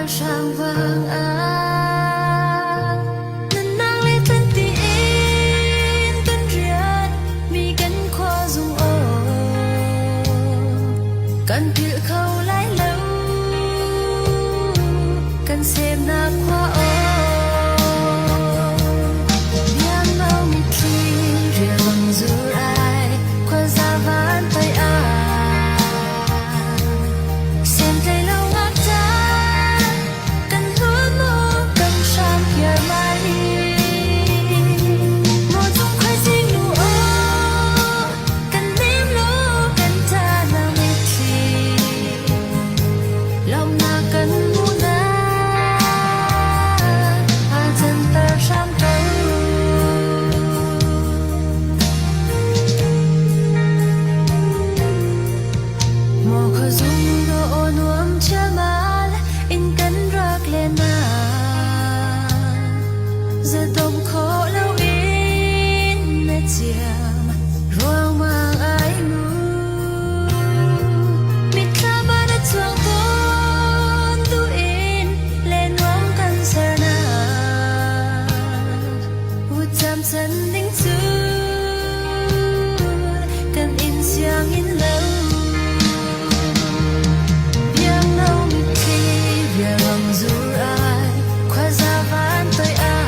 Ralhrang vang ah nunnak le tlan tiin kan rian mi kan khua zung aw kan philh kho lai lo kan semnak khua aw biangno mitthli rialbang zur ai khuaza van pei ah Maw khuazung dawh nuam chialmal in kan rak len na. Zadom khawh loin na ciam ruangmang ai mu. Mitthlam ah na chuak tawn duin le nuam kan ser na. Vutcam chan ding cu kan inn sianginn lo. Biangno mitthli biaruang zur ai khuaza van toi ah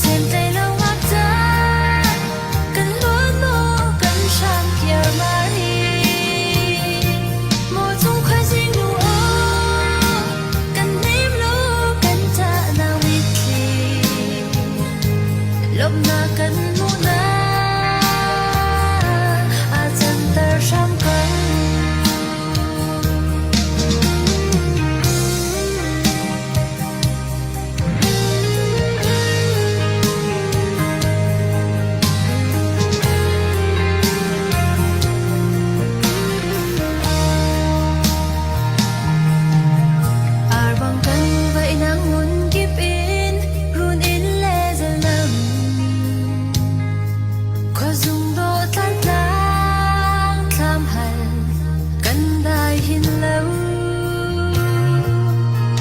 Semtlei lo ngakca kan luan maw kan hram kiar mari Maw cung khuazing nu aw kan hnem lo kan ṭahnak mitthli lawmhnak kan hmuhnak aa canter hram ko. Arbang kan vainang ngun kip in run in le zalam khuazung dawh tlan tlang thlam hal kan dai hin lo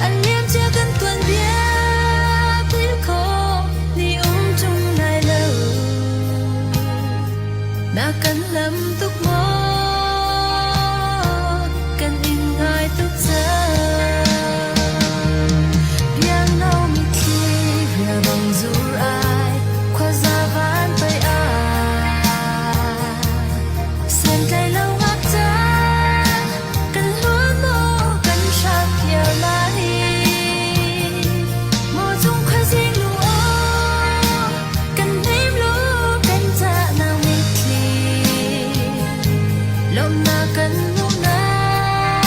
an liam cia kan tuan bia phil khawh ni um tung lai lo Na kan lam tuk maw? Kan in ngai tuk cang. Biangno mitthli rialbang zur ai, khuaza van pei ah. Sentlai lo ngakca, kan hluan maw, kan hram phiar lai. Maw cung khuazing lu aw, Kan hnem law kan cahnak mitthli lawmhnak kan hmuhnak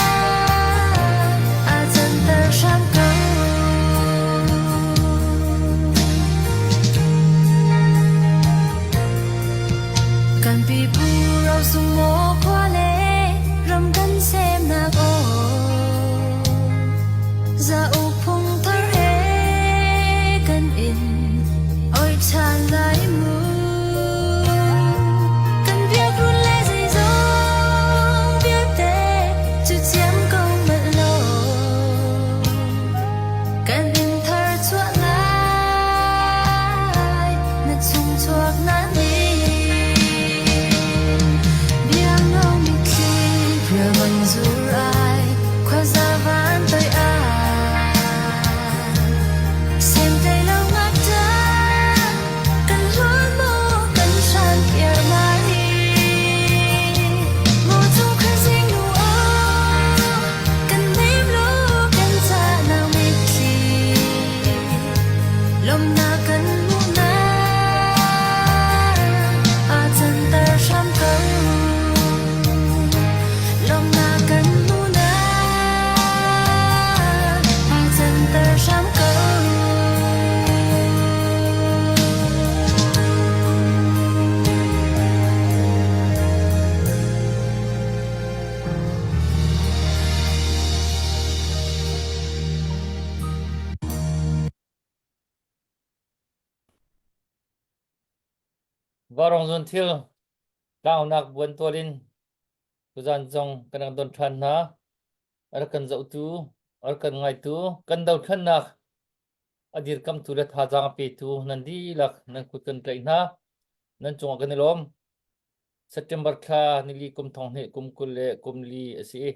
aa canter hram ko. Kan pipu rosung maw khua le ram kan semnak aw Zauk phung thar he kan in oi ṭhan lai mu. Kan biakrun le zeizong vialte cu ciam ko manh law kan in thar chuah lai na chung chuak na ni. Biangno mitthli rialmang zur ai khuaza van toi ai Semtlei lo ngakṭa kan hluan maw kan hran kiar mari Maw cung khuazing nu aw kan hnem law kan cahnak mitthli Lawmhnak kan hmuhnak aa canter hram ko. Lawmhnak kan hmuhnak aa canter hram ko. Vaurawng zun thil tlangnak buan tual in tuzan zong kan rak don ṭhan hna. A rak kan zohtu, a rak kan ngaitu, kan dothlennak a dirkamtu le thazaang a petu nan dihlak nan kut kan tlaih hna. Nan cungah kan i lawm. September thla nili kum thong hnih kum 24 a si i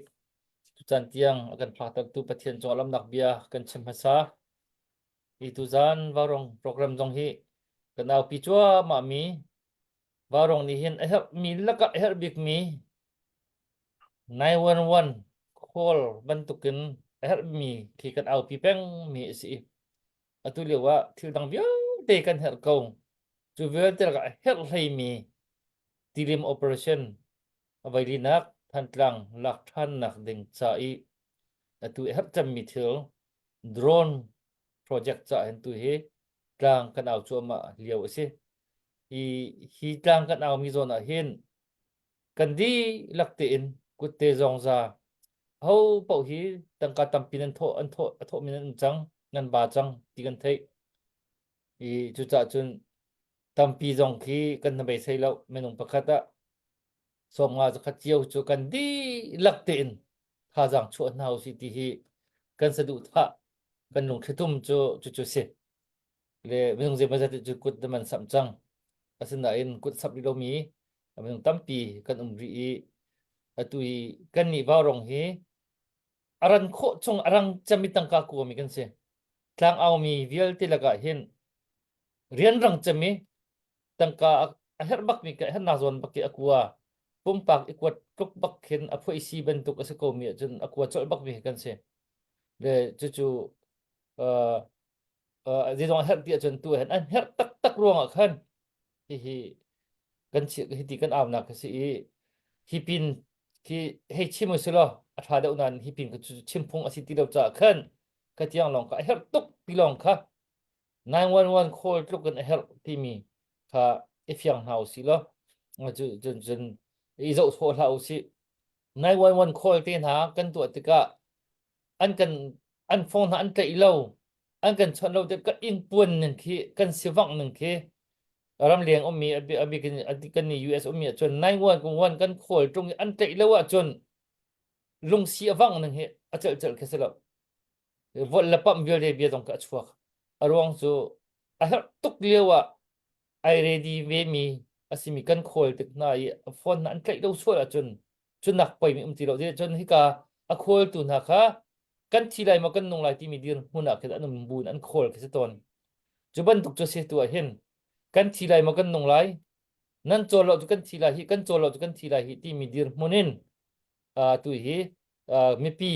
tucaan tiang a kan phaktertu Pathian cungah lamnak bia kan chim hmasa. Hi tuzaan Vaurawng program zong hi kan aupi cuahmah mi Vaurawng nih hin a herhmi lakah a herh bikmi 911 call bantukin a herhmi khi kan aupi pengmi a si i atu lio ah thil dang vialte kan herh ko. Cu vialte lakah a herh hleimi tilim operation a veilinak Thantlang lak ṭhannak ding ca i atu a herh cemmi thil drone project ca hin tu hi tlang kan au cuahmah lio a si. Hi, hi tlang kan aumi zawn ah hin kan dihlak tein kutte zongza ho paoh hi tangka tampi nan thawh an thawh a thawhmi nan um cang nan ba cang ti kan theih. I cucaah cun tampi zong khi kan na beisei lo minung pakhat ah 50 zakhat cio cu kan dihlak tein thazaang chuah hna usih ti hi kan saduhthah kan lungthlitum cu cucu si le minung zeimawzat cu kut na man samh cang asinain kut samh rih lomi minung tampi kan um rih i atu i kan nih vaurong hi a ran khawh chung a rang cem i tangka kuami kan si tlangau mi vialte lakah hin rianrang cem i tangka a herh bakmi ka herhnak zawn bak i a kua pumpak i kuat tluk bak khin a phoisi bantuk a si ko mi ahcun a kua colh bak mi kan si le cucu uh, uh, zeizong a herh ti ahcun tu hen an herh taktak ruangah khan hihi kan hiti kan aunak ka si i hi pin khi hei chim u silaw a ṭha deuh nain hi pin cu chim phung a si ti lo caah khan ka tiang lawng kha a herh tuk ti lawng kha 911 call tluk in a herh timi kha i fiang hna usih law cun cun i zoh sawh hlah usih 911 call te hna kan tuah tikah an kan an phone hna an tlaih lo an kan chawnh lo tik kan ingpuan ning khi kan sivangh ning khi ramleng ummi a bik in kan ni US ummi ahcun 911 kan call ṭung i an tlaih lo ahcun lungsi a vangh ning hi a celh celh khi si lo Volh le pamh vialte bia zong kha a chuak. A ruang cu a herh tuk lio ah ai ready ve mi a simi kan khawl tik hna i a phone hna an tlaih lo sual ahcun cu nak poimi um ti lo. Cun hika a khawltu hna kha kan thi lai maw kan nung lai timi dirhmun ah khin an um bu in an khawl khi si tawn. Cu bantuk cu si tu ah hin kan thi lai maw kan nung lai nan cawl lo cu kan thi lai hi kan cawl lo cu kan thi lai hi timi dirhmun in uh, tu hi uh, mipi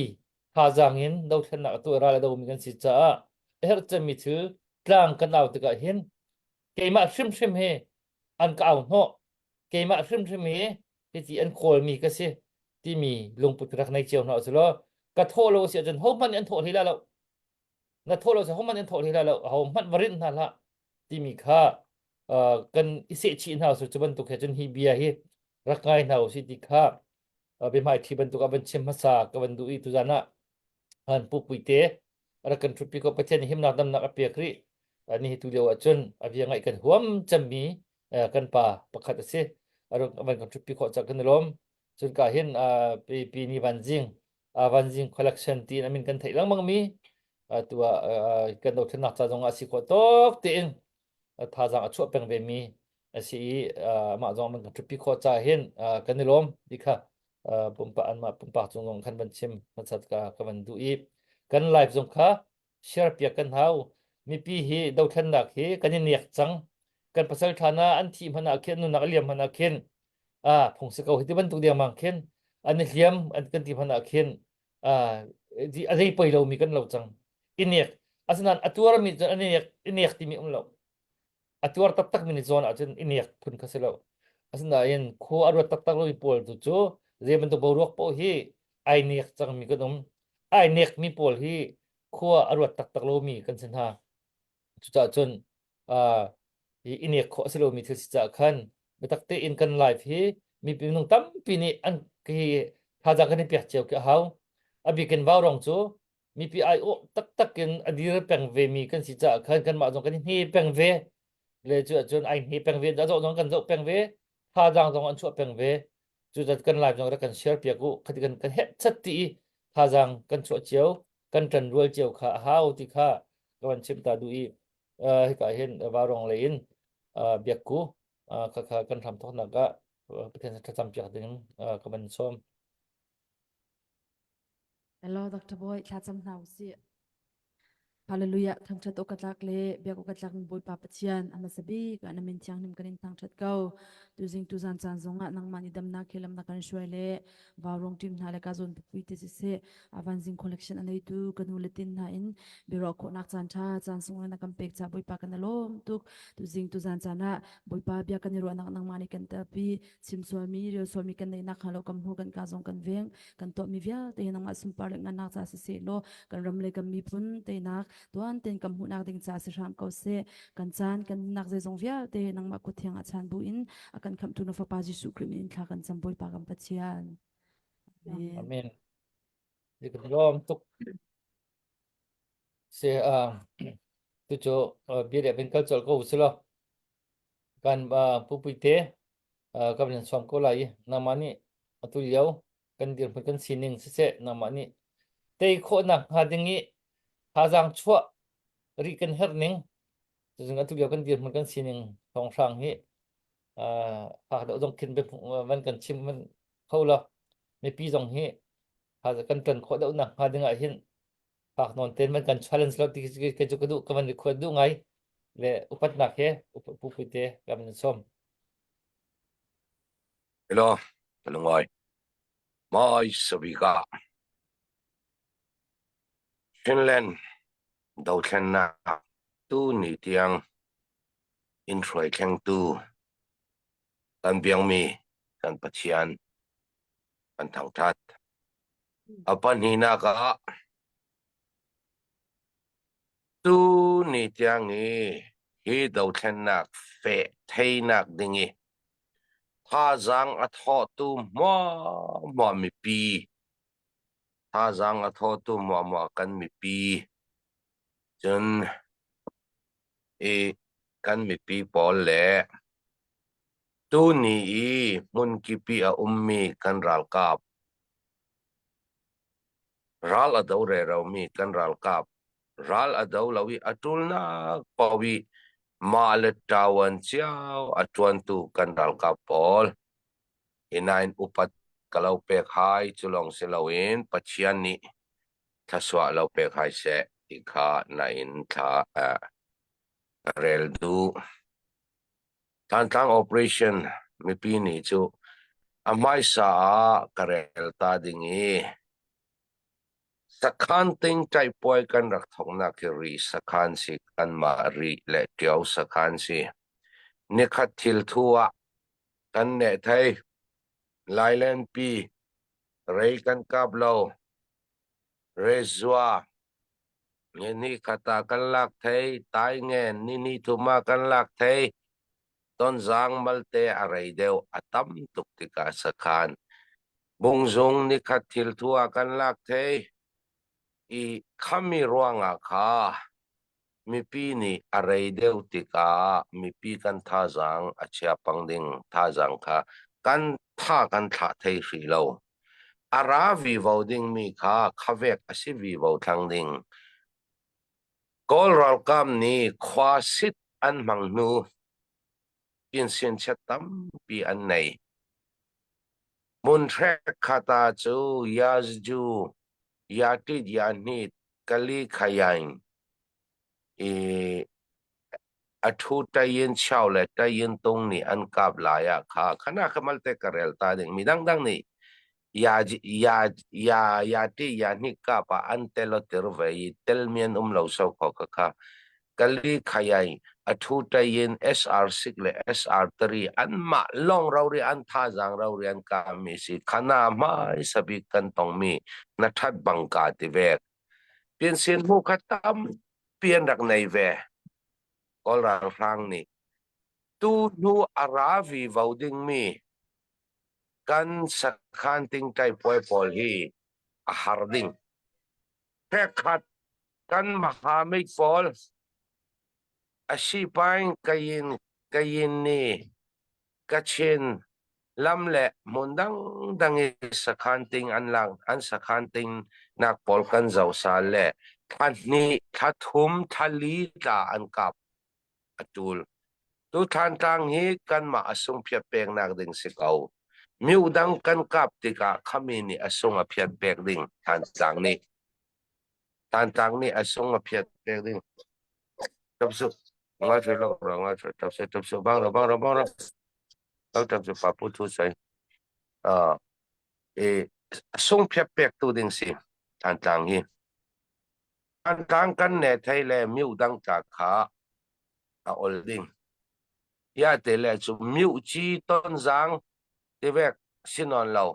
thazaang in dothlennak a tuah ral a domi kan si caah a herh cemmi thil tlang kan au tikah hin keimah hrimhrim hi an ka au hnawh keimah hrimhrim hi hiti an kawlmi ka si timi lungput rak nei cio hna usulaw ka thawh lo si ahcun hohmanh nih an thawh hlei lai lo na thawh lo si hohmanh nih an thawh hlei lai lo hohmanh va rinh hna hlah timi kha uh, kan i sehchih hna usih cu bantuk he cun hi bia hi rak ngai hna usih ti kha biahmaiṭhi bantuk ah van chim hmasa ka van duh i tuzan ah han pupui te rak kan ṭhutpi ko Pathian himnak damnak a pek rih ni hi tu lio ahcun a bia ngaih kan huam cemmi kan pa pakhat a si van kan ṭhutpi khawh cak kan i lawm cun ka hin pi pi ni van zing vanzing collection tiin amin kan theih lengmang mi tu ah kan dothlennak ca zong ah si khawh tawk tein thazaang a chuah peng ve mi a si i amah zong man kan ṭhutpi khawh ca hin kan i lawm ti kha pumpak anmah pumpak cung zong khan van chim hmasat ka ka van duh i kan live zong kha share piak kan hau mipi hi dothlennak hi kan i nek cang kan pasal ṭha na an thih hmanh ah khin nunak a liam hmanh ah khin a phung si ko hi ti bantuk dengmang khin an i hliam an kan ti hmanh ah khin a zei poi lomi kan lo cang i nek asinain a tuarmi cu an i nek i nek timi um lo a tuar taktak mi nih zawn ahcun i nek phun kha si lo asinain khua a ruat taktak lomi pawl tu cu zei bantuk boruak paoh hi ai nek cangmi kan um ai nekmi pawl hi khua a ruat taktak lomi kan si hna cucaah cun uh, i i nek khawh a si lomi thil si caah khan biatak tein kan life hi mi minung tampi nih an hi thazaang kan i pek cio khi a hau a bikin vaurong cu mipi aiawh taktak in a dir peng ve mi kan si caah khan kanmah zong kan i hne peng ve le cu ahcun ai hne peng ve a zoh zong kan zoh peng ve thazaang zong an chuah peng ve cu kan live zong rak kan share piak u khati kan kan het chat ti i. thazaang kan chuah cio kan ṭan rual cio kha a hau ti kha ka van chim ta duh i hika hin Vaurawng lei in biakku khakha kan hram thawknak ah Pathian thlacam piak ding ka van sawm. Hello Dr. Boy, thlacam hna usih. Hallelujah thangṭhat awk ka tlak le biak awk ka tlak mi Bawipa Pathian a hmasa bik ah na min thianghlim kan in thangṭhat ko. Tuzing tuzan caan zongah nangmah nih damnak he lam na kan hruai le vaurawng ṭim hna le ka zawn pupui te siseh avanzing collection a neitu ka nu le tin hna in biaruah khawhnak caan ṭha caan sunglawi na kan pek ca Bawipa kan i lawm tuk. Tuzing tuzan caan ah Bawipa bia kan i ruahnak nangmah nih kan telpi chim sualmi rel sualmi kan neih nak hnga lo kan hmu kan ka zong kan veng kan tuahmi vialte hi nangmah sunpar le ngannak ca siseh law kan ram le kan miphun teinak tuan ten kan hmuhnak ding ca si hram ko seh kan caan kan nunnak zeizong vialte nangmah kut thiang ah chan bu in a kan khamhtu na fapa Jesuh Khrih min in thla kan cam Bawipa kan Pathian Amen. Amen. Kan lawm tuk. Se tu cu bia le ben kal col ko si lo. Kan pupuite ka van sawm ko lai i nangmah nih atu lio kan dirhmun kan sining siseh nangmah nih tei khawhnak hnga ding i thazaang chuah rih kan herh ning cuzing atu lio kan dirhmun kan sining thawnghrang hi fak deuh zong khin van kan chim van kho lo mipi zong hi kan ṭan khawh deuh nak hnga ding ah hin fak nawn ten man kan challenge lo ti ke cu ka duh ka van record duh ngai le upatnak he pupui te ka van som. Hello, kalungoi. Mai sabika. Finland dothlennak tu ni tiang in hruai thlengtu kan biangmi kan Pathian kan thangthat. A pahnihnak ah tu ni tiang i hi dothlennak feh theinak ding i thazaang a thawhtu hmuahhmuah mipi thazaang a thawhtu hmuahhmuah kan mipi cun i kan mipi pawl le Tuni i hmunkip i a ummi kan ralkap, ral a do reromi kan ralkap, ral a do lo i a ṭulnak paoh i mah le ṭawan cio a ṭuantu kan ralkap pawl, hi nain upat ka lo pek hai cu lawng si loin Pathian nih thluachuah lo pek hai seh ti kha nain thla ka rel duh. Thantlang Operation mipi nih cu a hmaisa ah ka rel ta ding i sakhan tingṭaih puai kan rak thawknak hi Rih sakhan si kanmah Rih le Ṭio sakhan si. Nikhat thilthu ah kan neh thei. Lailenpi rei kan kap lo. Rezua Ni khat ah kan lak thei, taingen ni ni thum ah kan lak thei. Tonzang malte a rei deuh a tam tuk tikah sakhan. Bungzung nikhat thilthu ah kan lak thei. I khami ruangah kha mipi nih a rei deuh tikah mipi kan thazaang a chia pang ding thazaang kha kan tha kan thlah thei hrih lo. A ra vivo dingmi kha khavek a si vivo thlang ding. Kawl ralkap nih khua sit an hmang hnu pinsianchiat tampi an nei. Hmunhrek khata cu Yazju, Yatit Yahnit, Kali Khayaing i a ṭhu Tayin Chau le Tayin Tung nih an kap lai ah kha khana kha malte ka rel ta ding mi dangdang nih ya ya ya ya ti ya hnik kap ah an tel tir ve i tel mian um lo so kho ka kha kali khayai a ṭhu Tayin SR6 le SR3 an mah long rori an thazaang rori an ka mi si khana hmai sabik kan tong mi na ṭhat bangka ti vek Piansian hmu kha tampi an rak nei ve. Kawl ralhrang nih tu hnu a ra vivo dingmi kan sakhan tingtai puai pawl hi a har ding. Phekhat kan mahamit pawl a sipaing kayin kayin ni Kachin. Lam le hmun dangdang i sakhan ting an lak an sakhan ting nak pawl kan zoh sal le thla hnih, thla thum, thla li tla an kap a tul. Tu Thlantlang hi kanmah a sung phiat peknak ding si ko. Miu dang kan kap tikah khami nih a sung a phiat pek ding Thantlang nih. Thantlang nih a sung a phiat pek ding. Tap su, ngai thei lo, ngai thei, tap su, tap su, bang ro, bang ro, bang ro. Lo tap su, pa pu thu sai. Uh, e, sung phiat pek tu ding si Thantlang hi. Thantlang kan ne thei le miu dang tla kha a ol ding. Ya te le cu miu ci ton zang tivek sinon lo.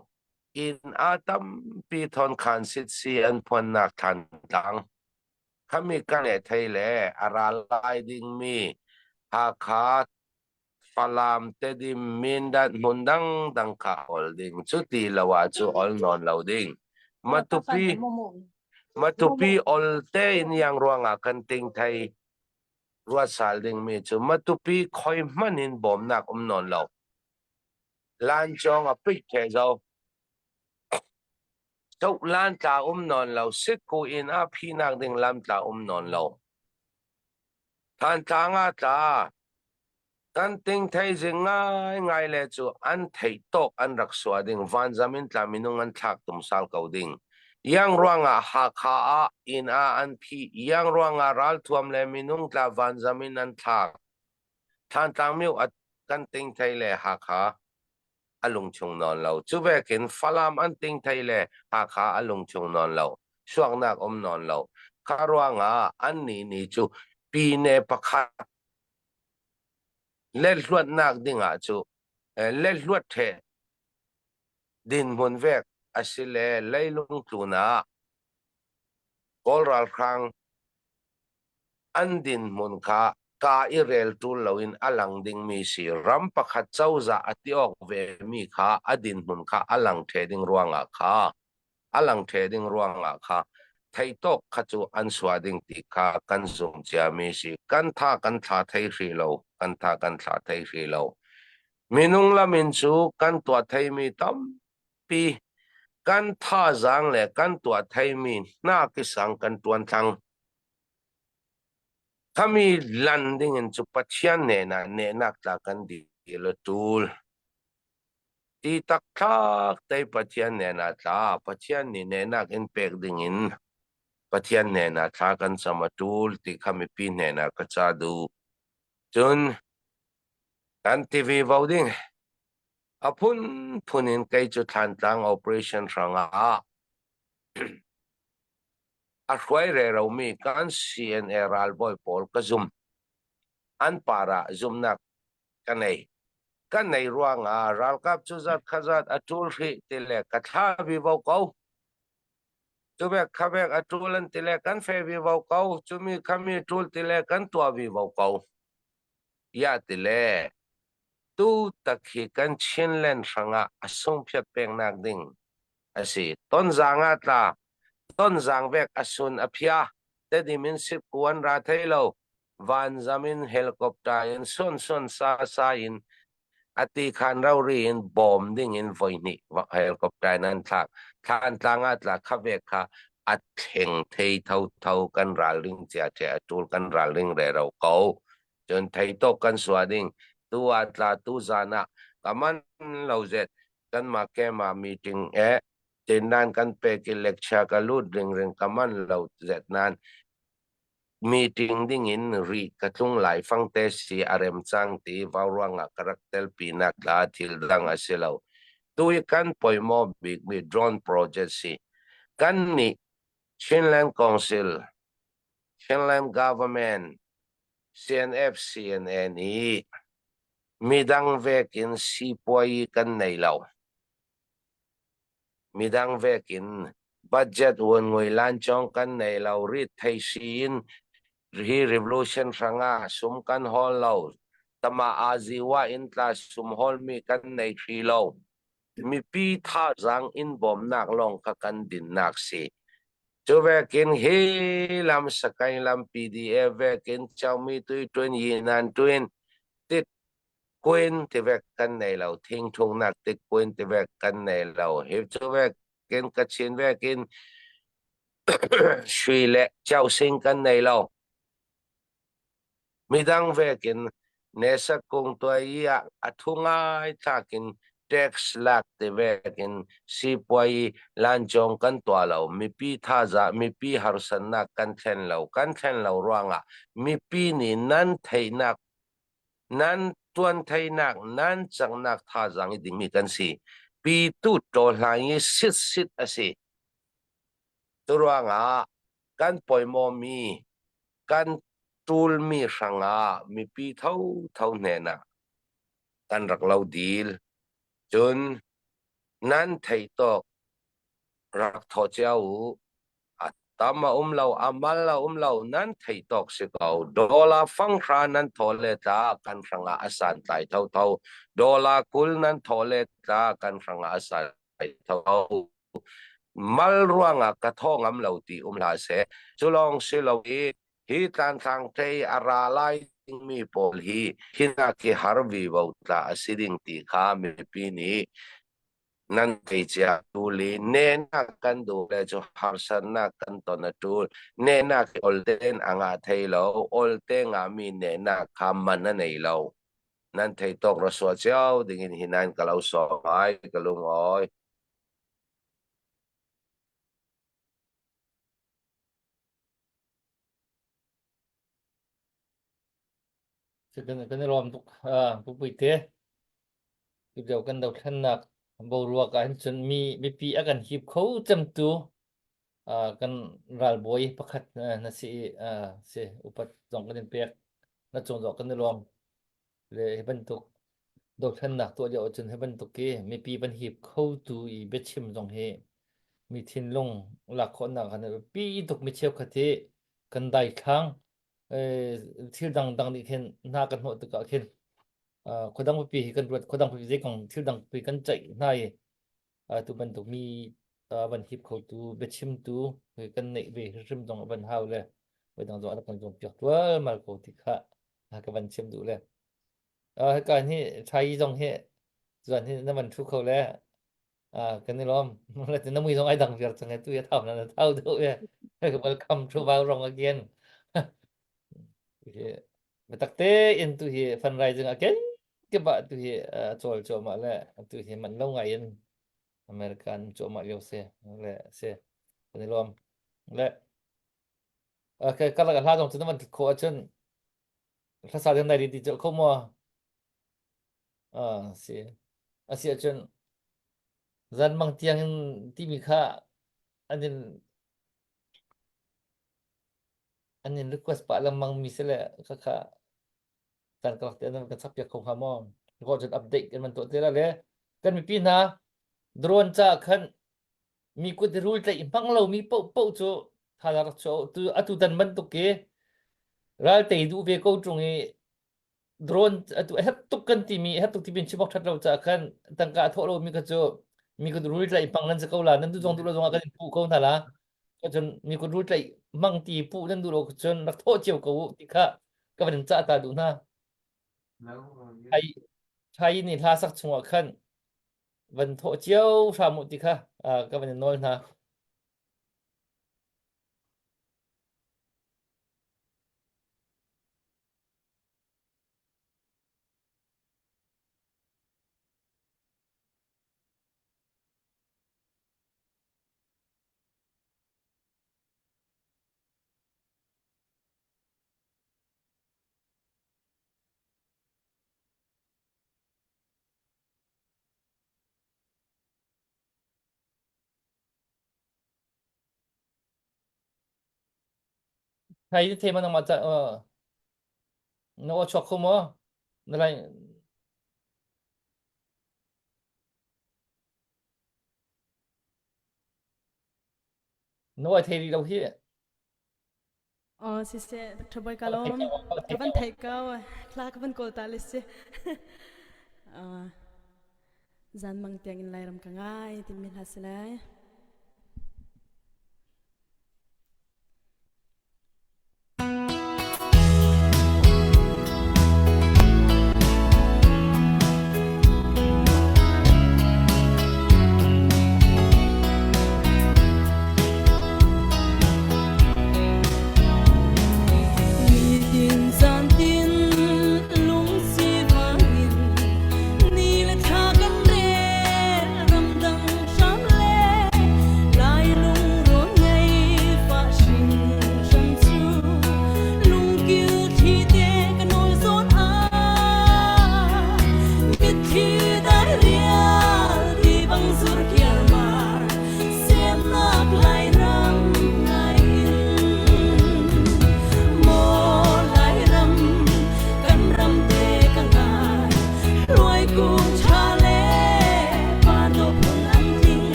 In a tampi thon khan sit si an phuan nak Thantlang. Khami kan ne thei le a ra lai ding mi Hakha Falam, Tedim, Mindat hmun dangdang kha ol ding. Cuti lo ah cu ol nawn lo ding. Matupi Matupi ol tein yang ruangah kan ting thei ruat sal dingmi cu Matupi khoi hmanh in bawmnak um nawn lo. Lancawng a pik the zo. Tuk lan tla um nawn lo. Sikku in a phinak ding lam tla um nawn lo. Thantlang ah tla. Kan ting theizing ngaingai le cu an theih tawk an rak sua ding vanzam in tla minung an thlak tumsal ko ding. Iang ruangah Hakha ah inn ah an phih. Iang ruangah ralthuam le minung tla vanzam in an thlak. Thantlang miu a kan ting thei le Hakha a lungchung nawn lo. Cu vekin Falam an ting thei le Hakha a lungchung nawn lo. Suaknak um nawn lo. Kha ruangah an nih ni cu pine pakhat lehluatnak dingah cu lehluat the dinhmun vek asile leilung tlun ah Kawl ralhrang an dinhmun kha kaa i rel ṭul loin a lang dingmi si. Ram pakhat cozah a ti awk vemi kha a dinhmun kha a lang ṭhe ding ruangah kha a lang ṭhe ding ruangah kha theitawk kha cu an suah ding ti kha kan zumh ciami si. Kan tha kan thla thei hrih lo. Kan tha kan thla thei hrih lo. Minung lam in cu kan tuah theimi tampi kan thazaang le kan tuah theimi hna kisang kan ṭuan thlang. Khami lan dingin cu Pathian hnenah nehnak tla kan dil a ṭul. Ti taktak te Pathian hnenah tla, Pathian nih nehnak in pek dingin Pathian hnenah thla kan cam a ṭul ti kha mipi hnenah ka ca duh. Cun kan TV vo ding a phunphun in kei cu Thlantlang operation hrangah A hruai reromi kan CNA ralbawi pawl ka zum. An par ah zumnak ka nei. Ka nei ruangah ralkap cu zat kha zat a ṭul hrih ti le ka thla vivo ko. Cu bek kha bek a ṭul an ti le kan fe vivo ko. Cumi khami ṭul ti le kan tuah vivo ko. Ya ti le tu tak hi kan Chinland hrangah a sungphiat peknak ding a si. Tonzang ah tla, tonzang vek a sun a phia, Tedim in sipku an ra thei lo, vanzam in helicopter in sun sun sa sa in ati khan rori in bawm ding in voihnih helicopter in an thlak. Thlantlang ah tla kha ve kha a thleng thei tho tho kan ralring cia ṭhe a ṭul kan ralring re ro ko. Cun thei tok kan sua ding tu ah tla tu zan ah ka man lo zet kanmah kemah meeting e tindan kan pek i lecture ka lut ringring ka man lo zet nan meeting ding in ri ka tlung lai fangte si a rem cang ti vau ruangah ka rak telpi nak la thil dang a si lo. Tu i kan poimo bik mi drone project si. Kan nih Chinland Council, Chinland Government, CNF, CNA nih Midang vekin sipuayi kan nei lo. Midang vekin budget uan ngui lancawng kan nei lo. Rit thei siin hi revolution hrangah sum kan hawl lo. Tama aziwa in tla sum hawlmi kan nei hri lo. Mipi thazaang in bawmnak lawng kha kan dinnak si. Cu vekin hi lam sakai lam PDF vekin Xiaomi tui tuin yi nan tuin tit. Queen ti vek kan nei lo, thingthungnak tik queen ti vek kan nei lo. Hi cu vek in Kachin vek in sui le chausing kan nei lo. Midang vekin Nesa kung tuai ah a thu ngai thlakin tax lak te vekin sipuai lancawng kan tuah lo. Mipi thaza mipi harsannak kan thlen lo. Kan thlen lo ruangah mipi nih nan theihnak nan tuan theinak nan cangnak thazaang i dingmi kan si. Pi tu ṭaw hlaing i sit sit a si. Cu ruangah kan poimawmi kan ṭulmi hrangah mipi thotho hnenah kan rak lo dil. Cun nan theih tawk rak thawh cio u. A tam a um lo, a mal a um lo, nan theih tawk si ko. Dollar fanghra nan thaw le tla kan hrangah a santlai thotho. Dollar 20 nan thaw le tla kan hrangah a santlai thotho. Mal ruangah ka thaw ngam lo ti um hlah seh. Cu lawng si lo i hi tlantlang ṭei a ra lai dingmi pawl hi hinak hi har vivo tla a si ding ti kha mipi nih nan thei cia tul i nenak kan duh le cu harsatnak kan ton a ṭul. Nenak hi olten a ngah thei lo. Olte ngahmi nenak kha man a nei lo. Nan thei tawk ra sua cio dingin hi nan ka lo sawm ai ka lungawi. Kan i lawm tuk Pupuite. Tulio kan dothlennak boruak ah hin cun mi mipi a kan hip kho cemtu kan ralbawi pakhat na si i si upat zong kan in pek na cung zong kan i lawm. Le hi bantuk dothlennak tuah lio ahcun hi bantuk hi mipi van hip khotu i biachim zong hi mi thinlung lak khawhnak ah pi tuk mi cheukhat hi kan daithlang thil dangdang nih khin hna kan hnawh tikah khin khuadang pipi hi kan ruat khuadang pipi zei kong thil dang pipi kan ceih hna i tu bantuk mi van hip khotu biachimtu kan neih ve hrim zong van hau le dang zong an kan zuam piak tualmal ko ti kha ka van chim duh le hika hi thai zong hi zuan hi na van thu kho le kan i lawm na mui zong ai dang viar cang tu ya thau na thau deuh ye welcome to Vaurawng again biatak te in tu hi fundraising again ke ba tu hi chawl cuahmah le tu hi man lo ngai in American cuahmah lio se le se kan i lawm le Okay, ka lak hla zong cu na van khawh ahcun hlasa ding nai ti colh kho maw? Ah, si. A si ahcun zan mang tiang in timi kha an in an in request pah lengmang mi si le kha kha caan ka lak te an kan sak piak kho hnga maw? Kho cun update kan van tuah te la le kan mipi hna drone ca khan mi kut rul tlaih hmang lomi paohpaoh cu tha rak chuah tu atu tan bantuk ki ral tei duh ve ko ṭung i drone atu a herh tuk kan timi a herh tuk timi chim awk ṭhat lo caah khan tangka a thawh lomi kha cu mi kut rul tlaih hmang nan si ko la nan duh zong duh lo zong ah kan in puh ko hna la cun mi kut rul tlaih hmang ti puh nan duh lo cun rak thawh cio ko u ti kha ka van in cah ta duh hna Thai Thai nih hla sak chungah khan van thawh cio hram u ti kha ka van in nawl hna. Thai the ma nangmah ca na aw chuak kho maw? Na lai na aw thei rih lo hi. Aw siseh Dr. Bawi ka lawm. Ka van theih ko. Thla ka van kawl ta le si. Zan mang tiang in Lairam ka ngai timi hla si lai.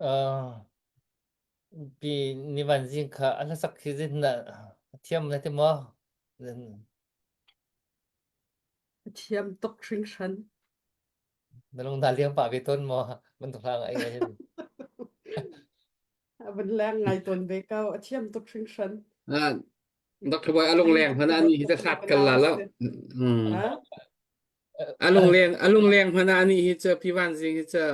Uh, pi ni van zing kha a hlasak khi zin na thiam na ti maw? Zin Thiam tuk hringhran. Na lung na liang pah ve tawn maw? Bantuk hlang ai hin. A van leng ngai tawn ve ko. A thiam tuk hringhran. Ah, Dr. Boy alung leng hmana ani hi ta hlat kal la lo. Mm. Ha? Alung leng alung leng hmana ani hi cha pi van zing hi cha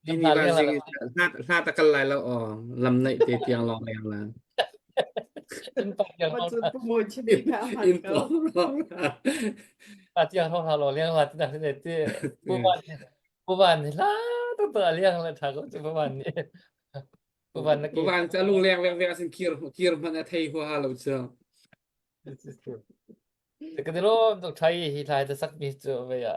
pi ni van zing hi cha hlat hlat a kal lai lo o lam naih te tiang long leng la. In pa tiang Ma cun pu mawi chimi kha a hman In ko. pong long la. Pa tiang thong lo leng la ti na ne ti. Pu van pu van ni la to to liang la tha ko chu pu van ni. Pu van na Pu ki. van cha lung leng vek vek asin kir kir hman a thei hua ha lo cha. Ka dilo tuk thai hi thlai ta sak mi chu ve ya.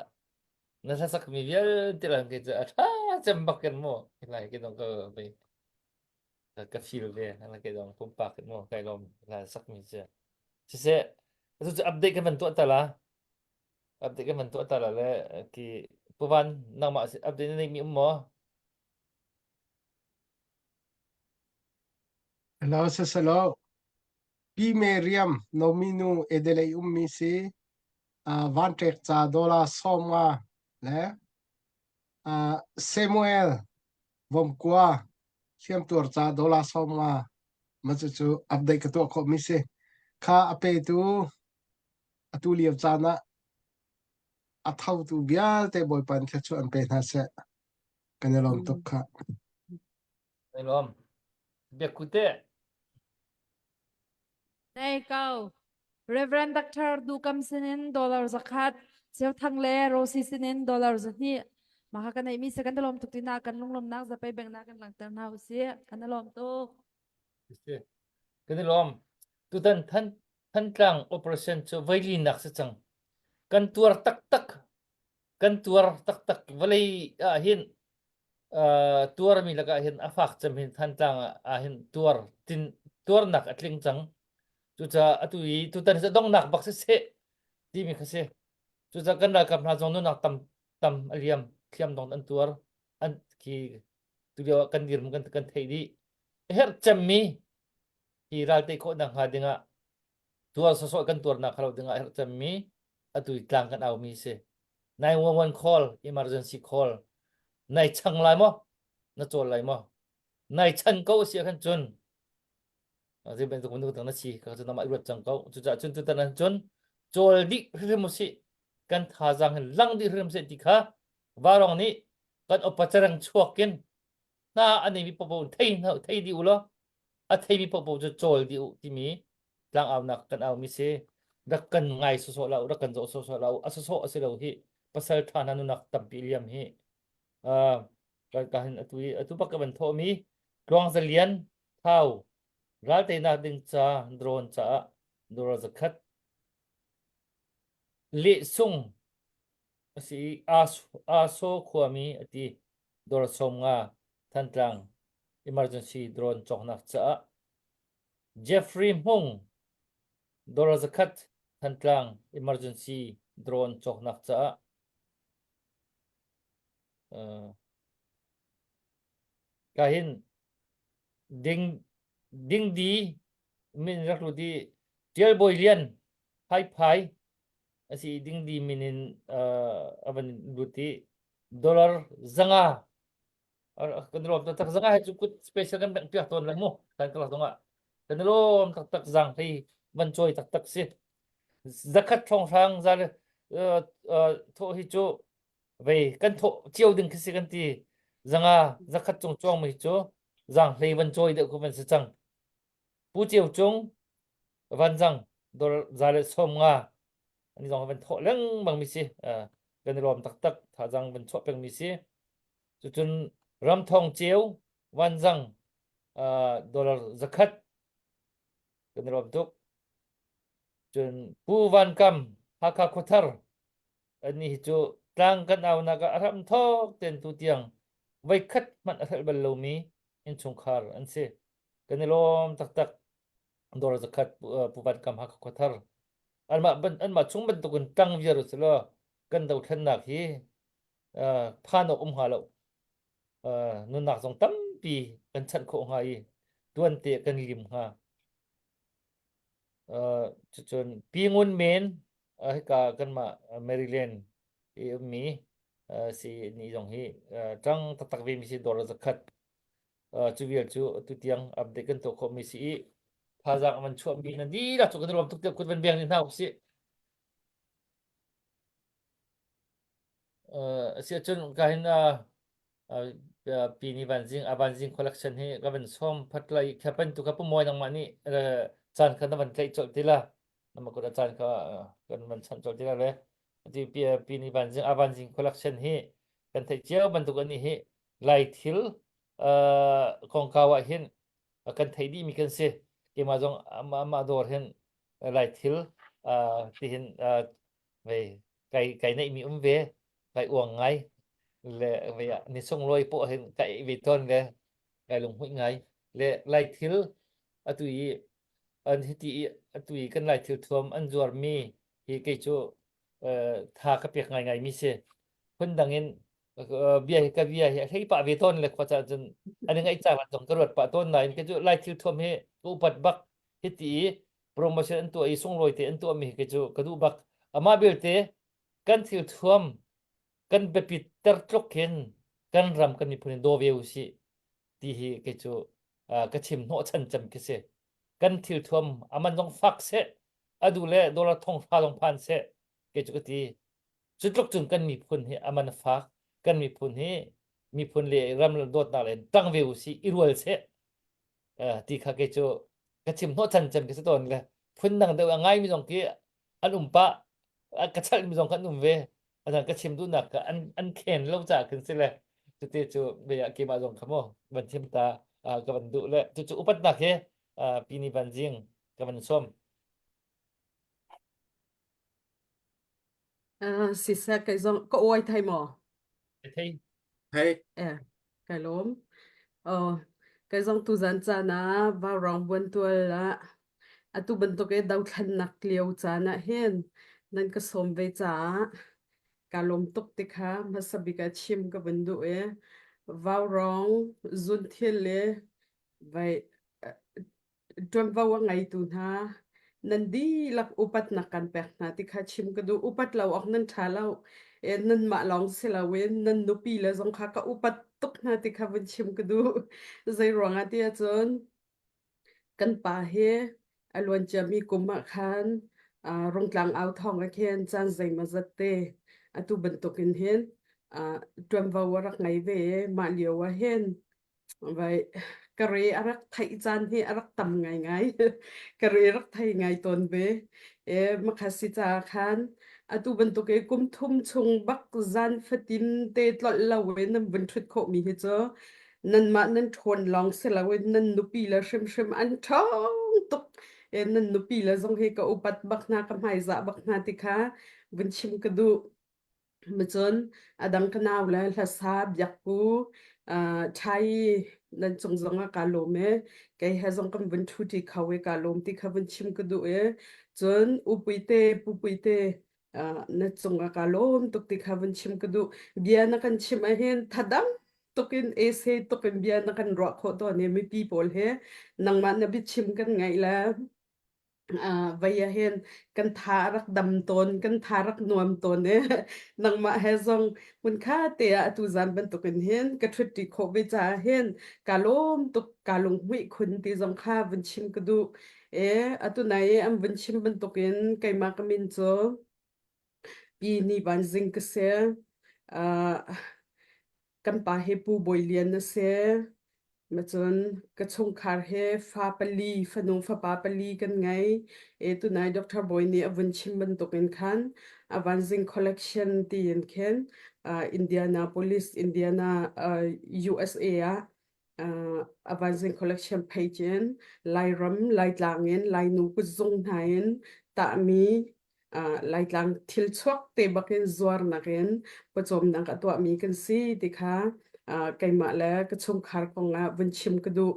Na sa sak mi vialte lang ke chu a tha cem bak ken mo. Lai ke dong ka ve. Ka feel ve na ke dong pumpak ken mo kai lom la sak mi chu. Siseh tu chu update kan van tuah ta la. Update kan van tuah ta la le ki puvan nangmah update na nei mi um maw? Hello, sasalo. Pi Meriam Nominu Edelei ummi si uh, vanṭek ca dollar 50 le uh, Samuel Vomkua hliamtuar ca dollar 50 ma cucu update ka tuah khawhmi si. Kha a petu atu lio caan ah a thotu vialte Bawipa nih thluachuah an pe hna seh. Kan i lawm tuk kha. Kan i lawm. Biakute. Nei ko. Reverend Dr. Dukam sinin dollar zakhat, Cheu Thang le Rosie sinin dollar zahnih. Maka kan neihmi se kan lawm tuk tina kan lunglawmnak zapei bengnak kan langhter hna usih. Kan lawm tuk. Kan i lawm. Tutan than Thantlang operation cu voili nak si cang. Kan tuar taktak. Kan tuar taktak. Vawlei ah hin uh, tuarmi lakah hin a fak cem hin Thantlang ah hin tuar tin tuarnak a tling cang. Cucaah atu i tutan hi donghnak bak siseh timi kha si. Cucaah kan ralkap hna zong nunnak tam tam a liam thliam dong an tuar an khi tulio ah kan dirhmun kan kan theih dih. A herh cemmi hi ral tei khawh nak hnga dingah tuar sawsawh kan tuarnak kha lo dingah a herh cemmi atu i tlang kan aumi si. 911 call, emergency call. Nai chang lai maw? Na cawl lai maw? Nai chan ko si ahkhan cun zei bantuk bantuk dang na si ka cu namah i ruat cang ko. Cucaah cun tutan ah cun cawl dih hrimhrim usih. Kan thazaang hin lang dih hrimhrim seh ti kha varong nih kan opacareng chuak in hna a neimi popo thei thei dih u law a theimi popo cu cawl dih u timi tlangaunak kan aumi si rak kan ngai sawsawh lo rak kan zoh sawsawh lo a sawsawh a si lo hi pasal ṭha hna nunak tampi liam hi uh, ka hin atu i atu bak ka van thawhmi Tluang Zalian Thau ral teinak ding ca drone caah dora zakhat leh sung a si i Aso khuami a ti dora 50 Thantlang emergency drone cawknak caah Jeffrey Hmung, dollar zakhat Thantlang emergency drone cawknak caah uh, ka hin ding dingdi min rak lut i Tial Bawi Lian Phaiphai a si dingdi min in uh, a van lut i dollar zanga Kan lawm taktak zanga he cu kut special kan bengh piak tawn le mu kan ka zongah kan lawm taktak zang hei van cawi taktak si zakhat thonghrang za le thawh hi cu vei kan thawh cio ding khi si kan ti zanga zakhat cung chuang mi cu zang hlei van cawi deuh khu van si cang pu ceu cung van zang dor za le som nga ani zong van thawh lengmang mi si kan i lawm taktak thazang van chuah peng mi si Cucun ramthong ceu vanzang dollar zakhat kan i lawm tuk. Cun Pu Van Kam Hakha Khuathar annih hi cu tlang kan aunak ah a hram thawk ten tu tiang voikhat hmanh a hrelh bal lomi innchungkhar an si. Kan i lawm taktak. Dollar zakhat Pu Van Kam Hakha Khuathar. Anmah anmah chung bantukin tlang viar usih law kan dothlennak hi phan awk um hnga lo. Nunnak zong tampi. tampi kan chanh khawh hnga i tuante kan lim hnga. Uh, cucun Pi Ngun Men uh, hika kanmah Maryland i ummi uh, si ni zong hi uh, ṭang taktak ve mi si dollar zakhat uh, cu vial cu tutiang update kan tuah khawh mi si i thazaang an chuah mi nan dihlak cu kan i lawm tuk tiah kut van beng ni hna usih. Uh, a si ahcun ka hin uh, uh, pi ni van zing avan zing collection hi ka van som phat lai kha pan tu ka pumawi nangmah nih uh, caan kha na van tlaih colh ti la nama kut a caan kha uh, kan van chanh colh ti la le ati pi pi ni van zing avan zing collection hi kan theih cio bantuk ani hi lai thil uh, kongkau ah hin kan theih dih mi kan si keimah zong ama ama dawr hin lai thil uh, tihin uh, vei kai kai neih mi um ve kai uang ngai le ve ni sunglawi pawh hin kai ve tawn ve kai lunghmuih ngai le lai thil atu i an hiti i atu i kan lai thil thuam an zuar mi hi kei cu tha ka pek ngai ngai mi si phun dang in bia hi ka bia hi a hlei pah ve tawn le khua ca cun an i ngaih caan zong ka ruat pah tawn nain kei cu lai thil thuam hi ka upat bak hiti i promotion an tuah i sunglawi te an tuah mi hi cu ka duh bak amah belte kan thil thuam kan biapit ter tluk hin kan ram kan miphun in daw ve usih ti hi kei cu ka chim hnawh chan cem khi si kan thil thuam aman zong fak seh adu le dollar thong hra zong phan seh kei cu ka ti cu tluk cun kan miphun hi aman fak kan miphun hi miphun le ram dawtnak le tang ve usih i rual seh ti kha kei cu ka chim hnawh chan cem ka si tawn le phun dang deuh a ngai mi zong khi an um pah ka chalh mi zong kan um ve adan ka chim duhnak ka an an khen lo ca khin si le cuti cu bia keimah zong kha mo van chim ta ka van duh le cucu upatnak he pini van jing ka van som Siseh kei zong ka uai thai maw? Thei. Hei. Eh, kai lawm. Oh, kei zong tuzan caan ah Vaurawng buantual ah atu bantuk i dothlennak lio caan ah hin nan ka sawm ve caah kaa lawm tuk ti kha hmasa bik ah chim ka vun duh i Vaurawng zunthil le vai ṭuanvo a ngeitu hna nan dihlak upatnak kan pek hna ti kha chim ka duh. Upat lo awk nan ṭha lo. E, nanmah lawng si loin nan nupi le zong kha ka upat tuk hna ti kha vun chim ka duh. Zei ruangah ti ahcun kan pa hi a luan ciami kum ah khan uh, Rungtlang au thawng ah khin caan zeimawzat te atu bantukin hin uh, ṭuanvo a rak ngei ve i mah lio ah hin Vai ka re a rak theih caan hi a rak tam ngaingai. Ka re rak thei ngai tawn ve. E makha si caah khan atu bantuk i kum thum chung bak zan fatin te tlolh lo in nan vun ṭhut khawhmi hi cu nanmah nan ṭhawn lawng si loin nan nupi le hrimhrim an ṭhawng tuk. E nan nupi le zong hi ka upat bak hna, ka hmaizah bak hna ti kha vun chim ka duh. Cun a dang ka nau le hlasa biakku uh, ṭhai nan cung zong ah kaa lawm i kei he zong kan vun ṭhu ṭi kho i kaa lawm ti kha vun chim ka duh i cun upuite pupuite uh, na cung ah kaa lawm tuk ti kha vun chim ka duh bia na kan chim ahhin thadam tukin ese tukin bia na kan ruah khawh tawn i mipi pawl he nangmah na biachim kan ngaih le Uh, vei ah hin kan tha a rak dam tawn, kan tha rak nuam tawn i nangmah he zong hmunkhat te ah atu zan bantukin hin ka ṭhutṭi khawh ve caah hin kaa lawm tuk, kaa lunghmuih khun ti zong kha vun chim ka duh. E, atu nai i an vun chim bantukin keimah ka min cu Pi Ni Van Zing ka si. Uh, kan pa hi Pu Bawi Lian a si. Macun ka chungkhar he fa pali, fanu fapa pali kan ngei. E tunai Dr. Bawi nih a vun chim bantukin khan Avanzing Collection tiin khin uh, Indianapolis, Indiana, uh, USA ah uh, Avanzing Collection page in Lairam, Laitlang in Lainu kutzung hna in tahmi Laitlang thil chuak te bakin zuarnak in pawcawmnak a tuahmi kan si ti kha keimah le ka chungkhar kong ah vun chim ka duh.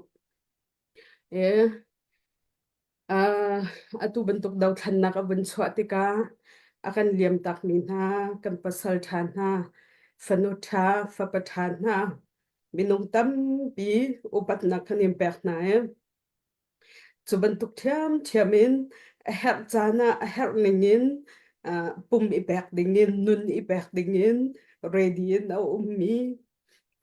E, atu bantuk dothlannak a vun chuah tikah a kan liam takmi hna, kan pasal ṭha hna, fanu ṭha, fapa ṭha hna. Minung tampi upatnak kan in pek hna i Cu bantuk ṭhiamṭhiam in a herh caan ah a herh ningin pum i pek dingin, nun i pek dingin ready in a ummi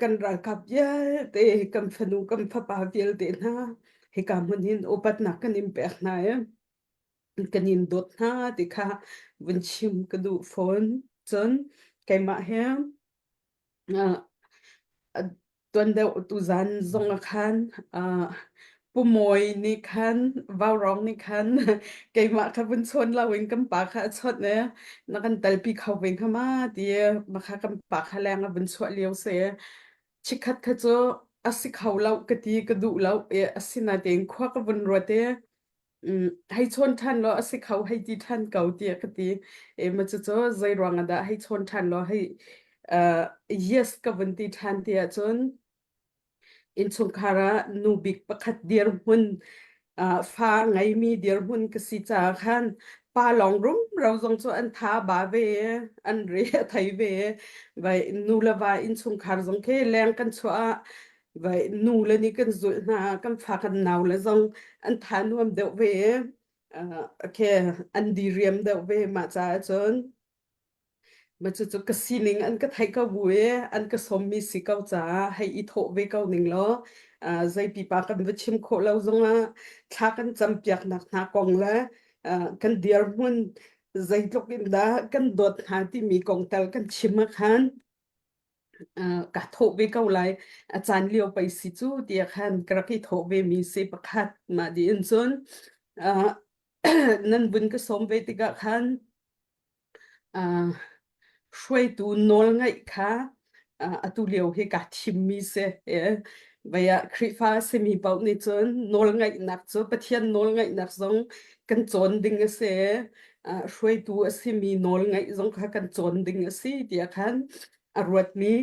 kan ralkap vialte, kan fanu, kan fapa vialte hna hika hmun hin upatnak kan in pek hna i kan in dawt hna ti kha vun chim ka duh fawn. Cun keimah he Tuan deuh tuzan zong ah khan Pu Mawi nih khan Vaurawng nih khan keimah kha vun chawn loin kan pa kha a chawnh i na kan telpi kho ve hnga ma ti makha kan pa kha leng a vun chuah lio si. Chikkhat kha cu a si kho lo ka ti ka duh lo i asinain khua ka vun ruat i hei chawn ṭhan law a si kho hei ti ṭhan ko tiah ka ti. E ma cucu zei ruang ah dah hei chawn ṭhan law hei uh, yes ka vun ti ṭhan ti ahcun innchungkhar ah nu bik pakhat dirhmun uh, fa ngeimi dirhmun ka si caah khan pa lawng rumro zong cu an tha ba ve an re a thei ve vai nu le va innchungkhar zong khi leng kan chuah ah vai nu le nih kan zulh hna kan fa kan nau le zong an tha nuam deuh ve uh, okay an diriam deuh ve mah caah cun ma cu cu ka sining an ka theih ko bu i an ka sawmmi si ko caah hei i thawh ve ko ning law uh, zei pipa kan va chim khawh lo zongah thla kan campiak nak hna kong le uh, kan dirhmun zeitluk in dah kan dawt hna timi kong tal kan chim ah khan ka thawh ve ko lai. A caan lio pei si cu tiah khan ka rak i thawh ve mi si pakhat. Mah dih in cun nan vun ka sawm ve tikah khan hruaitu nawl ngaih kha atu lio hi kaa thimmi si. Vei ah Khrihfa a simi paoh nih cun nawlngaihnak cu Pathian nawlngaihnak zong kan cawn ding a si. Hruaitu a simi nawlngaih zong kha kan cawn ding a si tiah khan a ruatmi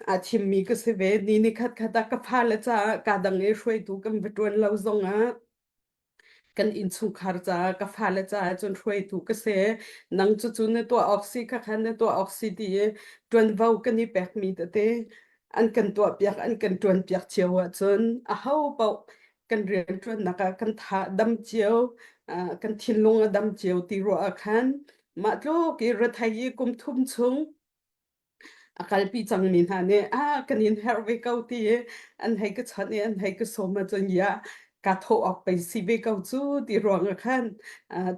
aa thimmi ka si ve. Ni ni khat khat ah ka fale caah kaa dang i hruaitu kan va ṭuan lo zongah kan innchungkhar caah ka fale caah cun hruaitu ka si. Nang cu cu na tuah awk si kha khan na tuah awk si ti i ṭuanvo kan i pekmi tete an kan tuahpiak an kan ṭuanpiak cio ahcun aho paoh kan rianṭuannak ah kan tha dam cio kan thinlung a dam cio ti ruah ah khan mah tluk i rethei i kum thum chung a kalpi cangmi hna nih ah kan in herh ve ko ti i an hei ka chawnh i an hei ka sawm ahcun ya ka thawh awk pei si ve ko cu ti ruang ah khan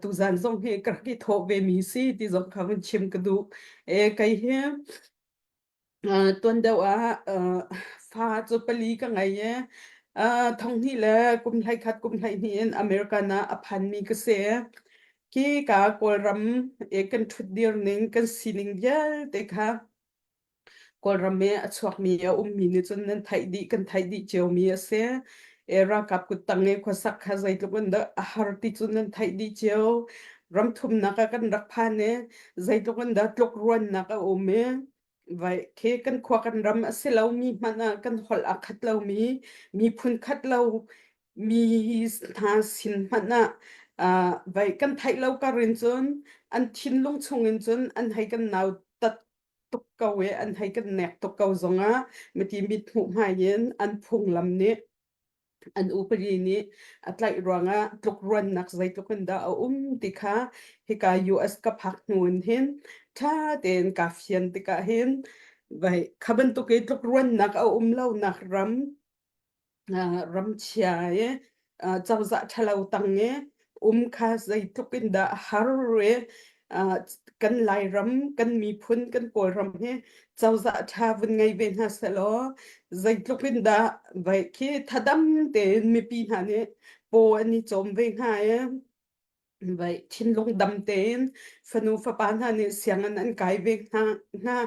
tuzan zong hi ka rak i thawh ve mi si ti zong kha vun chim ka duh. E kei hi tuan deuh ah fa cu pali ka ngei i thonghnih le kum 11 kum 12 in American ah a phanmi ka si. Khi ka Kawlram i kan ṭhutdir ning kan sining vialte kha Kawlram i a chuakmi a ummi nih cun nan theih dih kan theih dih ciomi a si. E ralkap kuttang i khuasak kha zeitluk in dah a har ti cu nan theih dih cio. Ramthumnak ah kan rak phan i zeitluk in dah tlukruannak a um i vai khi kan khua kan ram a si lomi hmanh ah kan holh aa khat lomi miphun khat lo mi hna sin hmanh ah vai kan theih lo kar in cun an thinlung chung in cun an hei kan nau tat tuk ko i an hei kan nek tuk ko zongah miti mit hmuh hmai in an phunglam nih an upadi nih a tlaih ruangah tlukruannak zeitluk in dah a um ti kha hika US ka phak hnu in hin ṭha tein kaa fian tikah hin vai kha bantuk i tlukruannak a um lonak ram ramchia i cozah ṭhalo tang i um kha zeitluk in dah a har i kan Lairam, kan miphun, kan Kawlram hi cozah ṭha vun ngei ve hna sehlaw zeitluk in dah vai khi thadam tein mipi hna nih paw an i cawm ve hnga i vai thinlung dam tein fanu fapa hna nih sianginn an kai ve hna hna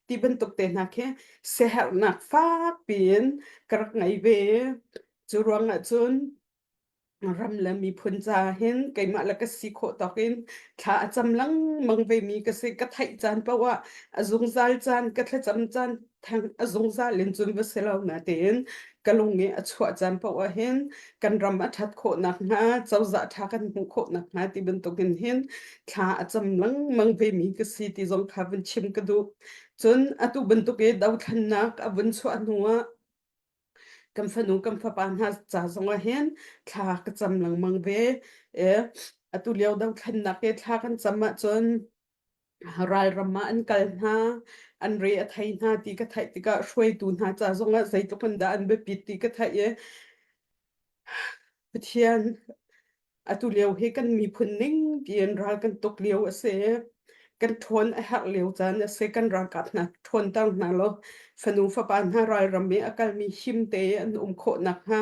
ti bantuk te hna khi siaherhnak fak piin ka rak ngei ve. Cu ruangah cun ram le miphun ca hin keimah le ka si khawh tawk in thla a cam lengmang ve mi ka si. Ka theih caan paoh ah a zungzal caan ka thlacam caan theng a zungzal in cun va si lo natein ka lung i a chuah caan paoh ah hin kan ram a ṭhat khawh nakhnga cozah ṭha kan hmuh khawh nakhnga ti bantukin hin thla a cam lengmang ve mi ka si ti zong kha vun chim ka duh. Cun atu bantuk i dothlennak a vun chuah hnu ah. Kan fanu kan fapa hna ca zongah hin thla ka cam lengmang ve. E, atu lio dothlennak i thla kan cam ahcun ralram ah an kal hna, an re a thei hna ti ka theih tikah hruaitu hna ca zongah zeitluk in dah an biapit ti ka theih i Pathian Atu lio hi kan miphun ning tiin ral kan tuk lio a si. Kan ṭhawn a herh lio caan a si. Kan ralkap hna ṭhawnter hna law fanu fapa hna ralram i a kalmi him te an um khawh nakhnga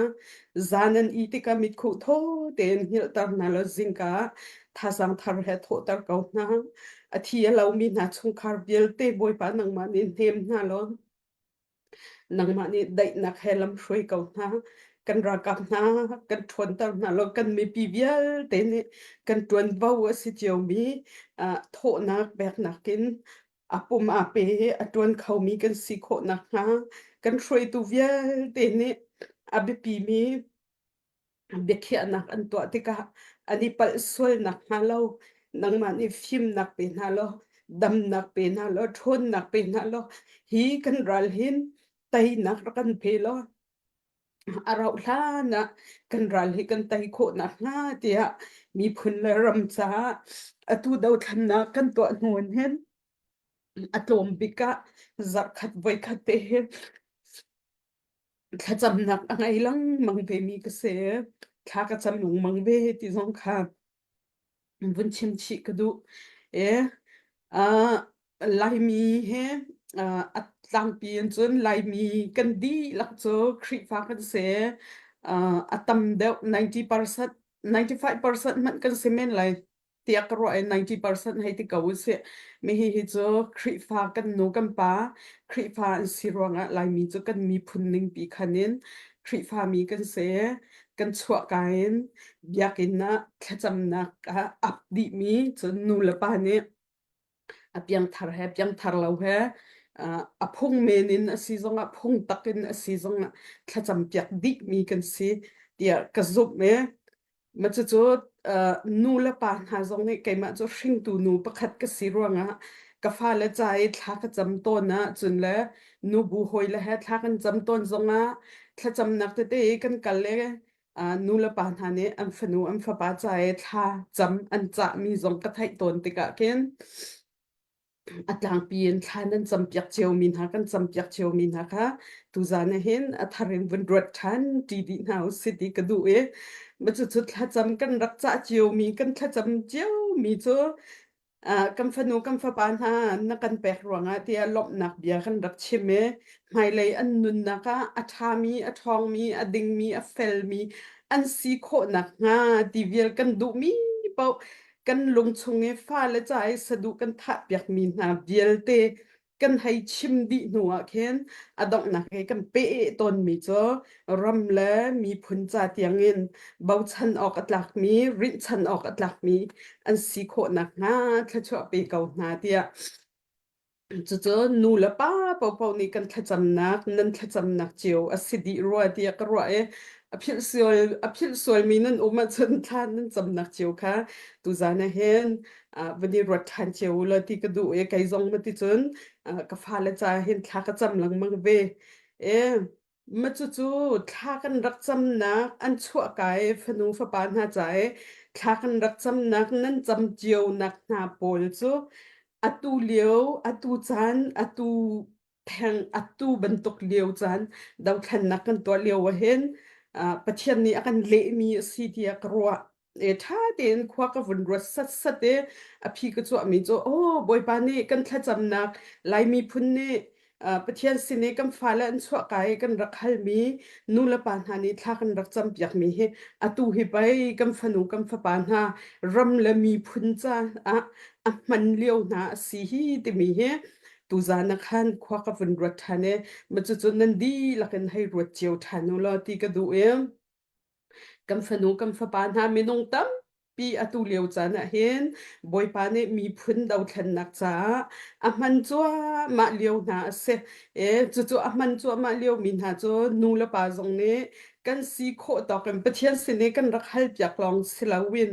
zan an ih tikah mitkhuh thaw tein hngilhter hna law zingka ah thazaang thar he thawhter ko hna. A thi a lomi hna chungkhar vialte Bawipa nangmah nih hnem hna law Nangmah nih daihnak he lamhruai ko hna. Kan ralkap hna kan ṭhawnter hna law kan mipi vialte nih kan ṭuanvo a si ciomi thawhnak peknak in a pum aa pe i a ṭuan khomi kan si khawh nakhnga kan hruaitu vialte nih a biapimi biakhiahnak an tuah tikah an i palh sual nakhnga lo nangmah nih fimnak pe hna law damnak pe hna law ṭhawnnak pe hna law hi kan ral hin teinak rak kan pe law a rauh hlan ah kan ral hi kan tei khawh nakhnga tiah miphun le ram caah atu dothlennak kan tuah hnu in hin a tlawm bik ah zarhkhat voikhat te hi Thlacamnak a ngei lengmang vemi ka si. Thla ka cam lengmang ve ti zong kha vun chim chih ka duh. E, uh, Laimi he uh, a tlangpi in cun Laimi kan dihlak cu Khrihfa kan si. Uh, a tam deuh 90%, 95% hmanh kan si men lai. Tiah ka ruah i 90% hei ti ko usih. Mi hi hi cu Khrihfa kan nu kan pa Khrihfa an si ruangah Laimi cu kan miphun ningpi khan in Khrihfa mi kan si. Kan chuahka in biakinn ah thlacamnak ah ap dihmi cun nu le pa nih a piangthar he piangthar lo he a phung men in a si zongah phung tak in a si zongah thlacam piak dihmi kan si tiah ka zumh i ma cucu nu le pa hna zong nih keimah cu hringtu nu pakhat ka si ruangah ka fale ca i thla ka cam tawn ah cun le nubu hawi le he thla kan cam tawn zongah thlacamnak tete i kan kal le nu le pa hna nih an fanu an fapa ca i thla cam an cahmi zong ka theih tawn tikah khin a tlangpi in thla nan campiak ciomi hna kan campiak ciomi hna kha tuzan ah hin a thar in vun ruat ṭhan ṭi dih hna usih ti ka duh i ma cucu thlacam kan rak cah ciomi kan thlacam ciomi cu kan fanu kan fapa hna na kan pek ruangah tiah lawmhnak bia kan rak chim i hmailei an nunnak ah a ṭhami a ṭhawngmi a dingmi a felmi an si khawh nakhnga ti vial kan duhmi paoh kan lung chung i fale ca i saduh kan thahpiakmi hna vialte kan hei chim dih hnu ah khin a donghnak i kan peh tawnmi cu ram le miphun ca tiangin bochan awk a tlakmi rinhchan awk a tlakmi an si khawh nakhnga thluachuah pe ko hna tiah Cucu nu le pa paohpaoh nih kan thlacamnak, nan thlacamnak cio a si dih rua tiah ka ruah i a philh sual a philh sualmi nan um ahcun thla nan camnak cio kha tuzan ah hin uh, van i ruat ṭhan cio u law ti ka duh i kei zong ma ti cun uh, ka fale ca hin thla ka cam lengmang ve. E, Ma cucu thla kan rak camnak an chuahka i fanu fapa hna ca i thla kan rak camnak nan cam cionak hna pawl cu atu lio, atu caan, atu theng, atu bantuk lio caan dothlennak kan tuah lio ahhin uh, Pathian nih a kan lehmi a si tiah ka ruah. E ṭha tein khua ka vun ruat satsat i a phi ka cuahmi cu aw Bawipa nih kan thlacamnak Lai miphun nih uh, Pathian sin i kan fale an chuahka i kan rak halmi nu le pa hna nih thla kan rak campiakmi hi atu hi pei kan fanu kan fapa hna ram le miphun caah a hman lio hna a si hi timi hi tuzan ah khan khua ka vun ruat ṭhan i ma cucu nan dihlak in hei ruat cio ṭhan u law ti ka duh i Kan fanu kan fapa hna minung tampi atu lio caan ah hin Bawipa nih miphun dothlennak caah a hman cuahmah lio hna a si. E, cucu a hman cuahmah liomi hna cu nu le pa zong nih kan si khawh tawk in Pathian sin i kan rak halpiak lawng si loin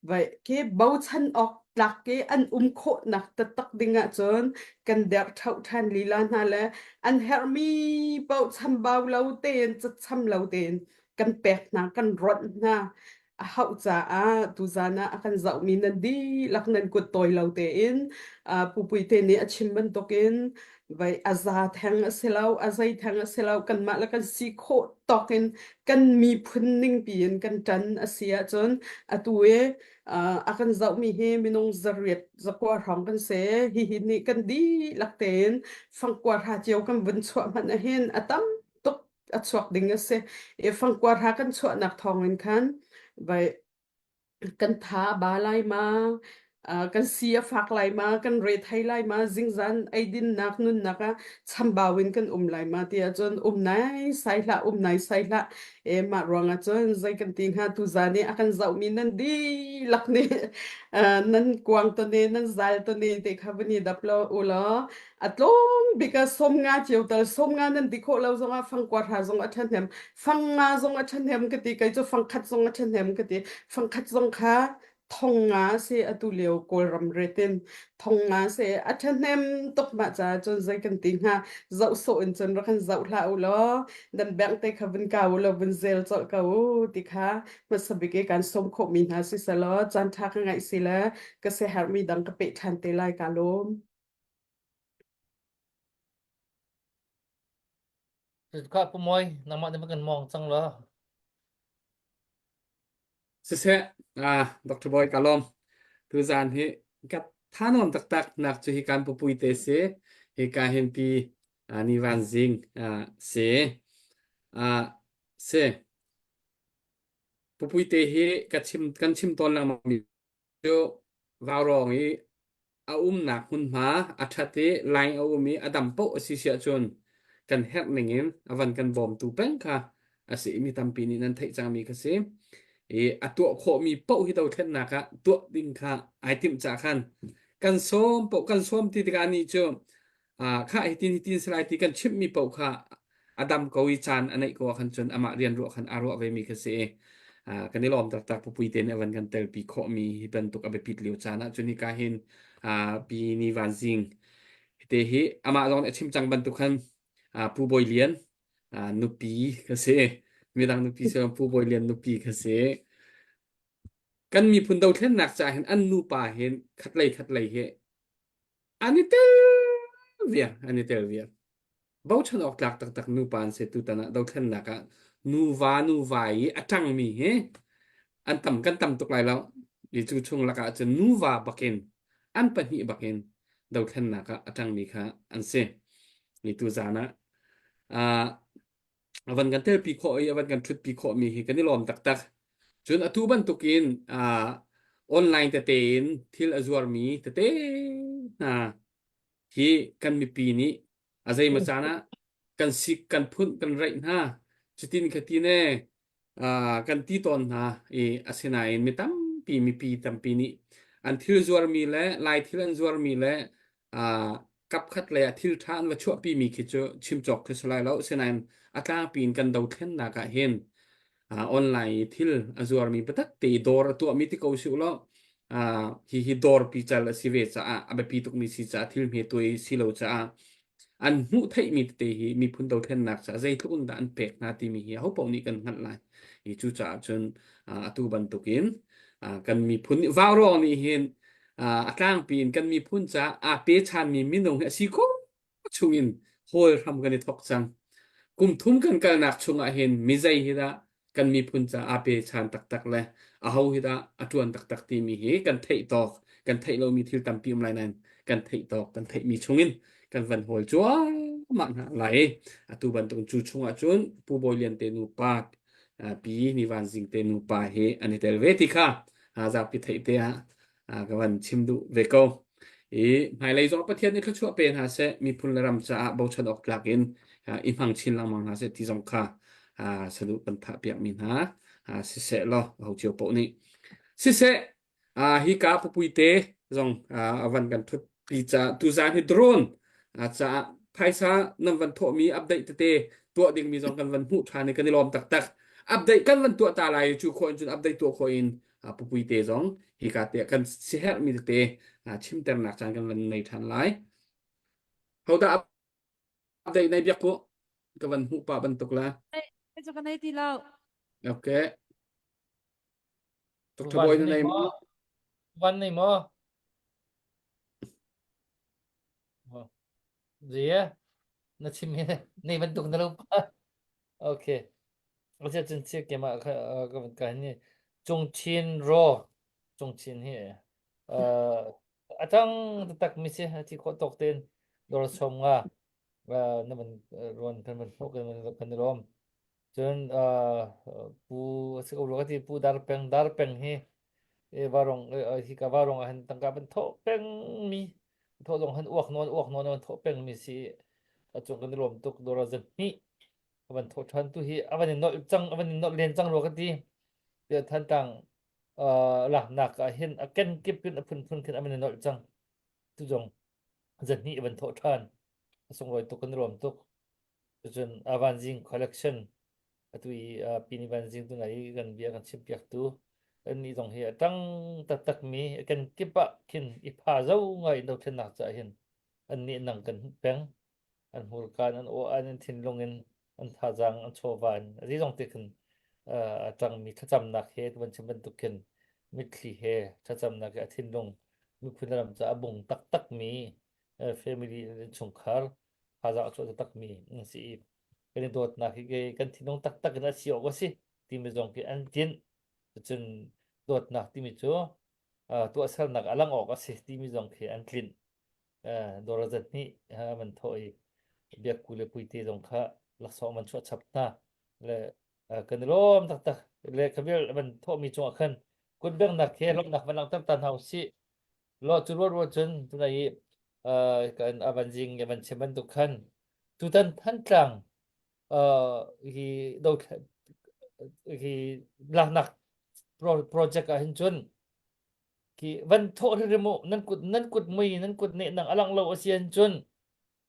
vai ke bochan awk. tlak i an um khawhnak taktak ding ahcun kan derh ṭhauh ṭhan lila hna le an herhmi paoh chambau lo tein cacham lo tein kan pek hna kan ronh hna a hauh caah tuzan ah a kan zohmi nan dihlak nan kut tawi lo tein Pupui te nih a chim bantukin vai a za theng a si lo a zei theng a si lo kanmah le kan si khawh tawk in kan miphun ning piin kan ṭan a si ahcun atu i a kan zohmi hi minung zariat zakua hrawng kan si hihi nih kan dihlak tein fangkua hra cio kan vun chuah hmanh ahhin a tam tuk a chuak ding a si i fangkua hra kan chuahnak thawngin khan vai kan tha a ba lai ma kan si a fak lai ma kan re thei lai ma zingzan eidinnak nunnak ah chambau in kan um lai ma ti ahcun um nai sai hlah um nai sai hlah e mah ruangah cun zei kan ti hnga tu zan i a kan zohmi nan dihlak nih nan kuang tone nan zal tone te kha van i dap lo u law a tlawm bik ah 50 cio tal 50 nan ti khawh lo zongah fangkua hra zong a ṭhahnem fang nga zong a ṭhahnem ka ti kei cu fangkhat zong a ṭhahnem ka ti fangkhat zong kha thong nga si atu lio Kawlram retin thong nga si a ṭhahnem tuk mah caah cun zei kan ti hnga zoh sawh in cun rak kan zoh hlah u law nan bank te kha vun kau u law vun zel colh ko u ti kha hmasa bik i kan sawm khawhmi hna si selaw caan ṭha ka ngaih si le ka siaherhmi dang ka peh ṭhan te lai ka lawm. Kha Pu Mawi, nangmah nih kan mawng cang law. Siseh, ah, Dr. Boy ka lawm. Tuzaan hi ka thanuam taktak nak cu hi kan pupui te si. Hi ka hin pi ah, ni van zing ah, si. Ah, si. Pupui te hi ka chim kan chim tawn lengmang mi cu vaurawng i a umnak hmunhma a ṭhat i line a um i a dam paoh a si si ahcun kan herh ning in a van kan bawmtu peng kha a si i mi tampi nih nan theih cangmi kha si. I a tuah khawhmi paoh hi dothlennak ah tuah ding kha ai timh caah khan kan sawm paoh kan sawm ti tikah anih cu khah hitin hitin si lai ti kan chimhmi paoh kha a dam ko i caan a neih ko ah khan cun amah rian ruah khan aa ruah vemi kha si i kan i lawm taktak pupui te nih a van kan telpi khawhmi hi bantuk a biapit lio caan ah cun hika hin pi ni van zing te hi amah zong nih a chim cang bantuk khan Pu Bawi Lian nupi ka si midang nupi si Pu Bawi Lian nupi ka si kan miphun dothlennak caah hin an nupa hin khatlei khatlei hi An i tel viar, an i tel viar. Bochan awk tlak taktak nupa an si tutan ah dothlennak ah nuva nuva i a ṭangmi hi an tam kan tam tuk lai lo. I cu chung lakah cun nuva bakin an pahnih bakin dothlennak ah a ṭangmi kha an si. Ni tu zan ah ah a van kan telpi khawh i a van kan ṭhutpi khawhmi hi kan i lawm taktak. Cun atu bantukin uh, online tete in thil a zuarmi tete hna hi kan mipi nih a zeimaw caan ah kan sik kan phunh kan raih hna cutin khatin e uh, kan ti tawn hna i asinain mi tampi mipi tampi nih an thil zuarmi le lai thil an zuarmi le uh, kapkhat lei ah thil ṭha an va chuahpimi khi cu chim cawk khi si lai lo. Asinain a tlangpi in kan dothlennak ah hin uh, online i thil a zuarmi biatak te i dawr a tuahmi ti ko si u law uh, hi hi dawr pical a si ve caah a biapi tukmi si caah thil hme tuai si lo caah an hmuh theihmi tete hi miphun dothlennak caah zeitluk in dah an pek hna timi hi ahopaoh nih kan hngalh lai. I cucaah cun uh, atu bantukin uh, kan miphun nih vaurawng nih hin a tlangpi in kan miphun caah aa pechanmi minung hi a si khawh chungin hawl hram kan i thawk cang. Kum thum kan kalnak chungah hin mizei hi dah kan miphun caah aa pechan taktak le aho hi dah a ṭuan taktak timi hi kan theih tawk, kan theih lomi thil tampi um lai nain kan theih tawk, kan theihmi chungin kan van hawl cuahmah hna lai. Atu bantuk cu chungah cun Pu Bawi Lian te nupa Pi Ni Van Zing te nupa hi an i tel ve ti kha zapi theih te ah ka van chim duh ve ko. I hmailei zong Pathian nih thluachuah pe hna seh, miphun le ram caah bochan awk tlak in i hmang chin lengmang hna seh ti zong kha saduh kan thah piakmi hna siseh law ho cio paoh nih siseh hika pupuite zong a van kan thut pi ca tuzaan hi drone caah phaisa nan van thawhmi update tete tuah dingmi zong kan van hmuh ṭhan i kan i lawm taktak update kan van tuah ta lai cu khawh in cun update tuah khawh in. Pupui te zong hika te kan siherhmi tete chimternak caan kan van nei ṭhan lai. Hodah update nei biak ku ka van hmuh pah bantuk la. Hey, cu ka nei ti lo. Okay. Dr. Boy na nei maw? Van nei maw? Zia, na chim hi nei bantuk na lo pa. Okay. Asia cun chi ke ma ka ka van ka ni Chungchin ro Chungchin hi uh atang tak mi si ti kho tok ten dor som nga na van ron kan van hmu kan kan rom Cun Pu a si ko rua ka ti Pu Dar Peng Dar Peng hi varong hika varong ah hin tangka van thawh pengmi thawh zong han uak nawn uak nawn van thawh pengmi si a cung kan i lawm tuk dora zahnih a van thawh ṭhan tu hi a van i nolh cang a van i nolh len cang rua ka ti tiah Thantlang laknak ah hin a kenkip in a phunphun khin a van i nolh cang tu zong zahnih a van thawh ṭhan a sunglawi tuk kan i lawm tuk Cucun Avanzing Collection atu i Pini Vanzing tu i kan bia kan chimpiaktu annih zong hi a ṭang taktakmi kan kip ah khin i pha zo ngai in dothlennak caah hin annih nang kan hmuh peng an hmurka in an aw an thinlung in an thazaang an chawva in a zeizong te khin a ṭangmi thlacamnak he tu van chim bantuk khin mitthli he thlacamnak he a thinlung miphun ram caah a bung taktakmi family chungkhar thazaang a chuah taktakmi an si i kan i dawtnak hi kan thinlung taktak in a si awk a si timi zong khi an tinh. Cun dawtnak timi cu tuahsernak a lang awk a si timi zong khi an tlinh. Dawr zat nih man thawh i biakku le puite zong kha laksawng man chuah chap hna le kan i lawm taktak le khavel man thawhmi cungah khan kut bengnak he lawmhnak van langhter ta hna usih Lo cu ruat ruat cun tunai i kan a van zing i van chim bantuk khan tutan Thantlang hi do hi laknak project ah hin cun khi van thawh hrim u nan kut nan kut mui nan kut neh nang alang lo a si an cun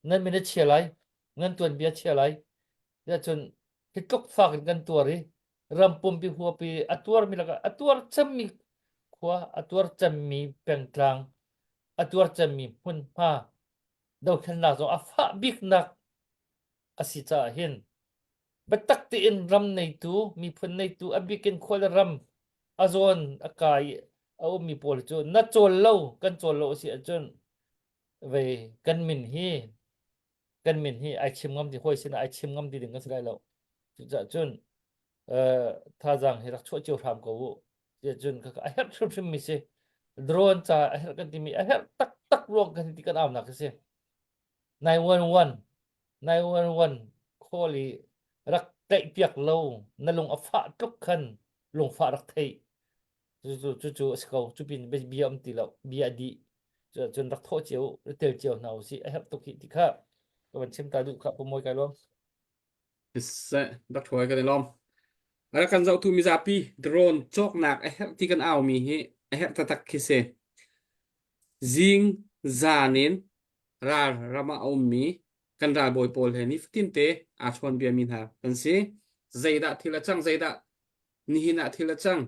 nan min a chia lai nan tuanbia chia lai ya cun hi tluk fak in kan tuar i ram pumpi huapi a tuarmi lakah a tuar cemmi khua a tuar cemmi pengtlang a tuar cemmi hmunhma dothlennak zong a fah biknak a si caah hin biatak tein ram neitu miphun neitu a bikin khua le ram a zawn a kai a ummi pawl cu na cawl lo kan cawl lo a si ahcun vei kan min hi kan min hi ai chim ngam ti hawi sinah ai chim ngam ti ding kan si lai lo. Cucaah cun thazaang hi rak chuah cio hram ko u. Cun a herh hrimhrim mi si. Drone ca a herh kan timi a herh taktak ruang kan ti kan aunak hi si. 911 911 call i rak tlaih piak lo na lung a fah tluk khan lungfah rak theih Cucu cucu a si ko. Cu pin bia um ti lo. Bia a dih. Cun rak thawh cio, rak tel cio hna usih. A herh tuk hi ti kha ka van chim ta duh kha pu Mawi kai lawm. Siseh, rak ṭhuai kan i lawm. A rak kan zohtu mizapi drone cawknak a herh ti kan aumi hi a herh taktak khi si. Zing zan in ral ram ah a ummi kan ralbawi pawl he nifatin te aa chawn biami hna kan si. Zeidah thil a cang, zeidah nihin ah thil a cang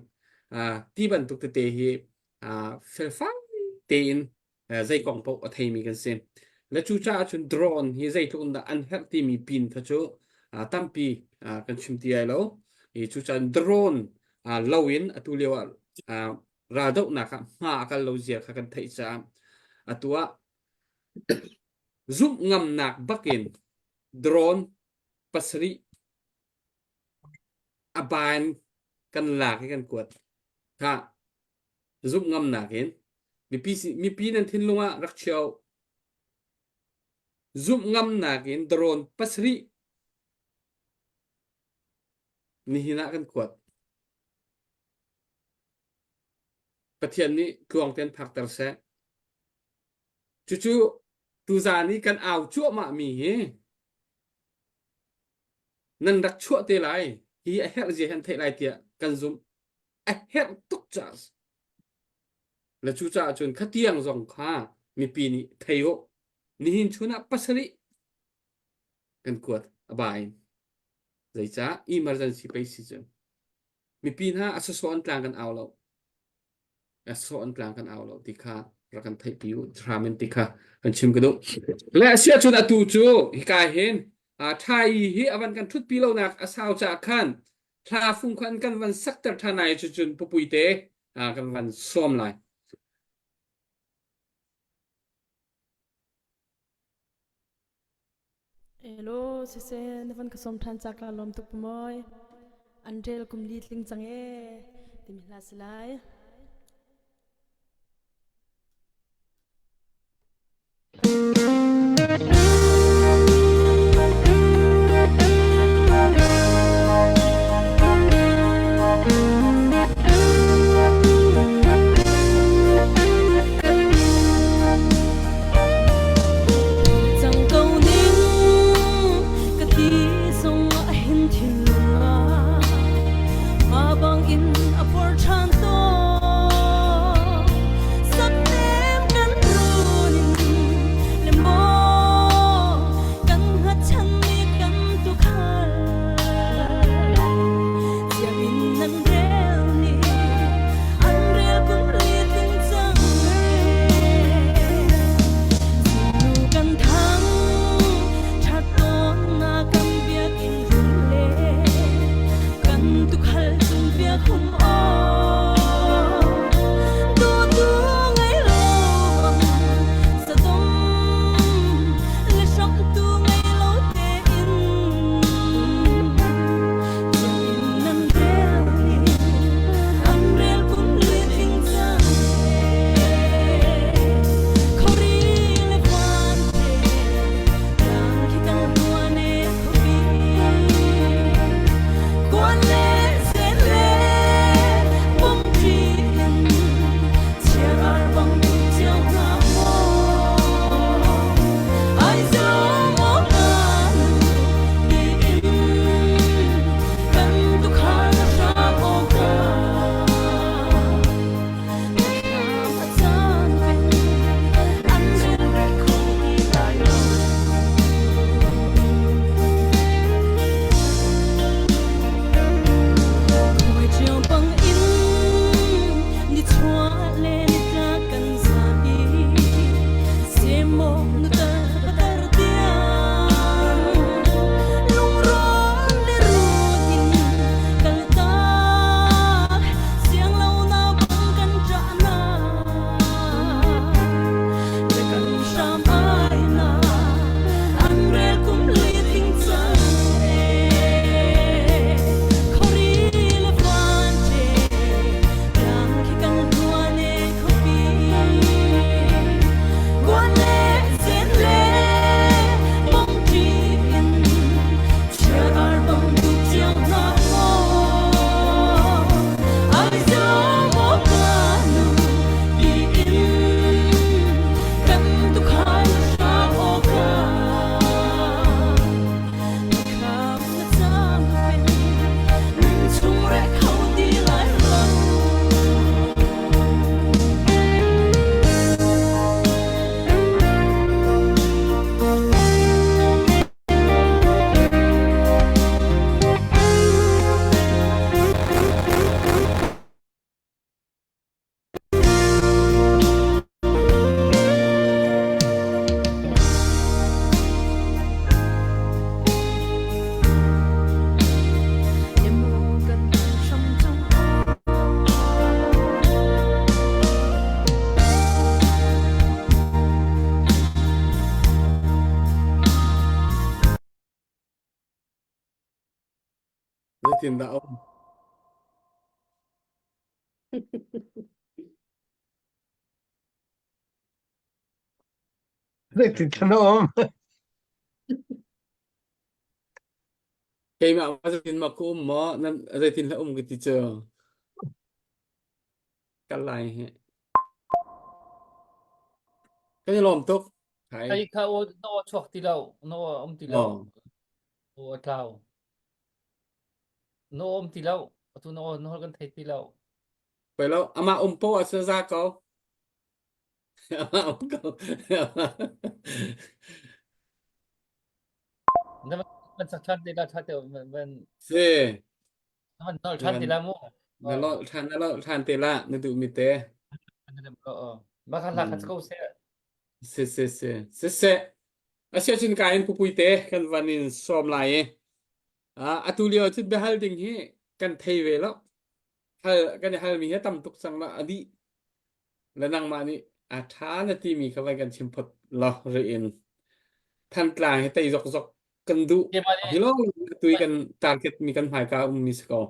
ti bantuk tete hi felfai tein zei kong paoh a theimi kan si. Le cucaah cun drone hi zeitluk in dah an herh timi pin kha cu tampi kan chim ti ai lo. Cucaah drone lo in atu lio ah raldohnak ah hma a kal lo zia kha kan theih caah atu ah zumh ngamnak bakin drone pasarih A ban kan lak i kan kuat. Khah, zumh ngamnak in mipi, mipi nan thinlung ah rak chia u. Zumh ngamnak in drone pasarih nihin ah kan kuat. Pathian nih tluang tein phakter seh. Cucu tuzaan i kan au cuahmah mi hi nan rak chuah te lai hi a herh zia hi an theih lai tiah kan zumh a herh tuk caah le cucaah cun khatiang zong kha mipi nih thei u nihin chun ah pasarih kan kuat a ba in zeicah emergency pei si cu mipi hna a sawsawh an tlang kan au lo. Sawh an tlang kan au lo ti kha rak kan theihpi u hram in ti kha kan chim ka duh. Le a siah cun atu cu hika hin ṭha i hi a van kan ṭhutpi lonak a sau caah khan thla fung khan kan van sakter ṭhan lai cucun pupui te kan van sawm lai. Elo siseh na van ka sawm ṭhan ca ka lawm tuk mawi. An rel kum li tling cang ee timi hla si lai. Cang ko ning ka ti zong ah hin thinlung ah ma bang in a por ṭhan tawn saknem kan run in le maw kan hngatchan mi kan tukhal Tiang in nan rel ni an rel kum ri tling cang Zingnu kan thang that tawn na kan biakinn run le kan tukhal cung biak hum aw tu tu ngei lo bang sadom le hram tu ngei lo tein Nan rel an rel kum tling cang Khori le van te tlang khi kan hnuan e khuapi Kuan le sen le bom ṭi in chiar ar bang tuk cio hna maw Ai zo maw kan tiin kan tukhal hram awkah hram a caan an rel kho ti lai lo. Khuai ṭio bang in nichuah le nitlak kan zam i semaw nutar patar tiang lungrawng le run in kaltak siang lo na bang kan ṭah na le kan hram ai na an rel kum li ting cang e khori le van che tlang khi kan hnuan e khuapi guan le zen le mong ṭi in chiar ar bang tuk cio hna maw ai zo maw ka nu tiin kan tukhal hram awkah kham na cam pen nun chung re kho ti lai lo. Emu kan hram cung Zeitindah a um? Zeitin na um? Keimah ma zeitin ma ka um maw? Nan zeitin hlah um ka ti cu. Kal lai hi. Kan i lawm tuk. Hai. Ai kha aw na aw chuak ti lo, na aw um ti lo. Oh. Aw a tlau. Na aw um ti lo. Atu na aw na hol kan thei ti lo. Poi lo, amah um po ah cun za ko. Amah um ko. Na van sak ṭhan te la ṭha te van Si. na van nol ṭhan te la mu. Na lol ṭhan na lol ṭhan te la na duh mi te. Kan lo. Mah kha hla kha ko seh. Si si si. Si seh. Asia cun ka in pupui te kan van in sawm lai i. Ah, atu lio cun biahal ding hi kan thei ve lo. Hal kan i halmi hi tam tuk cang la a dih. Le nangmah nih a ṭha na timi kha vai kan chim phot lo ri in. Thantlang hi tei zokzok kan duh. Keimah nih Hi lawng tui kan target mi kan hmaika ummi si ko.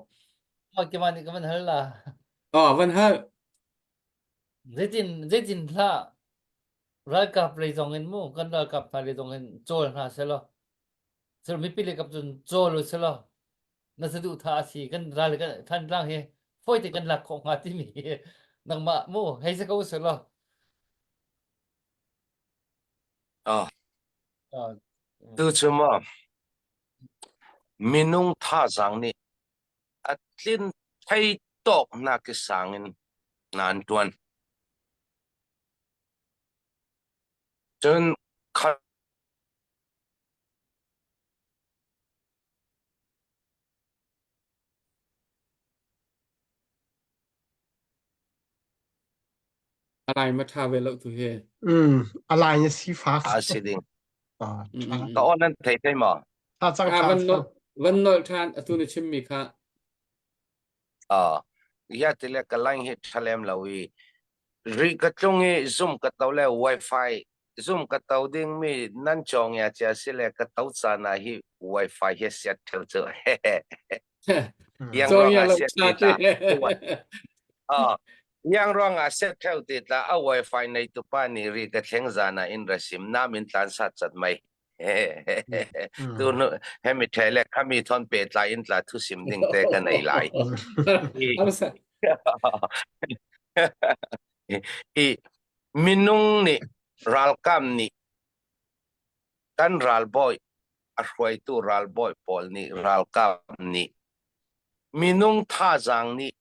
Keimah nih ka van hal la. Oh, van hal. Zeitin zeitin hlah ralkap lei zong in mu kan ralkap hna lei zong in cawl hna selaw sir mipi lei kap cun cawl u selaw na saduhthah a si kan ral kan Thantlang hi fawi te kan lak khawh hnga timi nangmah mu hei si ko selaw Ah, tu cu maw minung thazaang nih a tlin thei tawk nak i sang in nan tuan. Cun kha Alai ma tha ve lo tu hi. Mm, alai na si fak. A si ding. Ah, Mm, tha. mm, Ka mm. on nan thei thei ma? Tha cang Ah, tha van nol cang. van nol than atu na chim mi kha. Ah, ya tile ka line hi thalem lo i ri ka tlung i zum ka to le wifi zum ka to ding mi nan chong ya cha si le ka to cha na hi wifi hi set theu chu yang Chong rong ya a lo set cha ti ti. ta ah yang rong a set theu ti ta a wifi nei tu pa ni ri ka thleng zana in rasim na min tlan sat chat mai tu nu hemi thele khami thon pe tla in tla thu sim ding te ka nei lai i minung nih ralkap nih kan ralbawi a hruaitu ralbawi pawl nih ralkap nih minung thazaang nih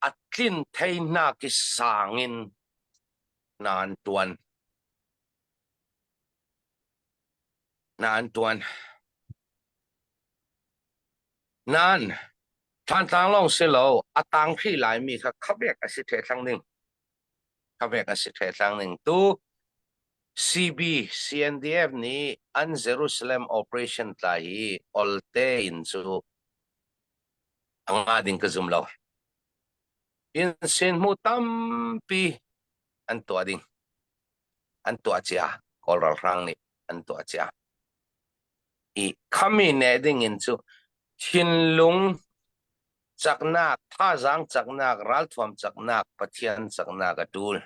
a tlin thei hna ki sang in hna an tuan. Hna an tuan. Nan Thantlang lawng si lo a tang hri laimi kha khabek a si the thlang ning. Khabek a si the thlang ning tu CB CNDF nih an Jerusalem operation tla hi olte in cu a nga ding ka zum lo. In sin mu tampi an tuah ding. An tuah cia. Kawl ralhrang nih an tuah cia. I khami ne ding in cu thinlung caknak, thazaang caknak, ralthuam caknak, Pathian caknak a tul.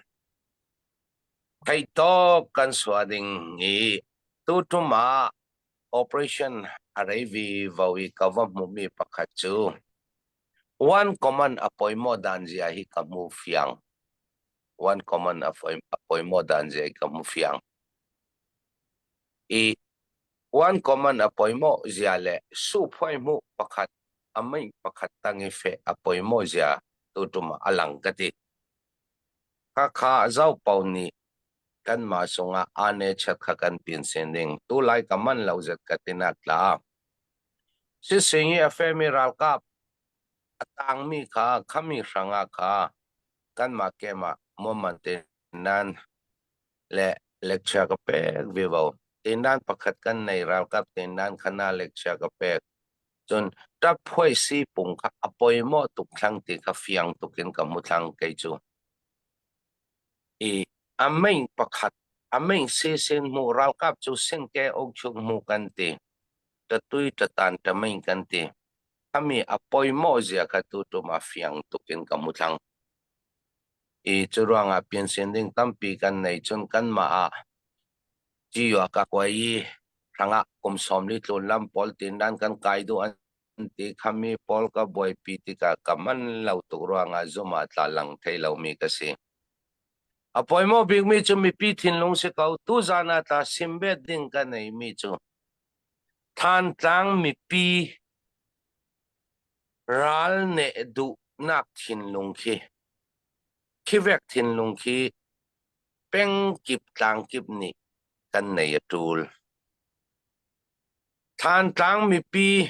Theihtawk kan sua ding i tutum ah operation a rei vivo i ka va hmuhmi pakhat cu one command a pawimawh dan zia hi ka hmu fiang. One command a pawimawh dan zia hi ka hmu fiang. I one command a pawimawh zia le suphuai hmuh pakhat a mei pakhat tang i feh a pawimawh zia tutum ah a lang ka ti. Khakha zopo nih kanmah sungah ane chat kha kan pin sin ding. Tu lai ka man lo zet ka tinak tla. Sising i a femi ralkap a tangmi kha khami hrangah kha kanmah kemah muamman te nan le lecture ka pek vivo. Tindan pakhat kan nei ralkap tindan khana lecture ka pek. Cun ṭap phuai si pung kha a poimawh tuk thlang ti kha fiang tuk in ka hmu thlang kei cu. I a main pakhat a main sisin hmu ralkap cu singke okchuk hmu kan ti. Tatui tatan tamain kan ti. Ami a poimawh zia kha tu tum a fiang tuk in ka hmu thlang. I cu ruangah piansin ding tampi kan nei cun kanmah ah Ciua ka kuai i hrangah kum 40 tlun lam pawl tindan kan kai duh an ti khami pawl ka buaipi tikah ka man lo tuk ruangah zum ah tla lang thei lomi ka si. A pawimawh bikmi cu mipi thinlung si ko. Tuzan ah tla simbet ding ka neimi cu Thantlang mipi ral neh duhnak thinlung khi khivek thinlung khi pengkip tlangkip nih kan nei a ṭul. Thantlang mipi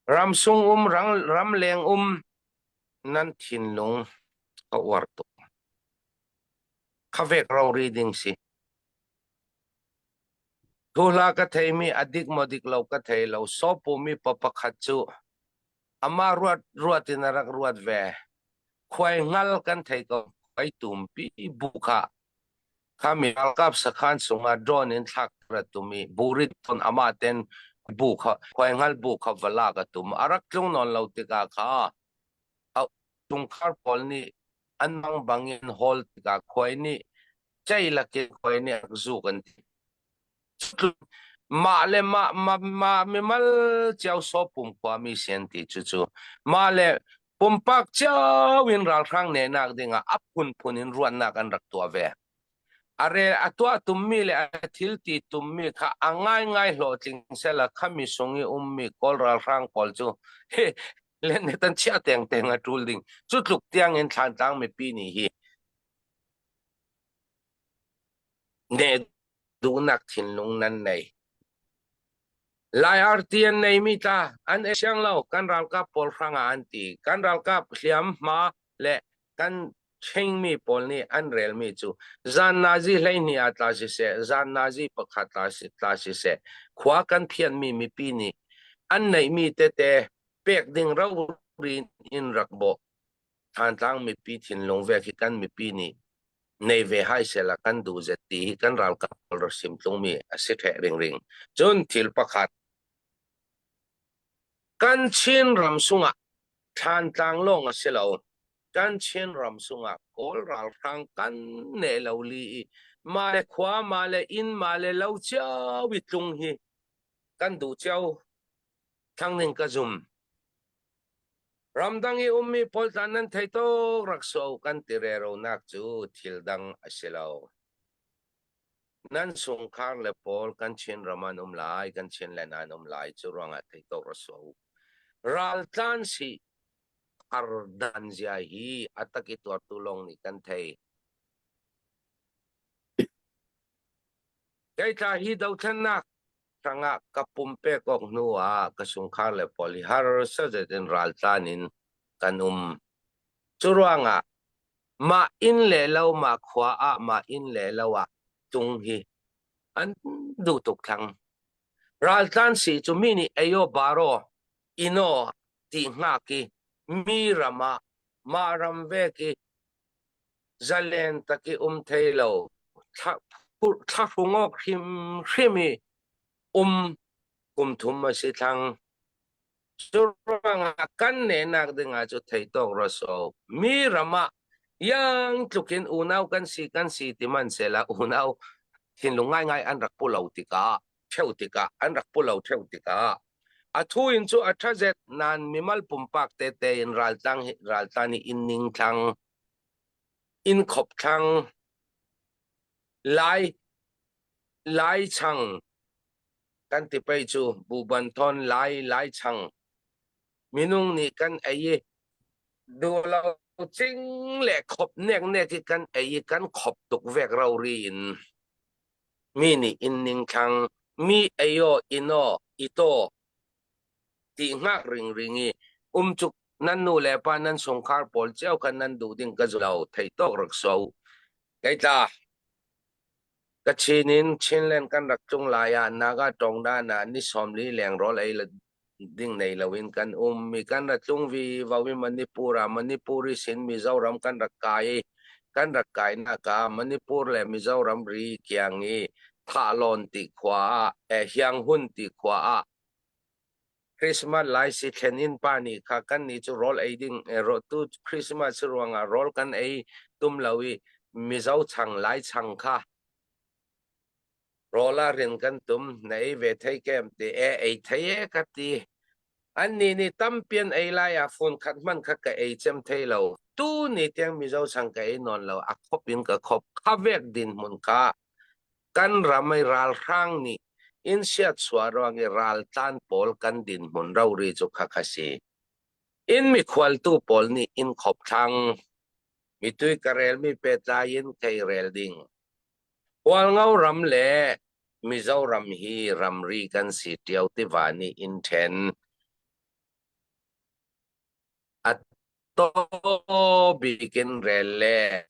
ramsung um ramleng um nan thinlung ka uar tuk. Khavek rori ding si. Thuhla ka theimi a dik maw dik lo ka thei lo. Sawpumi pa pakhat cu amah ruat ruat in a rak ruat ve. Khuai hngal kan thei ko. Khuai tumpi bu kha kha mi ralkap sakhan sungah drone in thlak a tum i burit ton amah ten bu kha khuai hngal bu kha va lak a tum. A rak tlung nawn lo tikah kha a chungkhar pawl nih an mang bangin hawl tikah khuai nih cei lakin khuai nih a zuk an ti. Mah le mah ma, ma mimal cio so pum khuami si an ti cucu mah le pumpak cio in ralhrang nehnak dingah a phunphun in ruahnak an rak tuah ve. A rel a tuah tummi le a thil ti tummi kha a ngaingai hlawhtling sela khami sung i ummi Kawl ralhrang pawl cu he len he tan chia teng teng a tul ding cu tluk tiang in Thlantlang mipi nih hi ne duhnak thinlung nan nei. Lai arti an neimi tla an ei siang lo kan ralkap pawl hrangah an ti. Kan ralkap hliam hma le kan chengmi pawl nih an relmi cu zan nazi 12 ah tla siseh, zan nazi pakhat tla, tla siseh, khua kan phianmi mipi nih an neihmi tete pek ding rori in rak bawh. Thantlang mipi thinlung ve khi kan mipi nih nei ve hai sela kan duh zet ti hi kan ralkap pawl rak sim tlungmi a si ṭheh ringring. Cun thil pakhat kan Chin ram sungah Thlantlang lawng a si lo. Kan Chin ram sungah Kawl ralhrang kan ne lo li i mah le khua mah le inn mah le lo cio i tlung hi kan duh cio thlang ning ka zum. Ramdang i ummi pawl tla nan thei tuk rak so kan ti reronak cu thil dang a si lo. Nan chungkhar le pawl kan Chin ram an um lai, kan Chinland an um lai cu ruangah thei tuk rak so. Raltlan si har dan zia hi a tak i tuartu lawng nih kan thei. Kei tla hi dothlennak hrangah ka pumpek awk hnu ah ka chungkhar le pawl hi harsa zet in raltlan in kan um. Cu ruangah mah inn le lo mah khua ah mah inn le lo ah tung hi an duh tuk thlang. Raltlan si cu mi nih eio baro ino ti hngak i mi ram ah mah ram vek i zalen tak i um thei lo thlahrung awk hrimhrim i um kum thum a si thlang. Cu ruangah kan nehnak dingah cu thei tawk ra so mi ram ah yang tlukin unau kan si kan si ti man sela unau thinlung ngaingai an rak pu lo tikah theu tikah an rak pu lo theu tikah a thu in cu a tha zet nan mimal pumpak tete in raltlang raltlan i inn ning thlang inn khop thlang lai lai chang kan ti pei cu buban thon lai lai chang minung nih kan ei i duh lo cing le khop nek nek i kan ei i kan khop tuk vek rori in Mi nih inn ningthlang, mi ei aw, inn aw, i taw ti hngak ringring i um cuk nan nu le pa nan chungkhar pawl cio kha nan duh ding ka zu lo thei tawk rak so. Kei tla Kachin in Chinland kan rak tlung lai ah Naga tawngdan ah ni 40 leng rawl ei ding nei loin kan um mi kan ra tlung vi vo i Manipur ah Manipur i sin Mizoram kan rak kai i kan rak kai nak ah Manipur le Mizoram ri kiang i Thahlawn ti khua ah eh Hianghun ti khua ah Christmas lai si thlen in pa nih kha kan nih cu rawl ei ding eh, ro tu Christmas ruangah rawl kan ei tum lo i Mizo chang lai chang kha Rawl ah rian kan tum, na ei ve thei kem ti e ei thei e ka ti. Annih nih tampi an ei lai ah phone khat hmanh kha ka ei cem thei lo. Tu ni tiang Mizo chang ka ei nawn lo, a khop in ka khop. Kha vek din hmun kha kan ram i ralhrang nih in siatsuah ruang i raltlan pawl kan dinhmun rori cu kha kha si. Inn mikhualtu pawl nih inn khop thlang. Mitui ka relmi pehtlai in kei rel ding. Hualngo ram le Mizoram hi ramri kan si ṭio tiva nih in ṭhen. A taw bik in rel le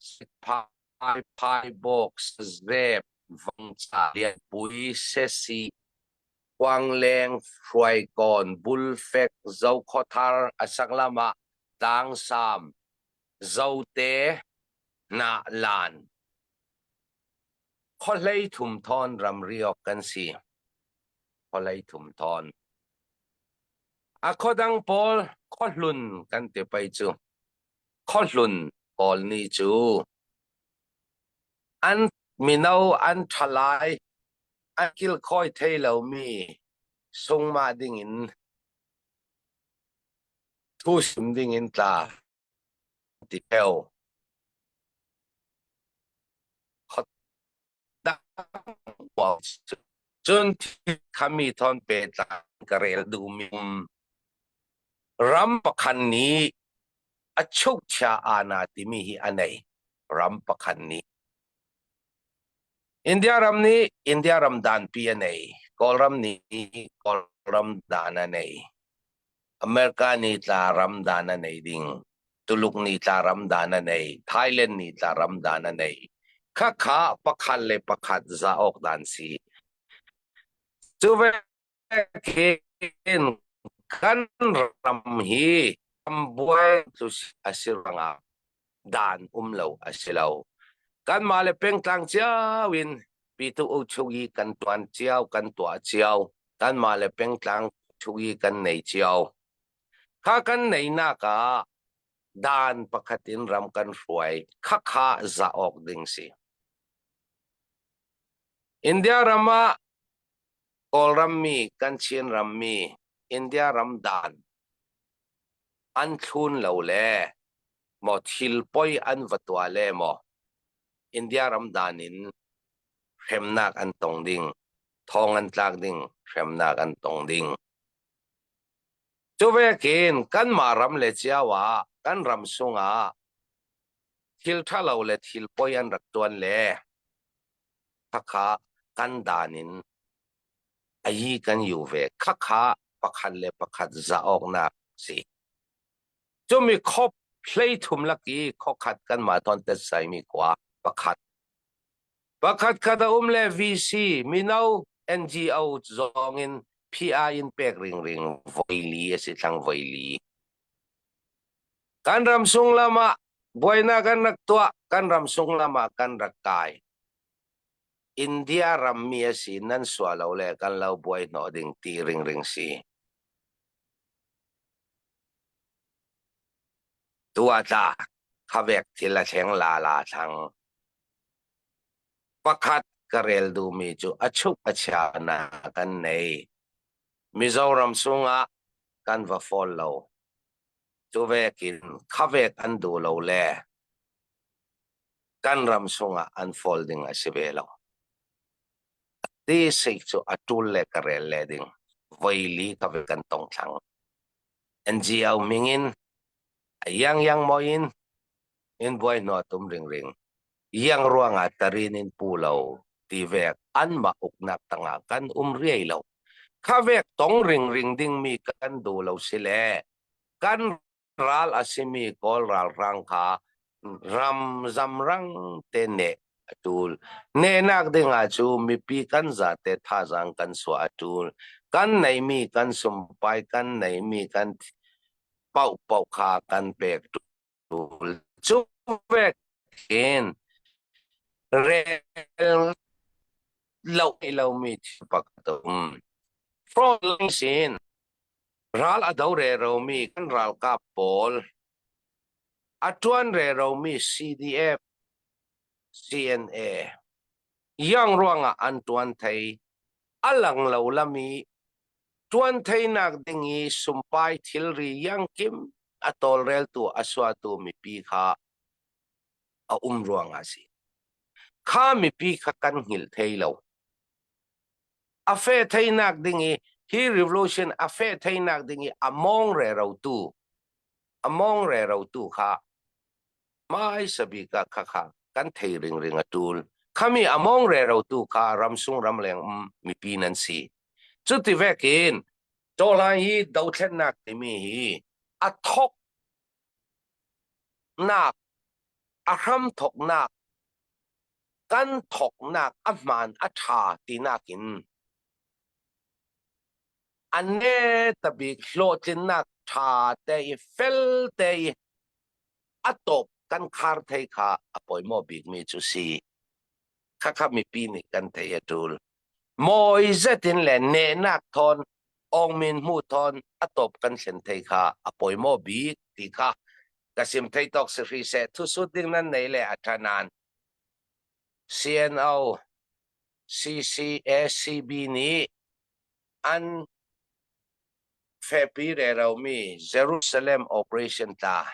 Phaibawk, Sazep, Vangca, Lianpui, Sesi, Khuangleng, Hruaikawn, Bulfek, Zokhawthar, a chaklam ah Tlangsam, Zote, Hnahlan. Khuahlei thum thawn ramri awk kan si. Khuahlei thum thawn. A khuadang pawl khuahlun kan ti pei cu. Khuahlun pawl nih cu an mino an ṭhalai an kilkhawi thei lomi sungmah dingin thu sim dingin tla ti theo. Cun khami thawn pehtlai ka rel duhmi um. Ram pakhat nih a chukchia ana timi hi a nei. Ram pakhat nih. India ram nih India ram danpi a nei. Kawlram nih Kawlram dan a nei. America nih tla ram dan a nei ding. Tuluk nih tla ram dan a nei. Thailand nih tla ram dan a nei. Khakha pakhat le pakhat za awk dan si. Cu ve khin kan ram hi ram buai cu a si ruangah dan um lo a si lo. Kanmah le pengtlang cio in pitu chung i kan tuan cio, kan tuah cio. Kanmah le pengtlang chung i kan nei cio. Kha kan neinak ah dan pakhat in ram kan hruai. Khakha za awk ding si. India ram ah Kawlram mi kan Chin ram mi India ram dan an thlun lo le maw thil poi an va tuah le maw India ram dan in hremnak an tong ding thong an tlak ding hremnak an tong ding cu vekin kanmah ram le cio ah kan ram sungah thil ṭhalo le thil poi an rak tuan le khakha kan dan in ayi kan yu ve khakha pakhat le pakhat za awknak si cumi khop hlei thum laki khokhat kan ma ton tet sai mi kwa pakhat pakhat khat a um le VC mino NGO zong in PI in pek ring ring voili a si thlang voili kan ram sung lam ah buaina kan rak tuah kan ram sung lam ah kan rak kai India ram mi a si nan sua lo le kan lo buai hnawh ding ti ringring si. Tu ah tla khavek thil a thleng la la thlang. Pakhat ka rel duhmi cu a chuk a chia na kan nei. Mizoram sungah kan va fall lo. Cu vekin khavek an duh lo le kan ram sungah an fall ding a si ve lo. Ti sik cu a tul le ka rel le ding voili ka ve kan tong thlang. NGO mingin a yang yang mo in in buai no tum ring ring yang ruangah tarin in pu lo ti vek an ma uknak tangah kan um riai lo kha vek tong ring ring ding mi kan du lo si le kan ral a simi Kawl ralhrang kha ram zamrang te neh a tul. Nehnak dingah cu mipi kan zate thazaang kan suah a tul. Kan neimi kan sumpai kan neimi kan paohpaoh kha kan pek tul. Cu vekin rel lo lomi thil pakhat a um. Front sin Ral a do reromi kan ralkap pawl, a ṭuan reromi CDF, CNA, yang ruangah an ṭuan thei. A lang lo lam i ṭuan theinak ding i sumpai thilri yangkim a tawlreltu a suatu mipi kha a um ruangah a si. Kha mipi kha kan hngilh thei lo. A feh theinak ding i hi revolution a feh theinak ding i a mawng rerotu a mawng rerotu kha hmaisa bik ah kha kha kan thei ringring a tul. Khami a mawng rerotu kha ramsung ramleng um mipi nan si. Cuti vekin Tawlai hi dothlennak timi hi a thok nak a hram thoknak. Kan thawknak a hmaan a ṭha tinak in a ne tabik hlawhtlinnak ṭha te i fel te i a tawp kan khar thei kha a pawimawh bikmi cu si. Khakha mipi nih kan thei a ṭul. Mawi zetin le nehnak thawn awngmin hmu thawn a tawp kan thlen thei kha a pawimawh bik ti kha ka sim thei tawk si hri seh thusut ding nan nei le a ṭha nan CNO CCACB nih an fepi reromi Jerusalem Operation tla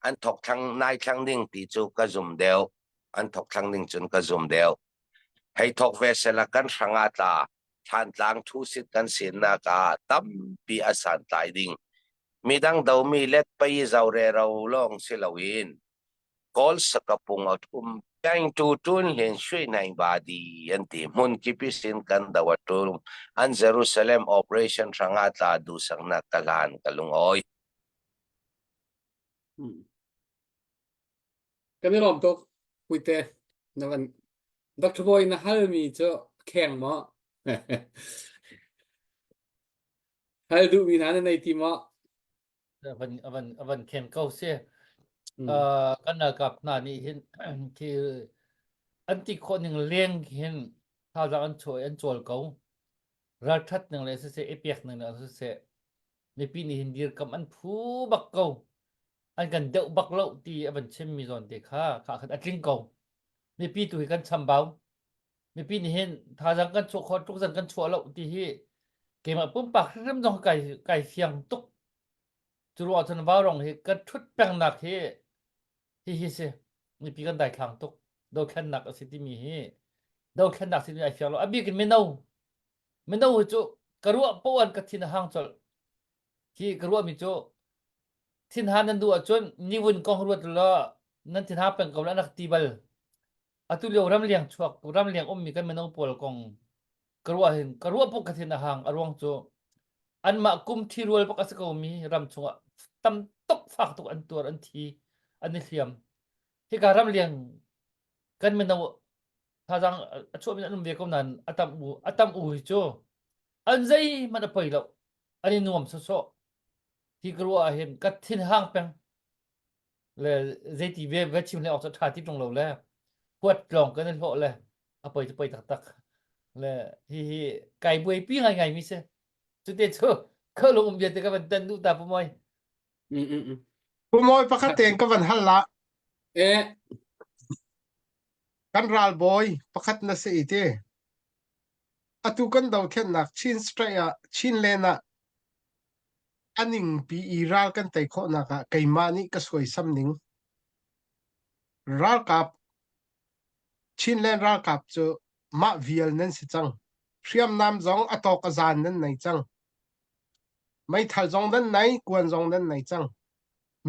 an thok thlang nai thlang ding ti cu ka zum deuh an thok thlang ding cun ka zum deuh hei thok ve sela kan hranga tla Thlantlang thusit kan sinnak ah tampi a santlai ding midang domi let pei zo re ro lawng si loin Kawl sakapung a um Kaing tu tun hin shui nai ba di an ti hmun kipi sin kan do a tul an Jerusalem operation hranga tla du saknak ka hlan ka lungawi Hmm. Kan i lawm tuk puite na van Dr. Bawi na halmi cu kheng maw? Hal duhmi hna na nei ti maw? Avan avan avan khen ko si. Mm. Uh, kan ralkap hna nih hin khi an ti khawh ning leng hin thazaang an chuah i an cawl ko. Ralṭhat ning le siseh i pek ning le siseh mipi nih hin dirkam an phu bak ko. An kan deuh bak lo ti a van chimmi zawn te kha kha khan a tling ko. Mipi tu hi kan chambau. Mipi nih hin thazaang kan chuah khawh tluk zan kan chuah lo ti hi keimah pumpak hrimhrim zong kai kai fiang tuk. Cu ruah cun vaurong hi kan ṭhut pengnak hi hi hi si mipi kan daithlang tuk. Dothlennak a si timi hi dothlennak si timi ai fiang lo. A bik in mino mino hi cu ka ruah poah an ka thin a hang colh. Hi ka ruahmi cu thinhan nan duh ahcun niwun kong ruat law nan thinhang peng ko la an rak ti bal. Atu lio ramleng chuak ramleng ummi kan mino pawl kong ka ruah hin ka ruah puk ka thin a hang a ruang cu anmah kum thi rual bak a si ko mi ram chungah tam tuk fak tuk an tuar an thi an i hliam hika ramleng kan mino thazaang a chuahmi an um ve ko nain a tam u a tam u hi cu an zeihmanh a poi lo an i nuam sawsawh hi ka ruah ah hin ka thin hang peng le zeiti ve ve chim le awk cu ṭha ti ṭung lo le huat lawng kan i hlawh le a poi cu poi taktak le hi hi kai buaipi ngaingai mi si cute cu kho lung um bia te ka van tan duh ta pu moi Mm, mm, mm. Pu Mawi pakhat tein ka van hal la. Eh, Kan ralbawi pakhat na si i ti. Atu kan dothlennak Chin State ah Chinland ah a ningpi i ral kan tei khawhnak ah keimah nih ka suaisam ning. Ralkap Chinland ralkap cu mah vial nan si cang. Hriamnam zong a tawk a zan nan nei cang. Meithal zong nan nei, kuan zong nan nei cang.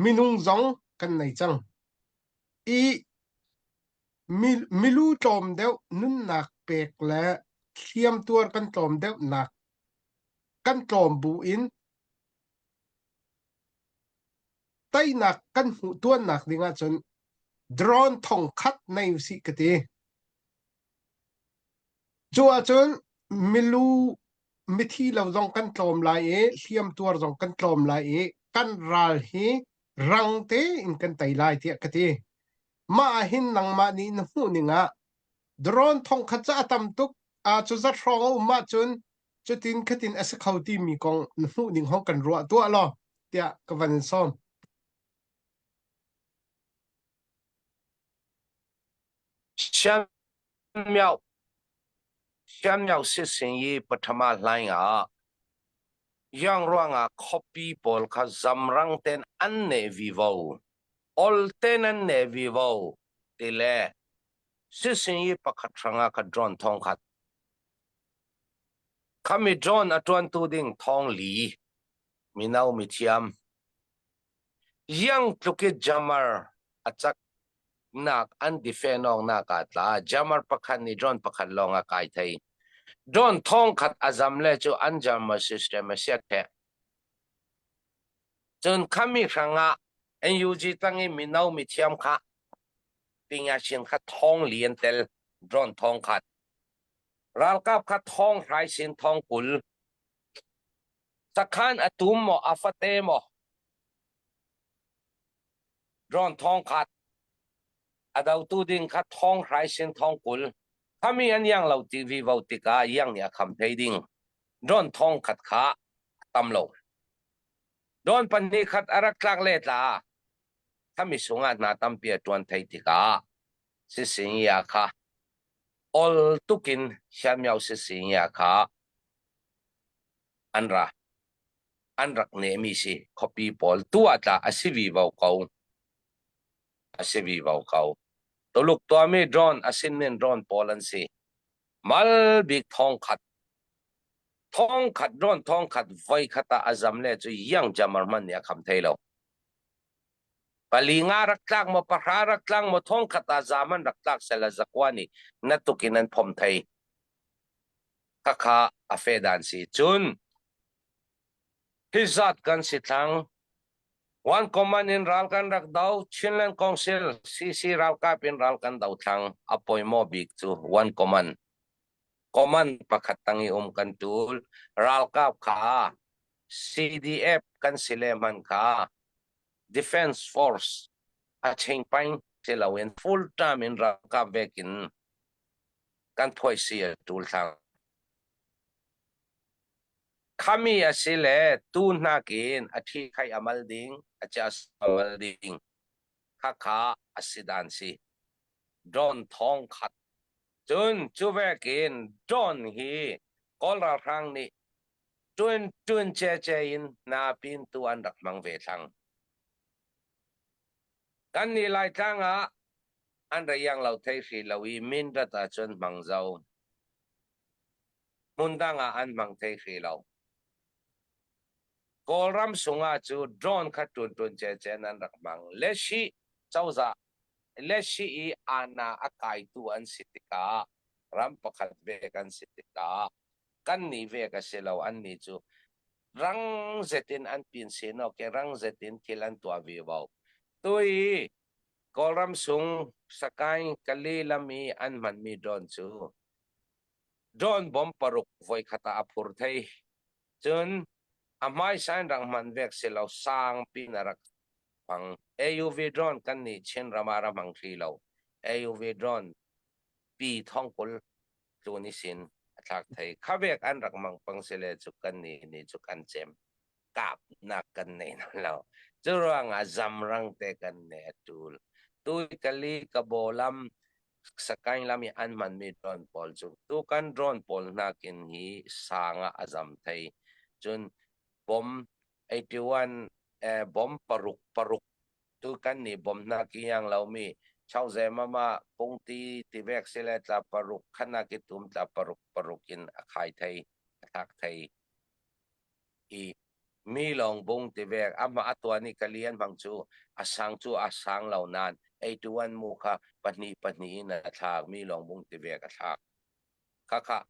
Minung zong kan nei cang. I milu tlawm deuh nunnak pek le hliamtuar kan tlawm deuhnak kan tlawm bu in teinak kan hmuh tuannak ding ahcun drone thong khat nei usih ka ti. Cu ahcun milu mithi lo zong kan tlawm lai i hliamtuar zong kan tlawm lai i kan ral hi rang tein kan tei lai tiah ka ti. Mah ah hin nangmah nih na hmuh ning ah drone thong khat cu a tam tuk ah cu zat hrawng a um ahcun cutin khatin a si kho timi kong na hmuh ning hong kan ruah tuah law tiah ka van in sawm. Siammiao Siammiao sisin i pathama hlaing ah yang ruangah khuapi pawl kha zamrang ten an ne vivo ol ten an ne vivo ti le sisin i pakhat hrangah kha drone thong khat Khami drone a ṭuantu ding thong li mino mithiam yang tluk i jammer a cak nak an defend awk nak ah tla jammer pakhat nih drone pakhat lawng a kai thei drone thong khat a zam le cu an jammer system a siat he cun khami hrangah NUG tang i mino mithiam kha. Pingyashin kha thong li an tel drone thong khat. Ralkap kha thong hrai sin thong 20. Sakhan a tum maw a fate maw drone thong khat. A dotu ding kha thong hrai sin thong 20. Khami an yang lo ti vi vo tikah yang nih a kham thei ding. Drone thong khat kha tam lo. Drone pahnih khat a rak tlak le tla. Khami sungah hna tampi a ṭuan thei tikah sising ya kha ol tukin siamiao sising ya kha an ra an rak nehmi si khuapi pawl tu ah tla a si vivo ko a si vivo ko Tuluk tuahmi drone a sinmin drone pawl an si mal bik thong khat thong khat drone thong khat voi khat ah a zam le cu yang jamar man nih a kham thei lo Pali nga rak tlak maw pahra rak tlang maw thong khat ah zaman rak tlak sela zakua nih na tuk in an phom thei. Khakha a fe dan si. Cun hi zat kan si thlang. One command in ral kan rak do Chinland Council CC ralkap in ral kan do thlang a poimo bik cu one command. Command pakhat tang i um kan tul ralkap kha CDF kan si le hman kha Defense Force a chengpaing si loin full time in ralkap vekin kan phuaisi a tul thlang. Khami a si le tu hnakin a thi khai amal ding, a chia amal ding. Khakha a si dan si. Drone thong khat. Cun cu vekin drone hi Kawl ralhrang nih Ṭuan ṭuan cece in hna pin tu an rak hmang ve thlang. Kan nih Laitlang ah an ra iang lo thei hri lo i Mindat ah cun hmang zo. Hmun dang ah an hmang thei hri lo. Kawlram sungah cu drone kha ṭuan ṭuan cece in an rak hmang. Leshi cozah Leshi i ana a kaitu an si tikah ram pakhat ve kan si tikah kan nih ve ka si lo an nih cu rang zet in an pin sin ke rang zet in thil an tuah vi vo tui Kawlram sung Sakaing Kali lam i an hmanmi drone cu drone bom paruk voi khat ah a phur thei cun a hmaisain rang hman vek si lo sang pin a rak hmang AUV drone kan nih Chin ram ah ra hmang thli lo AUV drone pi thong kul tlun i sin a thlak thei. Khavek an rak mang pang sile cu kan nih ni cu kan cem kapnak kan nei na lo. Cu ruangah zamrang te kan ne a tul. Tu kali ka bolam sakain lam i an hmanmi drone pawl cu tu kan drone pawl nakin hi sang ah a zam thei. Cun bom 81 eh, bom paruk paruk Tu kan nih bawmhnak i iang lomi Chauze mama pungti tivek sile tla paruk khanak i tum tla paruk paruk in a khai thei a thlak thei i mi lawng bung tivek amah a tuan i kalian bang cu a sang cu a sang lo nain 81 mu kha pahnih pahnih in a thlak mi lawng bung tivek a thlak Khakha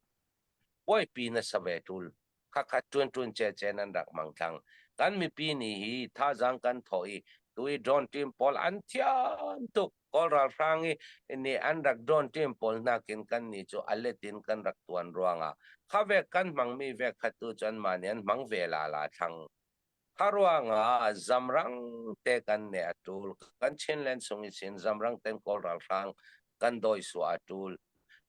buaipi na sa ve ṭul. Khakha ṭuanṭuan cece nan rak mang tlang. Kan mipi nih hi thazaang kan thawh i tu i drone team pawl an thiam tuk. Kawl ralhrang i nih an rak drone team pawl nakin kan nih cu a let in kan rak tuan ruangah kha vek kan hmangmi vek kha tu cu anmah nih an hmang ve la la thlang. Kha ruangah zamrang te kan ne a ṭul. Kan Chinland chung i sin zamrang ten Kawl ralhrang kan dawi sua a ṭul.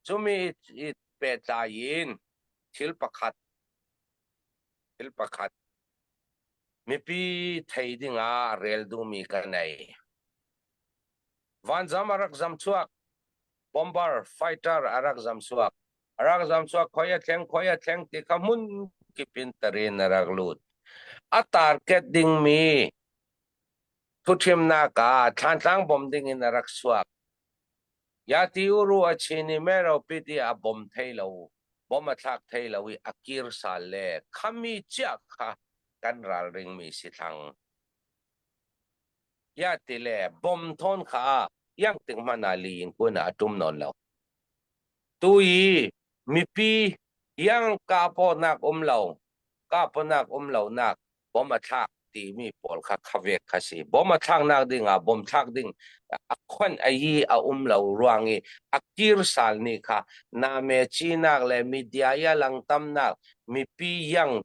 Cumi i pehtlai in thil pakhat thil pakhat mipi thei dingah rel duhmi ka nei. Vanzam a rak zam chuak, bomber fighter a rak zam chuak. A rak zam chuak khoi a thleng khoi a thleng ti kha hmun kip in tarin a rak lut. A target dingmi thuthimnak ah thlantlang bom ding in a rak suak. Yati uru a chin i mero pit i a bom thei lo, bom a thlak thei lo i a kir sal le khami cia kha kan ralringmi si thlang. Ya ti le bom thawn kha yang tik hmanh ah li in kun ah a tum nawn lo. Tu i mipi yang ka pawnak um lo, ka pawnak um lo nak bom a thlak. timi pawl kha khavek kha si. Bom a thlaknak ding ah bom thlak ding a khonh a yi a um lo ruang i a kir sal ni kha name cinak le media ya lang tamnak mipi yang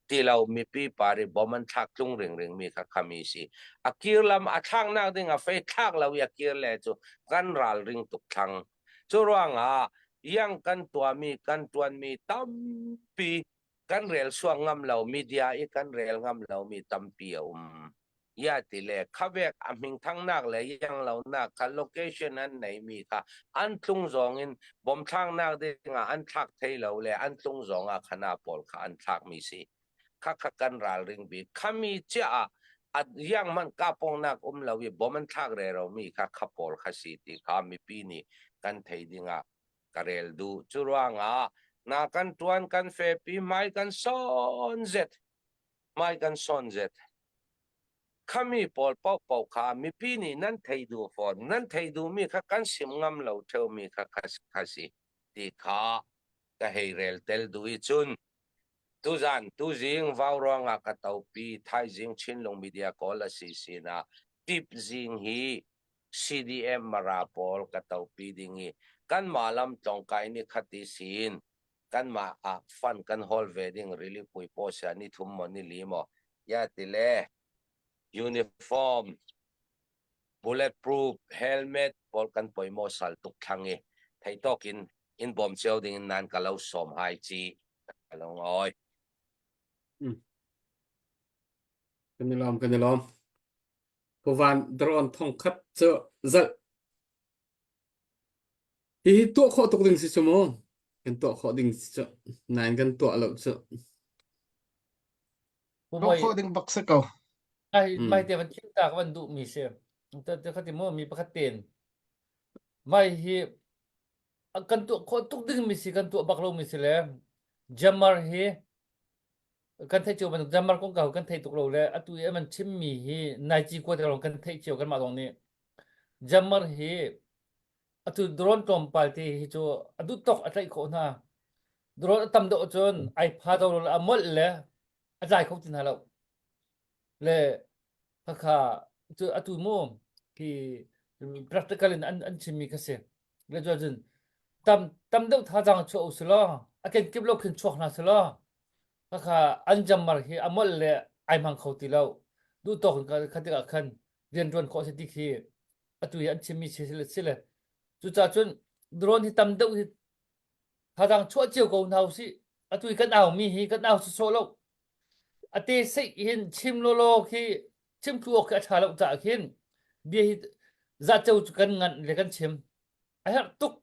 ti lo mipi pari bom an thlak tlung ringring mi kha khami si. A kir lam a thlaknak ding a fei thlak lo i a kir le cu kan ralring tuk thlang. Cu ruangah yang kan tuahmi kan tuanmi tampi kan rel suak ngam lo media i kan rel ngam lomi tampi a um. Ya ti le khavek a hmingthangnak le yang lonak kha location an neimi kha an tlung zong in bom thlaknak ding ah an thlak thei lo le an tlung zong ah khana pawl kha an thlakmi si. Kha kha kan ralring bik. Khami chia ah a yang man ka pongnak um lo i bom an thlak re romi kha kha pawl kha si ti kha mipi nih kan thei ding ah ka rel duh. Cu ruangah na kan ṭuan kan fepi hmai kan sawn zet hmai kan sawn zet. Khami pawl paohpaoh kha mipi nih nan thei duh fawn nan thei duhmi kha kan sim ngam lo ṭheumi kha kha si ti kha ka hei rel tel duh i cun tuzan tuzing vau ruangah ka topi thaizing Chinlung Media Call a si sinah tip zing hi CDM Mara pawl ka topi ding i kanmah lam tlawngkai ni khati siin kanmah ah fund kan hawl ve ding rili pui paw sia ni thum maw ni li maw ya ti le uniform bulletproof helmet pawl kan poi maw sal tuk thlang i thei tawk in in bawm cio ding in nan ka lo sawm hai chi ka lo ngoi. Kan i lawm kan i lawm. Puvan drone thongkhat cu zalh. Hihi tuah khawh tuk ding si cu mu. Kan tuah khawh ding si cu. Nain kan tuah lo cu. Tuah khawh ding bak si ko. Ai mai te van thil ta ka van duh mi si. Ta te khati mu mi pakhat ten. Mai hi kan tuah khawh tuk ding mi si kan tuah bak lo mi si le jammer hi kan theih cio bantuk Myanmar kongkau kan theih tuk lo le atu i an chimmi hi nai ci kuat lawng kan theih cio kanmah zong nih Myanmar hi atu drone tlawmpal te hi cu a duh tawk a tlaih khawh hna drone a tam deuh cun ai pha do le a molh le a tlai kho ti hna lo le khakha cu atu mu khi practical in an an chimmi kha si le cun tam tam deuh thazaang chuah u selaw a kenkip lo khin chuak hna selaw khakha an jammar hi a molh le ai hmang kho ti lo duh tawk in kha tikah khan rian ṭuan khawh si ti khi atu hi an chimmi si si le cucaah cun drone hi tam deuh hi Thazang chuah cio ko hna usih. Atu i kan aumi hi kan au sawsawh lo. A te seih hin chim lawlaw khi chim thlu awk khi a ṭha lo caah khin bia hi zaceo cu kan nganh le kan chim. A herh tuk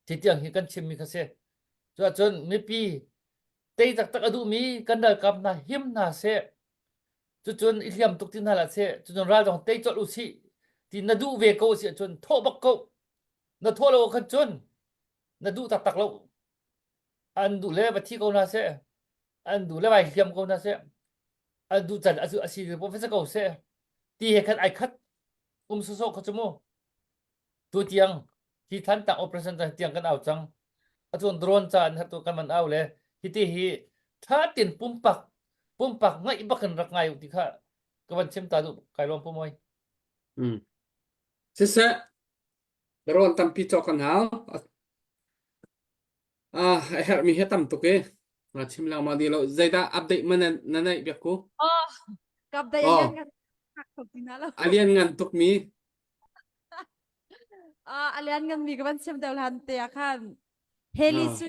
ti tiang hi kan chimmi kha si. Cuahcun mipi tei taktak a duhmi kan ralkap hna him hna seh. Cucun i hliam tuk ti hna hlah seh. Cucun ral zong tei colh usih ti na duh ve ko si ahcun thawh bak ko. Na thawh lo khan cun na duh taktak lo an duh le va thi ko hna seh an duh le vai hliam ko hna seh an duh can a si po fa ko seh ti he khan ai khat um sawsawh kha chu mu tu tiang hi than tang operation cang tiang kan au cang atuan drone ca an hatu kan man au le hi ti hi tha tin pumpak pumpak ngaih bakin rak ngai ti kha ka van chim ta du kai lom pu moi mm siseh Rawn tampi cawk kan hau. Ah, a herhmi hi tam tuk i. Nga chim lengmang dih lo. Zeidah update man na neih biak ku? Oh, kap dai Oh, alian ngan kho ti na lo. a lian ngan tuk mi. Ah, alian ngan mi ka van chim deuh lan te ah khan. Heli Ah. su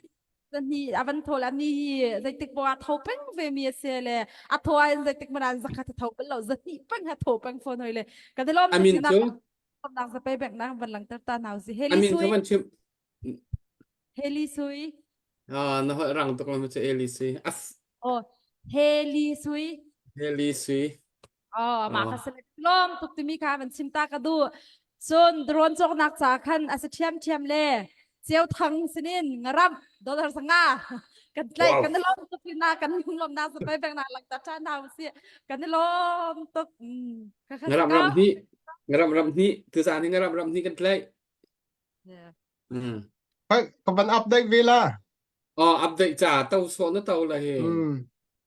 ni avan thol ani hi zeitik bo a tho peng ve mi ase le a tho ai zeitik man an zakhat tho bal lo zahni peng ha tho peng phone hoi le ka delom A min cu Nak zapei bek nak van langter ta nau si a Heli min kha Sui van chim. Heli Sui Ah, na holh rang tuk lo cu Eli Sui. As oh Heli Sui Heli Sui. oh mah Oh. kha select lom tuk timi kha van chim ta ka du cun drone cawknak ca khan a si ṭhiam ṭhiam le ceu thang sinin ngaram dollar sanga kan tlaih Wow. kan i lawm tuk na kan lawm na zapei bek nak langter ta nau si kan i lawm tuk mm ka kha Ngaram ram hnih ngaram ram hnih tuzaan hi ngaram ram hnih kan tlaih. Yeah. Mm. Hei, ka van update ve la. Oh, update ca to so na to la hi. Mm.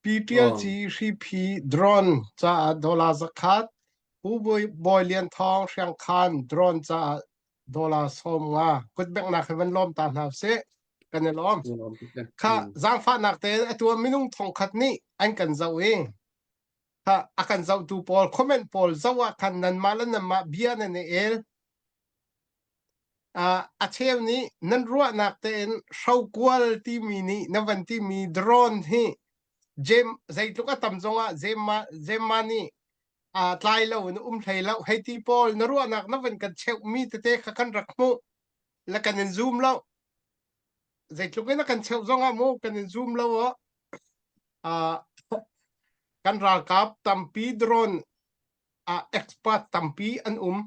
PTLG hriphi drone caah dollar zakhat, Pu Bawi Lian Thawng Hriangkhan drone caah dollar 50 kutbengnak he van lawm ta hna usih. Kan i lawm. Kha zaangfahnak tein atu ah minung thongkhat nih an kan zoh i kha a kan zohtu pawl comment pawl zoh ah khan nanmah le nanmah bia nan i el. Uh, a cheu nih nan ruahnak tein hrokual timi nih na van timi drone hi jem zeitluk a tam zongah zemma zemma nih uh, tlai lo in um hlei lo hei ti pawl na ruahnak na van kan cheuhmi tete kha kan rak hmuh la kan in zoom lo zeitluk in a kan cheuh zongah mu kan in zoom lo o uh, kan ralkap tampi drone uh, expert tampi an um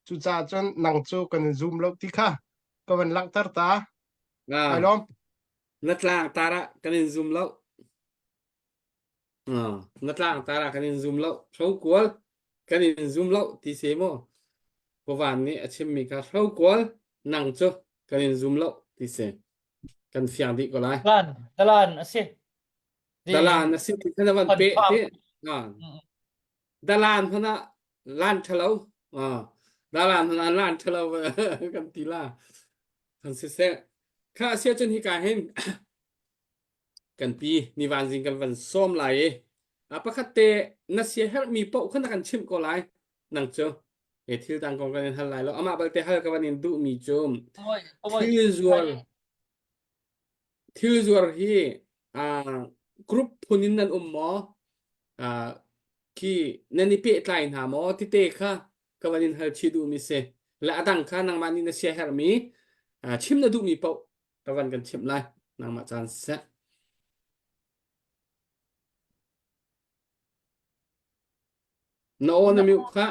Cucaah cun nang cu kan in zum lo ti kha ka van langhter ta. Ai lawm. Na tlang tar ah kan in zum lo. Na tlang tar ah kan in zum lo. Hrokual kan in zum lo ti se mu. Pavan nih a chimmi kha hrokual nang cu kan in zum lo ti se. Kan fiang dih ko lai. Dalan, dalan a si. Dalan a si ti kha na van pe ti. Dalan hmanh ah lan ṭhalo dalan hmanh ah lan ṭhalo kan ti la kan siseh kha sia cun hika hin kan pi nivan zing kan van sawm lai i a pakhat te na sia herhmi paoh kha na kan chimh ko lai nang cu he thil dang kong kan in hal lai lo amah balte hal ka van in duhmi cu thil zuar Thil zuar hi uh, group phun in nan um maw? Uh, khi nan i pehtlai hna maw? Tite kha ka van in hal chih duhmi si. Le a dang kha nangmah nih na sia herhmi uh, chim na duhmi paoh ka van kan chimh lai. Nangmah caan siseh. Na aw na mute kha.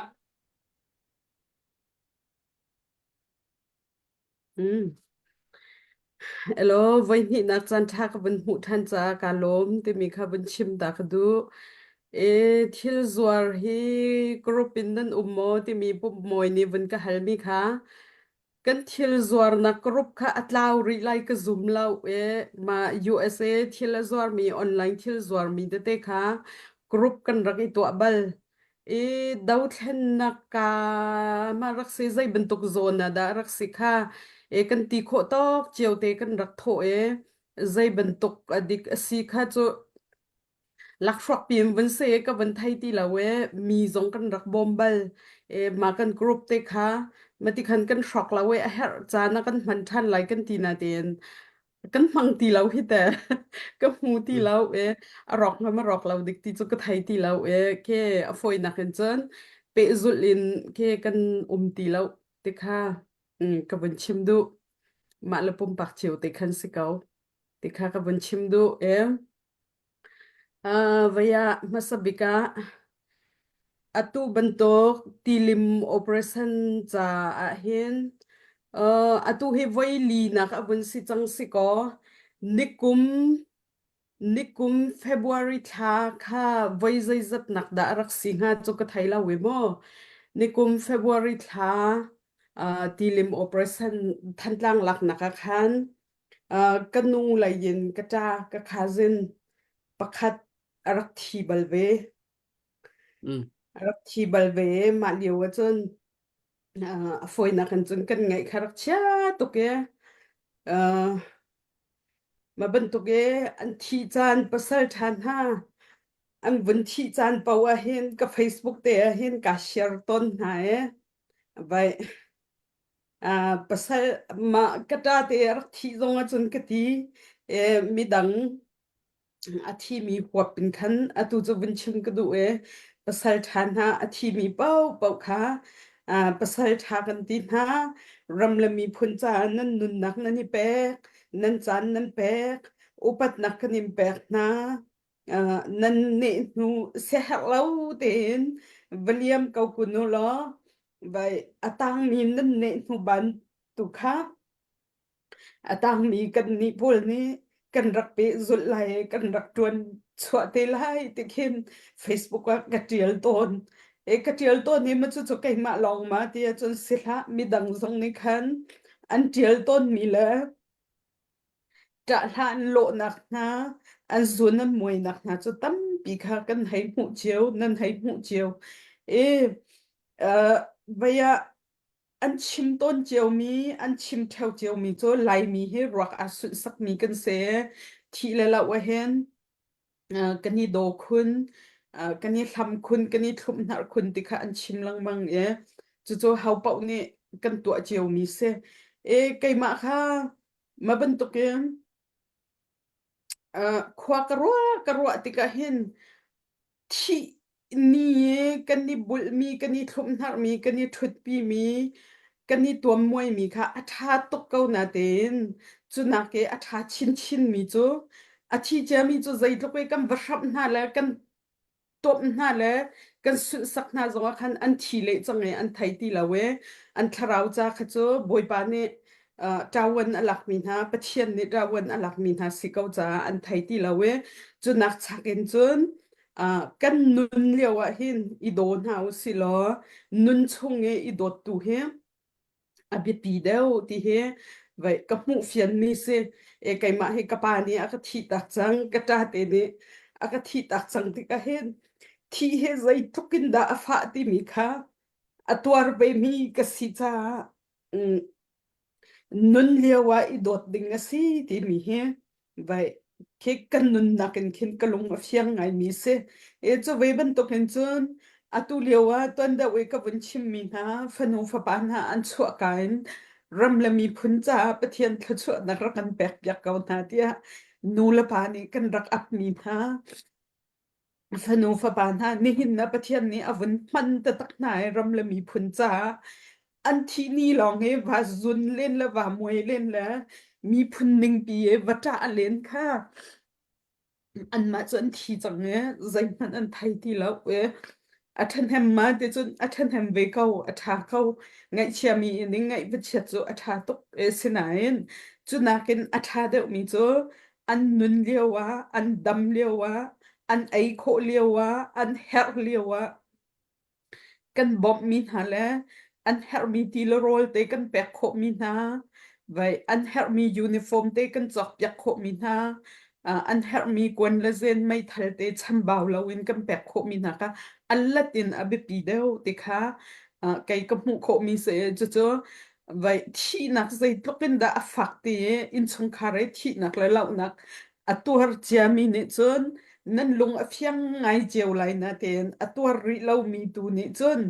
Mm. Hello, voihnihnak caan ṭha ka vun hmuh ṭhan caah kaa lawm timi kha vun chim ta ka duh. E, thil zuar hi group in nan um maw timi pummawi nih vun ka halmi kha kan thil zuarnak group kha a tlau rih lai ka zum lo e ma USA thil a zuarmi online thil zuarmi tete kha group kan rak i tuah bal. I dothlennak ka mah rak si zei bantuk zawn ah dah rak si kha e kan ti khawh tawk cio te kan rak thawh i zei bantuk a dik a si kha cu lakhruak piin vun si i ka vun thei ti lo i mi zong kan rak bawm bal i mah kan group te kha mati khan kan hrawk lo i a herh caan ah kan hman ṭhan lai kan ti na tein kan hmang ti lo hi te ka hmu ti lo e a rawk ngam a rawk lo dik ti cu ka thei ti lo e ke a fawinak in cun pehzulh in ke kan um ti lo ti kha mm, ka vun chim duh mah le pumpak cio te khan si ko ti kha ka vun chim duh e Uh, vaya hmasa bik ah atu bantuk tilim operation caah hin uh, atu hi voi li nak a vun si cang si kaw nikum nikum February thla kha voi zeizat nak dah a rak si hnga cu ka thei lo i mu nikum February thla uh, tilim operation Thantlang laknak ah khan Uh, ka nu lei in ka ṭa ka cousin pakhat a rak thi bal ve. Mm. A rak thi bal ve. Mah lio ahcun uh, a fawinak in cun kan ngaih kha rak chia tuk i uh, mah bantuk i an thih caan pasal ṭha hna an vun thih caan paoh ah hin ka Facebook te ah hin kaa share tawn hna i vai Uh, pasal mah ka ṭa te a rak thih zong ahcun ka ti e, midang a thimi huap in khan atu cu vun chim ka duh e pasal ṭha hna a thimi paohpaoh kha uh, pasal ṭha kan ti hna ram le miphun caah nan nunnak nan i pek nan caan nan pek upatnak kan in pek hna uh, nan neh hnu siaherh lo tein va liam ko kun u law vai a tangmi nan neh hnu ban tu kha a tangmi kan nih pawl nih kan rak pehzulh lai kan rak ṭuan chuah te lai ti khin Facebook ah ka ṭial tawn e ka ṭial tawn i ma cucu keimah lawng ma ti ahcun si hlah midang zong nih khan an ṭial tawnmi le. Ṭahhla an lawhnak hna, an zun an muainak hna cu tampi kha kan hei hmuh cio, nan hei hmuh cio. I uh, vei ah an chim tawn ciomi, an chim ṭheo ciomi cu Laimi hi ruak aa sunhsakmi kan si. Thih le loh ahhin kan i daw khun, kan i hlam khun, kan i thlumhnar khun ti kha an chim lengmang i cucu ho paoh nih kan tuah ciomi si. I keimah kha ma bantukin khua ka ruah ka ruah tikah hin thih ni i kan i bulhmi, kan i thlumhnarhmi, kan i ṭhutpimi, kan i tuammuaimi kha a ṭha tuk ko natein cunak i a ṭha chinchinmi cu a thi ciami cu zeitluk i kan va hramh hna le kan tuamh hna le kan sunhsak hna zongah khan an thi leh cang i an thei ti lo i an thlarau ca kha cu Bawipa nih ṭawan a lakmi hna Pathian nih ṭawan a lakmi hna si ko caah an thei ti lo i cunak chak in cun kan nun lio ah hin i daw hna u si law nun chung i i dawttu hi a biapi deuh ti hi vai ka hmuh fianmi si e keimah hi ka pa nih a ka thih tak cang ka ṭa te nih a ka thih tak cang tikah hin thih hi zeitluk in dah a fah timi kha a tuar ve mi ka si caah Nun lio ah i dawt ding a si timi hi vai khi kan nunnak in khin ka lung a fiang ngaimi si. E cu ve bantukin cun atu lio ah tuan deuh i ka vun chimmi hna fanu fapa hna an chuahka in ram le miphun caah Pathian thluachuahnak rak kan pek piak ko hna tiah nu le pa nih kan rak apmi hna Fanu fapa hna nihin na Pathian nih a vun hman taktak hna i ram le miphun caah an thih ni lawng hi va zun len le va muai len le miphun ningpi i va ṭah len kha anmah cu an thi cang i zeihmanh an thei ti lo i a ṭhahnem ma ti cun a ṭhahnem ve ko a ṭha ko ngaihchiami in ngaih va chiat cu a ṭha tuk e sinain cu nakin a ṭha deuhmi cu an nun lio ah an dam lio ah an ei khawh lio ah an herh lio ah kan bawmhmi hna le an herhmi ti le rawl te kan pek khawhmi hna vai an herhmi uniform te kan cawkpiak khawhmi hna an herhmi kuan le zen meithal te chambau loin kan pek khawhmi hna kha an lat in a biapi deuh ti kha kei ka hmuh khawhmi si cucu vai thihnak zeitluk in dah a fak ti i innchungkhar i thihnak le lohnak a tuar ciami nih cun nan lung a fiang ngai cio lai natein a tuar rih lomi tu nih cun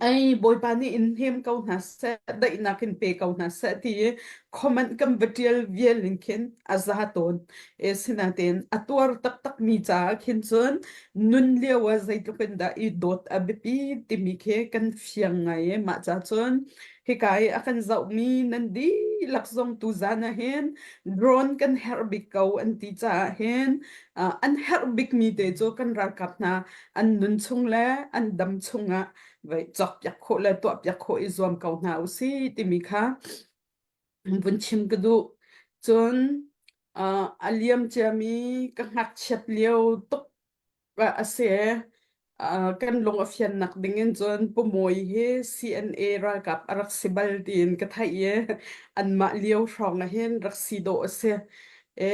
Ai Bawipa nih in hnem ko hna seh, daihnak in pe ko hna seh ti i comment kan va ṭial vial in khin a za tawn. E sinatein a tuar taktak mi caah khin cun nun lio ah zeitluk in dah i dawt a biapi timi khi kan fiang ngai i mah ca cun hika i a kan zohmi nan dihlak zong tuzan ah hin drone kan herh bik ko an ti caah hin an herh bikmi te cu kan ralkap hna an nun chung le an dam chungah vai cawkpiak khawh le tuahpiak khawh i zuam ko hna usih timi kha vun chim ka duh. Cun uh, a liam ciami ka ngakchiat lio tuk a si. Uh, kan lung a fiannak ding in cun Pumawi hi CNA ralkap a rak si bal tiin ka theih i anmah lio hrawng ah hin rak si dawh a si. E,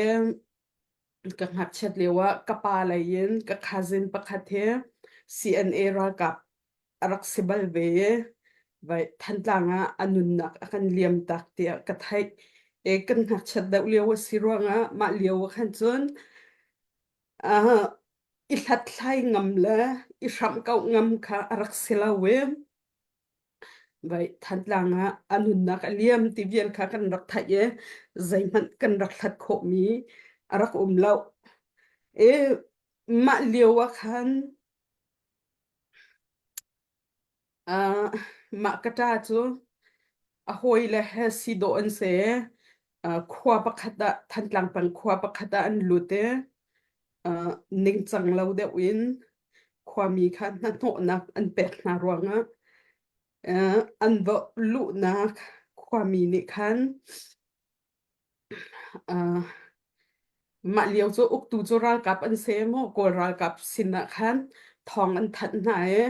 ka ngakchiat lio ah ka pa lei in ka cousin pakhat hi CNA ralkap a rak si bal ve i vai Thantlang ah a nunnak a kan liam tak tiah ka theih. E kan ngakchiat deuh lio a si ruangah mah lio ah khan cun uh, i hlathlai ngam le i hramhkauh ngam kha a rak si lo i Vai Thantlang ah a nunnak a liam ti vial kha kan rak theih i zeihmanh kan rak hlat khawhmi a rak um lo. I mah lio ah khan uh, mah ka ṭa cu a hawile he si dawh an si. Uh, khua pakhat ah Thantlang peng khua pakhat ah an lut i uh, ningcang lo deuh in khuami kha hnahnawhnak an pek hna ruangah uh, an va luhnak khuami nih khan uh, mah lio cu uktu cu ralkap an si maw Kawl ralkap sinah khan thawng an thanh hna i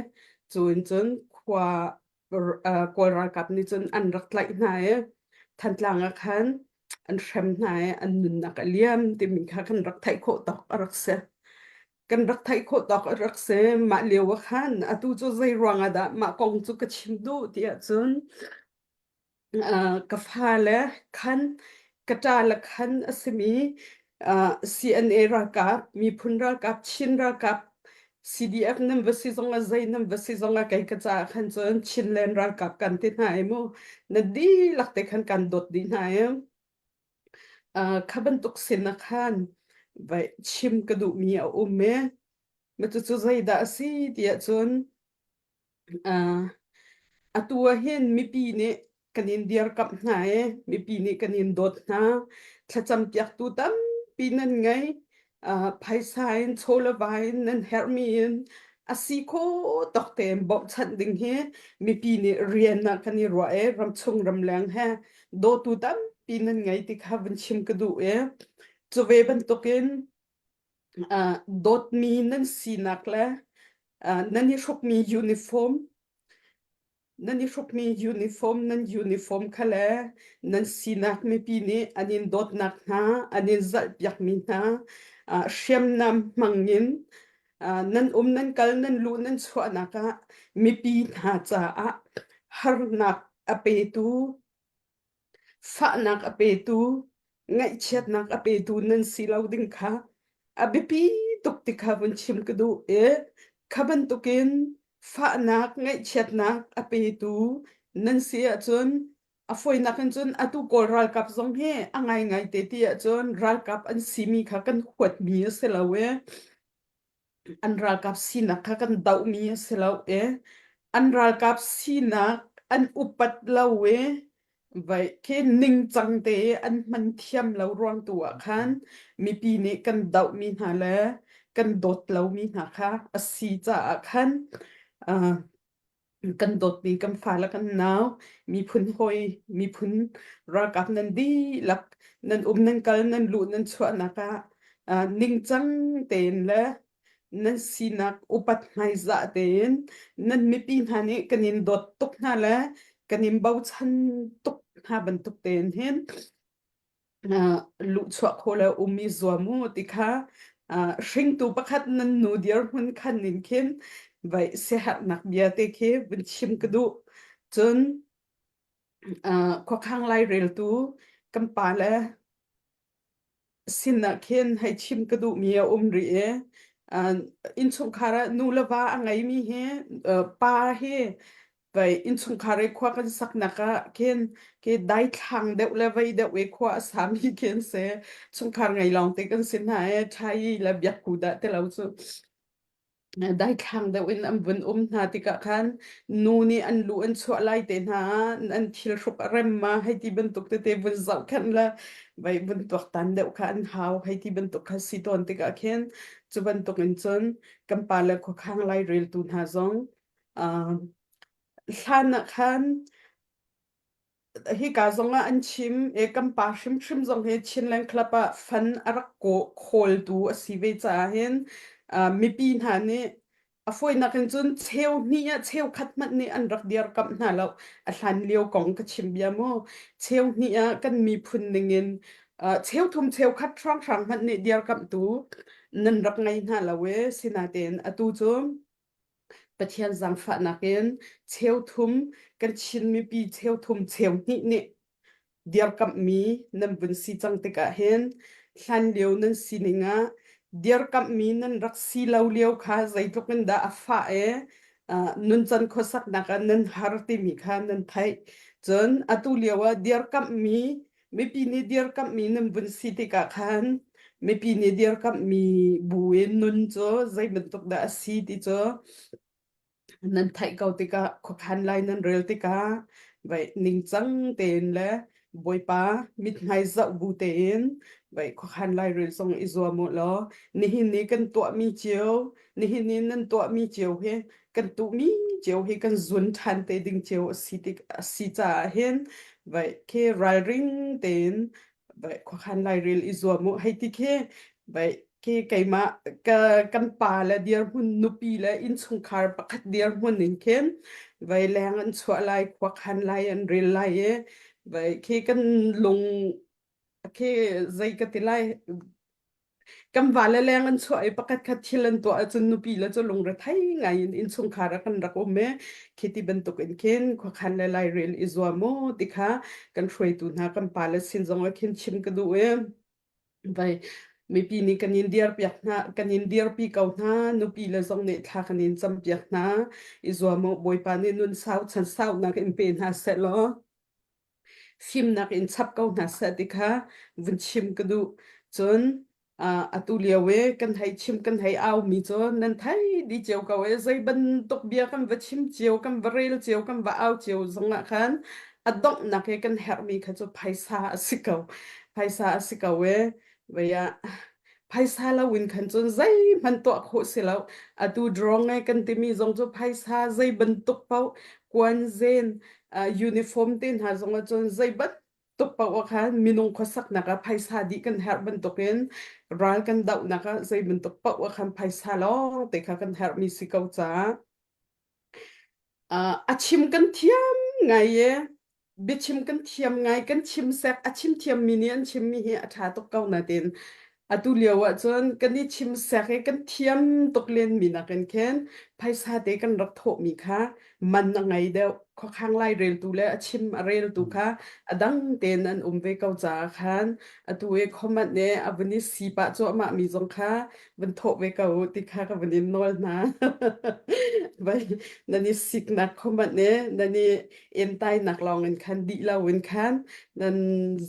cu in cun khua uh, Kawl ralkap nih cun an rak tlaih hna i Thantlang ah khan. an hrem hna i an nunnak a liam timi kha kan rak theih khawh tawk a rak si. Kan rak theih khawh tawk a rak si. Mah lio ah khan atu cu zei ruang ah dah mah kong cu ka chim duh ti ahcun ka fale khan ka ṭale khan a simi CNA ralkap, miphun ralkap, Chin ralkap, CDF nan va si zong ah zei nan va si zong ah kei ka caah khan cun Chinland ralkap kan ti hna i mu na dihlak te khan kan dawt dih hna i kha bantuk sin ah khan vai chim ka duhmi a um i ma cucu zeidah a si ti ahcun Atu ah hin mipi nih kan in dirkamh hna i mipi nih kan in dawt hna. Thlacampiaktu tampi nan ngei. Phaisa in chaw le va in nan herhmi in a si khawh tawk tein bawmhchanh ding hi mipi nih rian ah kan i ruah i ramchung ramleng he dawtu tampi nan ngei ti kha vun chim ka duh i cu ve bantukin dawtmi nan sinak le nan i hrukmi uniform nan i hrukmi uniform nan uniform kha le nan sinak mipi nih an in dawtnak hna an in zalhpiakmi hna hriamnam hmangin nan um nan kal nan luh nan chuahnak ah mipi hna caah harnak a petu Fahnak a petu, ngaihchiatnak a petu nan si lo ding kha a biapi tuk ti kha vun chim ka duh i kha bantukin fahnak, ngaihchiatnak a petu nan si ahcun a fawinak in cun atu Kawl ralkap zong hi a ngaingai te ti ahcun ralkap an simi kha kan huatmi a si lo i an ralkap sinak kha kan dohmi a si lo i an ralkap sinak an upat lo i vai khi ningcang te i an hman thiam lo ruang tu ah khan mipi nih kan dohmi hna le kan dawt lomi hna kha a si caah khan uh, kan dawtmi kan fale kan nau miphun hawi miphun ralkap nan dihlak nan um nan kal nan luh nan chuahnak ah uh, ningcang tein le nan sinak upat hmaizah tein nan mipi hna nih kan in dawt tuk hna le kan in bochan tuk hna bantuk tein hin luhchuah khawh le um i zuam u ti kha hringtu pakhat nan nu dirhmun khan in khin vai siaherhnak bia te khi vun chim ka duh. Cun khuakhang laireltu kan pa le sin ah khin hei chim ka duhmi a um rih i innchungkhar ah nu le va a ngeimi hi pa hi Vei innchungkhar i khua kan saknak ah khin khi daithlang deuh le vei deuh i khua a sami khi an si. Chungkhar ngei lawng te kan si hna i ṭhai le biakku dah ti lo cu daithlang deuh in an vun um hna tikah khan nu nih an lu an chuah lai te hna ah an thil hruk a rem ma hei ti bantuk tete vun zohkhenh le vei vun tuaktan deuh kha an hau hei ti bantuk kha si tawn tikah khin cu bantuk in cun kan pa le khuakhang laireltu hna zong Hlan ah khan hika zong ah an chim i kan pa hrimhrim zong hi Chinland Club ah fund a rak khawltu a si ve caah hin mipi hna nih a fawinak in cun cheu hnih ah cheu khat hmanh nih an rak dirkamh hna lo. A hlan lio kong ka chim bia mu. Cheu hnih ah kan miphun ningin cheu thum cheu khat hrawnghrang hmanh nih dirkamhtu nan rak ngei hna lo i sinain atu cu Pathian zaangfahnak in cheuthum kan Chin mipi cheuthum cheuhnih nih dirkamhmi nan vun si cang tikah hin hlanlio nan sining ah dirkamhmi nan rak si lo lio kha zeitluk in dah a fah i nuncan khuasaknak ah nan har timi kha nan theih. Cun atu lio ah dirkamhmi mipi nih dirkamhmi nan vun si tikah khan mipi nih dirkamhmi bu in nun cu zei bantuk dah a si ti cu nan theih ko tikah khuakhan lai nan rel tikah vai ningcang tein le Bawipa mithmai zoh bu tein vai khuakhan lai rel zong i zuam u law nihin ni kan tuahmi cio nihin ni nan tuahmi cio hi kan tuhmi cio hi kan zun ṭhan te ding cio a si tik a si caah hin vai khi ralring tein vai khuakhan lairel i zuam u hei ti khi vai khi keimah ka kan pa le dirhmun nupi le innchungkhar pakhat dirhmun in khin vai leng an chuah lai khuakhan lai an rel lai i vai khi kan lung. khi zei ka ti lai kan vale leng an chuah i pakhat khat thil an tuah ahcun nupi le cu lungrethei ngai in innchungkhar ah kan rak um i khi ti bantuk in khin khuakhan le lairel i zuam u ti kha kan hruaitu hna kan pale sin zong ah khin chim ka duh i vai mipi nih kan in dirpiak hna kan in dirpi ko hna nupi le zong nih thla kan in campiak hna i zuam u Bawipa nih nun sau chan saunak in pe hna seh law fimnak in chap ko hna seh ti kha vun chim ka duh. Cun uh, atu lio i kan hei chim kan hei au mi cu nan thei di cio ko e zei bantuk bia kan va chim cio kan va rel cio kan va au cio zong ah khan a donghnak i kan herhmi kha cu phaisa a si ko phaisa a si ko e vei ah phaisa lo in khan cun zeihmanh tuah khawh si lo atu drone e kan timi zong cu phaisa zei bantuk paoh kuan zen uh, uniform te hna zong ah cun zei bantuk paoh ah khan minung khuasaknak ah phaisa dih kan herh bantukin ral kan dohnak ah zei bantuk paoh ah khan phaisa lawng te kha kan herhmi si ko caah Uh, a chim kan thiam ngai e biachim kan thiam ngai kan chim sek a chim thiam mi nih an chim mi hi a ṭha tuk ko natin atu lio ah cun kan i chim sek i kan thiam tuk len mi nakin khin phaisa te kan rak thawh mi kha man a ngei deuh khuakhang lai reltu le a chim a reltu kha a dang tein an um ve ko caah khan atu i comment ne a vun i si pah cuahmah mi zong kha van thawh ve ko u ti kha ka van in nawl hna. Vai nan i siknak comment ne nan i entainak lawng in khan dih lo in khan nan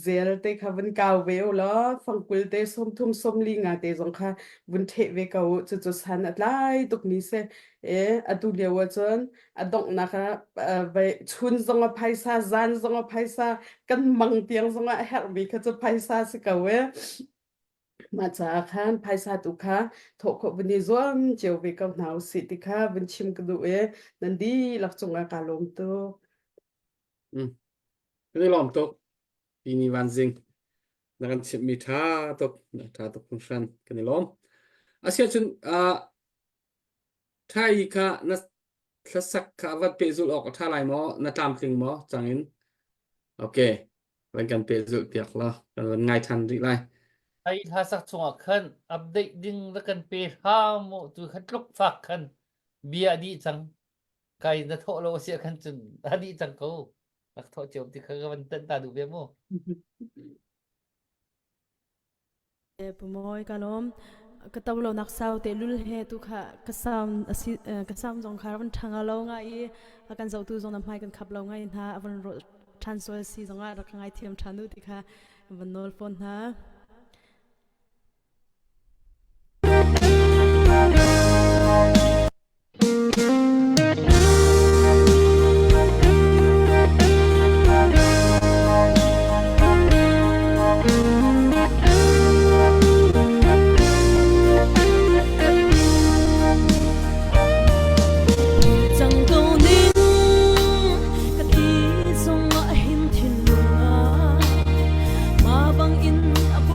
zel te kha van kau ve u law fangkul te 30 sawmli nga te zong kha vun theh ve ko u cucu san a tlai tuk mi si e atu lio ah cun a donghnak ah vai chun zong a phaisa zan zong a phaisa kan mang tiang zong ah a herhmi kha cu phaisa si ko e Mah caah khan phaisa tu kha thawh khawh vun i zuam cio ve ko hna usih ti kha vun chim ka duh i nan dihlak cungah kaa lawm tuk. Mm. Kan i lawm tuk. Tini Vanzing na kan chimhmi ṭha tuk, ṭha tuk hringhran kan i lawm. Asiahcun uh, Thai kha na hlasak kha van pehzulh awk a ṭha lai maw? Na tlamtling maw? Cang in. Okay. Van kan pehzulh piak law kan van ngai ṭhan rih lai. Ai hla sak chungah khan update ding na kan pe hram mu tu kha tluk fak khan bia dih cang kai na thawh lo sia khan cun a dih cang ko rak thawh cio ti kha ka van tan ta duh ve mu. Pu Mawi ka lawm. Ka to lo nak sau te lul he tu kha ka sound asi ka sound zong kha van thanga lo nga i a kan zohtu zong na hmai kan khap lo ngai hna a van ro than sual si zong ah rak ngai thiam than u ti kha van nawl fawn hna. Cang ko ning ka ti zong ah hin thinlung ah ma bang in a.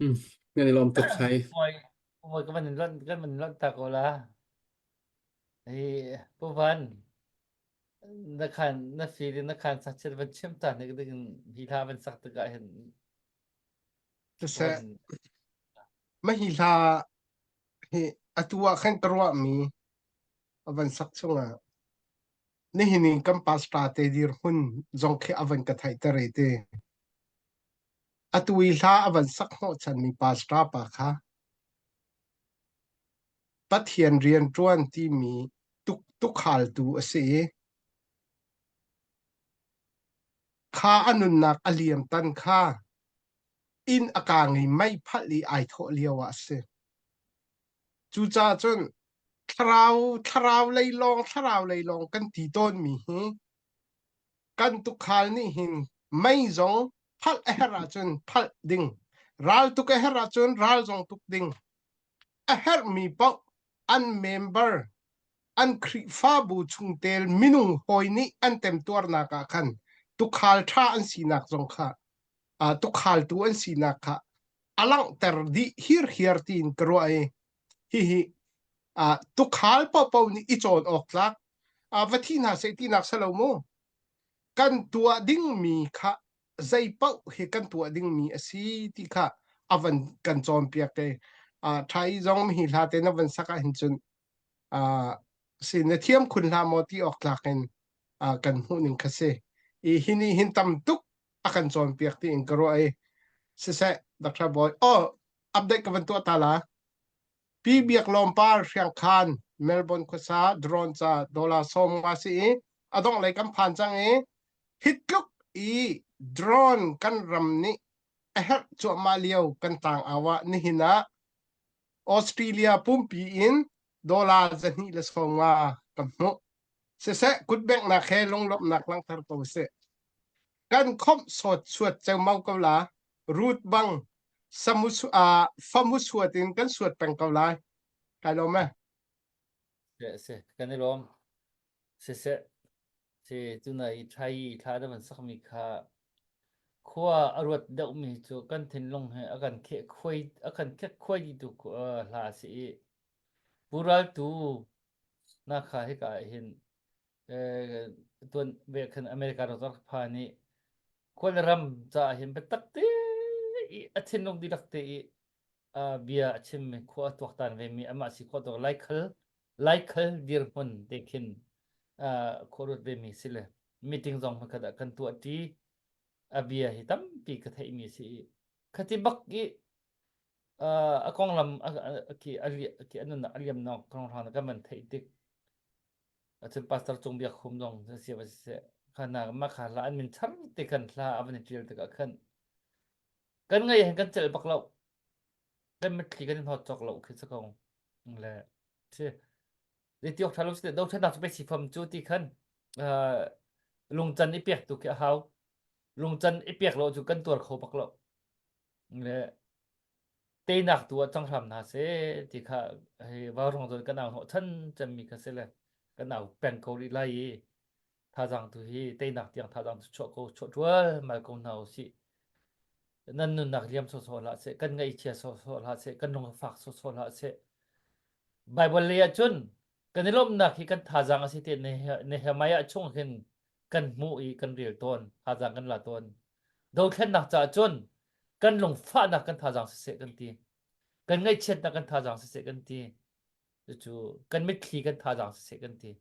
Mm, kan i lawm tuk sai. Moi moi ka van in lonh kan van lonh ta ko la. Hi Pu Van na khan na feeling na khan sak chet van chim ta nik ding hi hla van sak tikah hin Siseh, mah hi hla hi atu ah khan ka ruahmi a van sak chungah nihin in kan pastor te dirhmun zong khi a van ka theihter i ti. Atu i hla a van sak hnawhchanmi pastor pa kha Pathian rianṭuan timi tuk tukhaltu a si i kha a nunnak a liam tan kha inn a kaang i mei phalh i ai thawh lio ah a si. Cucaah cun thlarau thlarau lei lawng thlarau lei lawng kan ti tawnmi hi kan tukhal nih hin mei zong phalh a herh ahcun phalh ding, ral tuk a herh ahcun ral zong tuk ding. A herhmi paoh an member an Khrihfabu chungtel minung hawi nih an temtuarnak ah khan tukhal ṭha an sinak zong kha uh, tukhaltu an sinak kha a langhter dih hirhiar tiin ka ruah i hihi uh, tukhal paohpaoh nih i cawn awk tlak uh, va thi hna seh tinak si lo mu kan tuah dingmi kha zei paoh hi kan tuah dingmi a si ti kha a van kan cawnpiak te uh, ṭhai zong hi hla te na van sak ah hin cun uh, si na thiam khun hlah maw ti awk tlak in uh, kan hmuh ning kha si i hi nih hin tam tuk a kan cawnpiak ti in ka ruah i siseh Dr. Boy oh update ka van tuah ta la Pi Biak Lawm Par Hriangkhan Melbourne khuasa drone ca dollar sawm nga si i a dongh lei kan phan cang i hi tluk i drone kan ram nih a herh cuahmah lio kan tlang au ah nihin ah Australia pumpi in dollar 250 kan hmuh. Siseh kutbengnak he lunglawmhnak langhter ko sih. Kan khomh sawt suat ceumau ko la. Root bang samu uh, famu suat in kan suat peng ko lai. Kai lawm e. Se se kan i lawm. Siseh si tuna i thai i thla da van sakmi kha khua a ruat deuhmi cu kan thinlung he a kan kheh khuai a kan khek khuai dihtu hla a si i puraltu na kha hika ah hin tuan ve khan America ram rak pha nih Kawlram caah hin biatak te i a thinlung dihlak te i bia a chimmi khua a tuaktan vemi amah si khawh tuk laikhal laikhal dirhmun te khin khua ruat vemi si le meeting zong hmakhat ah kan tuah ṭi a bia hi tampi ka theihmi si i khati bak i a konglam ki a nunnak a liamnak kong hrang kan van theih tik Acun pastor Cung Biak Hum zong si va siseh khana ma kha hla an min char te khan hla a van i ṭial tikah khan kan ngai hin kan celh bak lo kan mitthli kan in hawt cawk lo khi si ko le si zeiti awk ṭha lo si dothlennak cu pei si fam cu ti khan lungcan i pek tu khi a hau lungcan i pek lo cu kan tuar kho bak lo le teinak tu ah cang hram hna seh ti kha hei vaurawng zawn kan au hnawh chan cemmi kha si le kan au peng ko rih lai i thazaang tu hi teinak tiang thazaang tu chuah ko chuah ṭual mal ko hna usih nan nunnak liam sawsawh hlah seh kan ngaihchia sawsawh hlah seh kan lung fak sawsawh hlah seh Bible lei ah cun kan i lawmhnak hi kan thazaang a si te Nehemiah chung hin kan hmuh i kan rel tawn thazaang kan la tawn dothlennak caah cun kan lungfahnak kan thazaang siseh kan ti kan ngaihchiatnak kan thazaang siseh kan ti cucu kan mitthli kan thazaang siseh kan ti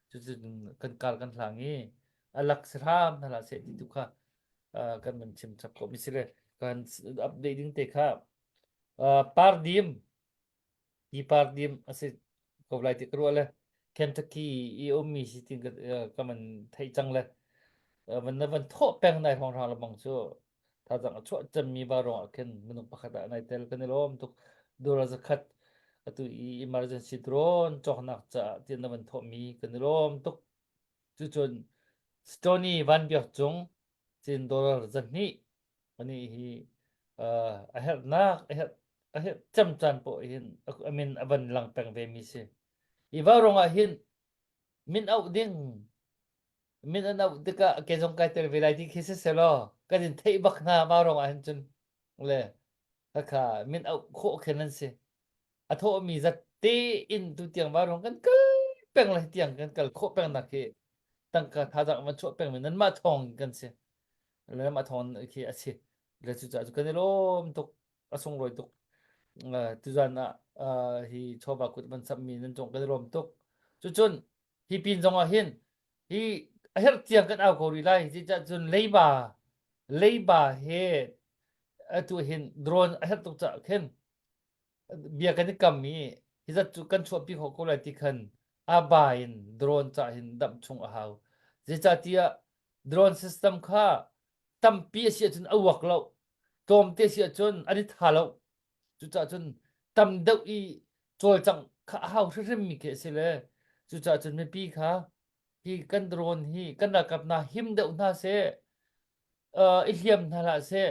cucu kan kar kan hlang i alak si hram hna hlah seh ti tu kha kan van chim chap ko mi si le kan update ding te kha pardim Hi pardim a si ko lai ti ka ruah le Kentucky i ummi si tin ka, ka man theih cang le van na van thawh peng nai hrawng hrang lamang cu thazang a chuah cemmi va ruang ah khin minung pakhat ah nai tel kan i lawm tuk dura zakhat atu i emergency drone cawknak caah tian na van thawhmi kan i lawm tuk cucun Stony Van Biak Cung cin dollar zahnih Anih hi a herhnak a herh a herh cem caan poah hin a min a van lang peng ve mi si. Hi vaurawng ah hin min auh ding min an auh tikah ke zong kai tel ve lai ti khi si selaw kan in theih bak hna vaurawng ah hin cun le. Khakha min auh khawh khin an si. A thawhmi zat tein tutiang vaurawng kan kal peng le tiang kan kal khawh peng nak hi tangka thazaang van chuah peng mi nanmah thawng kan si. Nanmah thawng khi a si. Le cucaah cu kan i lawm tuk a sunglawi tuk. Uh, tuzan ah uh, hi chawva kut van sammi nan cung kan i lawm tuk. Cucun hi pin zong ah hin hi a herh tiang kan au ko rih lai. Cucaah cun leiba leiba he atu hin drone a herh tuk caah khin bia kan i kam i hi zat cu kan chuahpi khawh ko lai ti khan a ba in drone cah hin damh chung a hau. Zeicahtiah drone system kha tampi a si ahcun a uak lo. Tlawmte a si ahcun an i tha lo. Cucaah cun tam deuh i cawlcangh kha a hau hrimhrimmi khi a si le cucaah cun mipi kha hi kan drone hi kan ralkap hna him deuh hna seh, uh, i hliam hna hlah seh,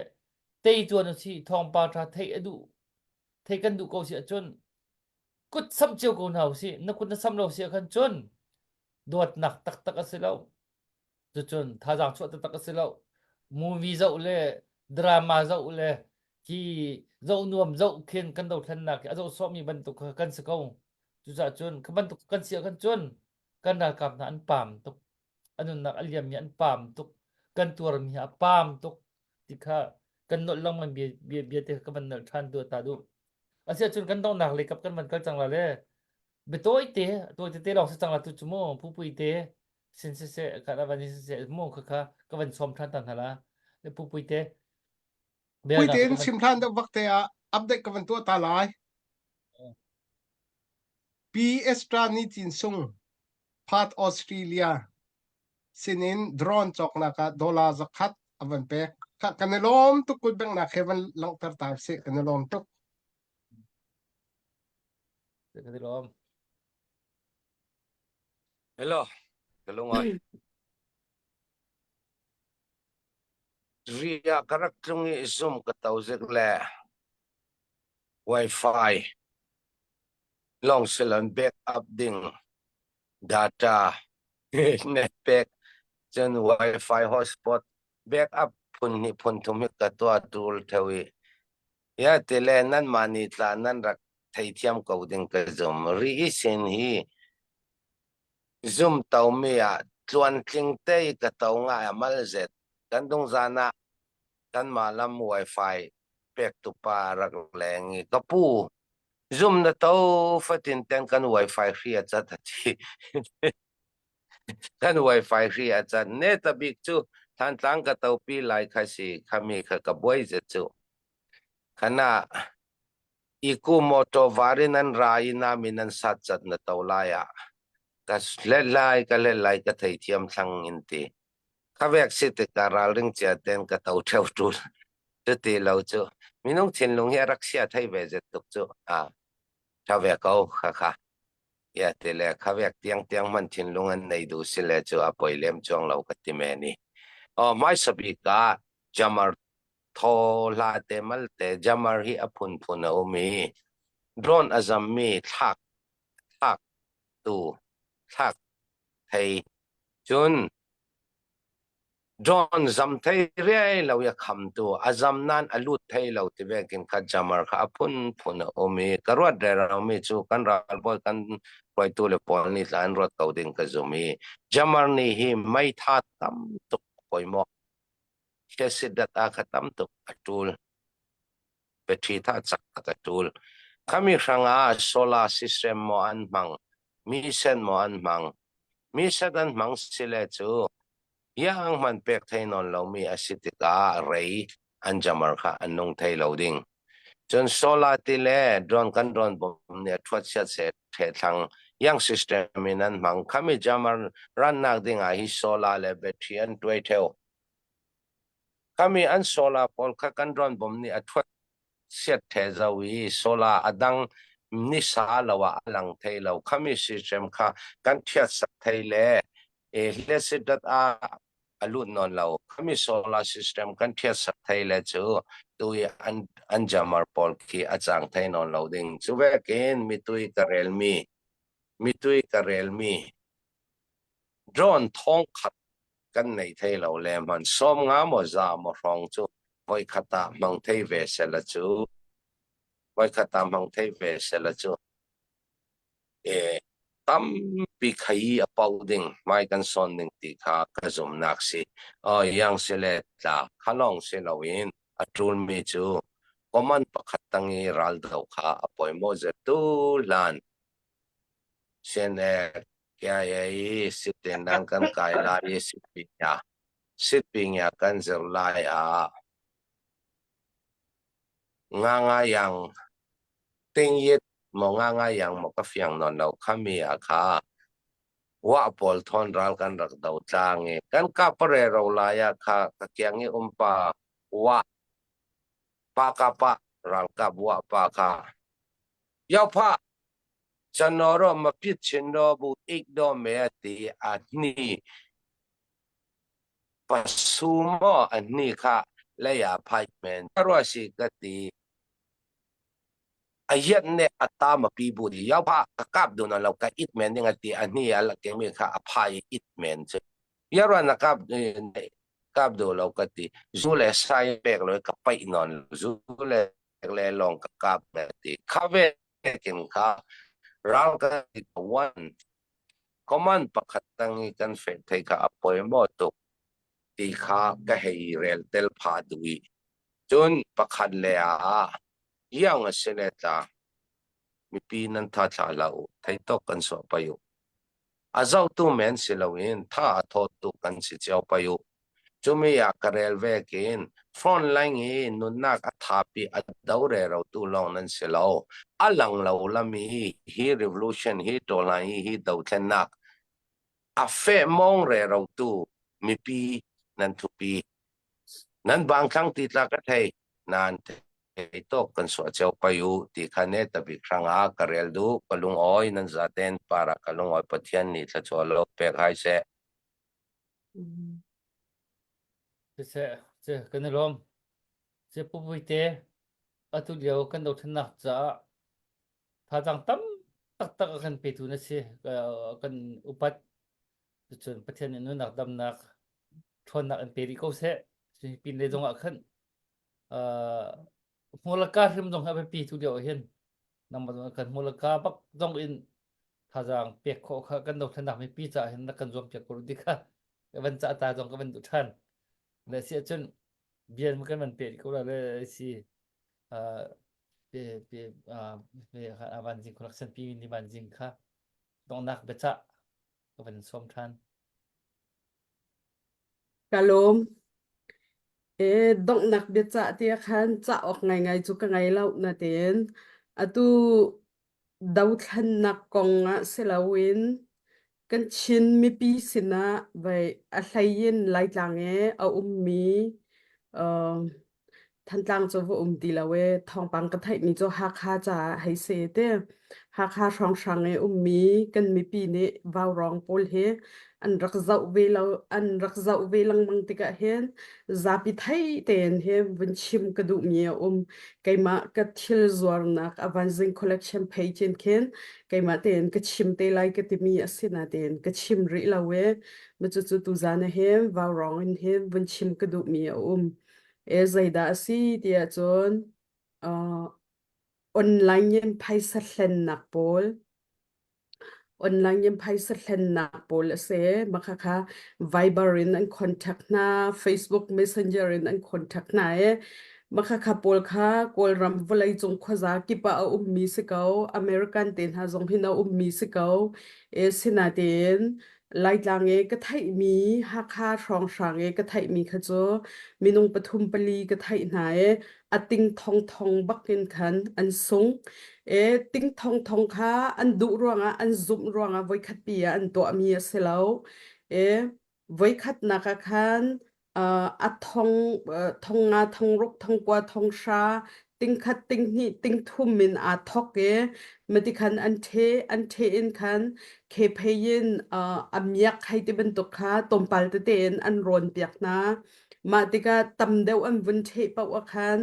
tei tuan usih thawngpang ṭha theih a duh theih kan duh ko si ahcun kut samh cio ko hna usih na kut na samh lo si ahkhan cun dawtnak taktak a si lo cucun thazaang chuah taktak a si lo movie zoh le drama zoh le khi zoh nuam zoh khin kan dothlennak hi a zoh sawhmi bantuk kha kan si ko cucaah cun kha bantuk kan si ahkhan cun kan ralkap hna an paam tuk a nunnak a liammi an paam tuk kan tuarmi hi a paam tuk ti kha kan nolh lengmang bia bia bia te ka van nolh ṭhan tu ta duh asiahcun kan donghnak lei kap kan van kal cang la le biatawi te tawi tete lawng si cang la tu cu mu pupui te sin siseh ka van in siseh mu kha kha ka van sawm ṭhan ta hna la le pupui te Pui tein chim hlan deuh vak te ah update ka van tuah ta lai. Pi Estra Ni Cin Sung Perth Australia sinin drone cawknak ah dollar 100 a van pek. Kan i lawm tuk kut benghnak he van langhter ta sih kan i lawm tuk. Kan i lawm. Hello, ka lungai. Ria ka rak tlung i zum ka to zik le Wi-Fi lawng siloin backup ding data netpack cun Wi-Fi hotspot backup phun hnih phun thum hi ka tuah tul theo i ya tile nanmah nih tla nan rak theithiam ko ding ka zum. Ri i sin hi zum tomi ah tluantling te i ka to ngai a mal zet. Kan dungzan ah kanmah lam wifi pektu pa rak leng i ka pu zum na to fatin ten kan wifi hri a cat a ti kan wifi hri a cat ne ta bik cu Thantlang ka topi lai kha si khami kha ka buai zet cu khana iku motor varin an ra i na min an sat cat na to lai ah ka let lai ka let lai ka thei thiam thlang in ti Khavek si tikah ralring cia ten ka to ṭheo ṭul. Cuti lo cu minung thinlung hi a rak sia thei ve zet tuk cu. A ṭha ve ko kha kha. Ya ti le khavek tiang tiang hman thinlung an nei duh si le cu a poi lem chuang lo ka ti me ni. O hmaisa bik ah jamar thaw hla te mal te jamar hi a phunphun a um i drone a zammi thlak thlak tu thlak thei Cun John zam thei riai lo i a khamtu a zam nain a lut thei lo ti vekin kha jamar kha a phunphun a um i ka ruat reromi cu kan ralbawi kan hruaitu le pawl nih tla an ruat ko ding ka zum i jamar nih hi meitha tam tuk pawimawh dat a kha tam tuk a ṭul battery tha cak tak a ṭul khami hrangah solar system maw an hmang mi sen maw an hmang mi set an hmang sile cu iang hman pek thei nawn lomi a si tikah rei an jamar kha an nung thei lo ding cun solar ti le drone kan drone bom nih a thuat siat se thlang yang system in an hmang khami jamar rannak ding ah hi solar le battery an tuai theo Khami an solar pawl kha kan drone bom nih a thuat siat the zo i solar a dang nisa lo ah a lang thei lo. Khami system kha kan thiat sak thei le e hlesidat a a lut nawn lo. Khami solar system kan thiat sak thei le cu tu i an an jammer pawl khi a cang thei nawn lo ding. Cu vekin mitui ka relmi mitui ka relmi drone thong khat kan nei thei lo le hman 50 maw za maw hrawng cu voikhat ah hmang thei ve sela cu. Voikhat ah hmang thei ve sela cu e tampi khai a pau ding hmai kan sawn ding ti kha ka zumnak si. Oh yang si le tla kha lawng si loin a ṭulmi cu command pakhat tang i raldo kha a pawimawh zetu hlan CNF KIA i sipin nan kan kai lai i sipin sipin kan zir lai ah nga nga yang tingyit maw nga nga yang maw ka fiang nawn lo khami ah kha wa pawl thawn ral kan rak do tlang i kan kap pare ro lai ah kha ka kiang i umpa wa pa ka pa ralkap wa pa kha yau pha chanoro ma pit chin ro bu ik do me ti a hni pasu maw a hni kha leia phai men ruwa si ka ti a hiat ne a ta ma pi bu di yau pha ka kap du na lo ka it men ding a ti a hni a la ke mi kha a phai it men chu yarwa na kap kap du lo ka ti zu le sai pek lo ka pai non zu le le long ka kap me ti kha ve kin kha ral ka one command pakhat tang i kan fe thei kha a poi mo tuk ti kha ka hei rel tel pha dui cun pakhat le ah iang a si le tla mipi nan tha thla hlah u thei tok kan sawh pai u a zohtu men si loin tha a thawtu kan si cio pai u cumi ah ka rel ve kin front line i nunnak a thapi a do rero tu lawng nan si lo a lang lo lami hi revolution hi tawlai hi hi dothlennak a fe mong rero tu mipi nan thupi nan bang thlang ti tla ka thei nan thei tok kan suah cio pai u ti kha ne tabik hrangah ka rel du ka lungawi nan zaten para ka lungawi Pathian nih thluachuah lo pek hai seh. Siseh, ce kan i lawm. Ce pupuite atu lio kan dothlennak caah thazaang tam taktak a kan petu na si kan upat cun Pathian nih nunnak damnak ṭhawnnak in pe rih ko seh. Pin le zong ah khan hmulaka hrim zong hi a biapi tu lio ah hin nangmah zong kan hmulaka bak zong in thazaang pek khawh kha kan dothlennak mipi caah hin na kan zuam piak ko ti kha ka van cah ta zong ka van duh ṭhan le si ahcun bian kan van pe ko la le si pe pe pe van jing collection pi ni van jing kha dongnak biacah ka van sawm ṭhan Ka lawm. E donghnak biacah tiah khan cah awk ngaingai cu ka ngei lo natein atu dothlennak kong ah si loin kan Chin mipi sinah vei a hlei in Laitlang i a ummi uh, Thantlang cu va um ti lo ee. Thawngpang ka theihmi cu Hakha caah hei si ti. Hakha hrawnghrang i ummi kan mipi nih vaurawng pawl hi an rak zoh ve lo an rak zoh ve lengmang tikah hin zapi thei tein hi vun chim ka duhmi a um. Keimah ka thil zuarnak Avanzing Collection page in khin keimah tein ka chim te lai ka timi a si natein ka chim rih lo ee. Ma cucu tuzan ah hin vaurawng in hin vun chim ka duhmi a um. E zeidah a si tiah cun uh, online in phaisa hlennak pawl online in phaisa hlennak pawl a si. Mah kha Viber in an contact hna, Facebook Messenger in an contact hna i mah kha pawl kha Kawlram vawleicung khuaza kip ah a ummi si ko. American te hna zong hin a ummi si ko. E sinatein Laitlang i ka theihmi Hakha hrawnghrang i ka theihmi kha cu minung pathum pali ka theih hna i a ting thongthong bakin khan an sung. E ting thongthong kha an duh ruangah an zumh ruangah voikhat pi ah an tuahmi a si lo. E voikhatnak ah khan a thong thong nga thong ruk thong kua thong hra tingkhat tinghnih tingthum in aa thok i mati khan an the an the in khan khephei in a miak hei ti bantuk kha tlawmpal tete in an rawn piak hna mah tikah tam deuh an vun ṭheh paoh ah khan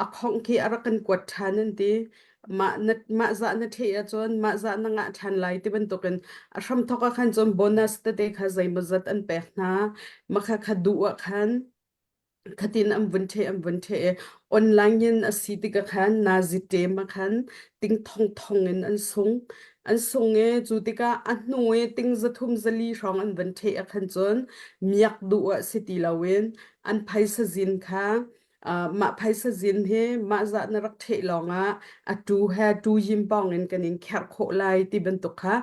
a khongh khi a rak kan kuat ṭhan an ti mah na mah zah na ṭheh ahcun mah zah na ngah ṭhan lai ti bantukin a hramthawk ah khan cun bonus tete kha zeimawzat an pek hna mah kha kha duh ah khan Khatin an vun ṭheh an vun ṭheh i online in a si tikah khan nazi ṭem ah khan ting thongthong in an sung. An sung i cu tikah a hnu i ting zathum zali hrawng an vun ṭheh ah khan cun miak duh ah si ti loin an phaisa zin kha uh, mah phaisa zin hi mah zah na rak ṭheh lawngah a tu he tu yim pawng in kan in kherh khawh lai ti bantuk kha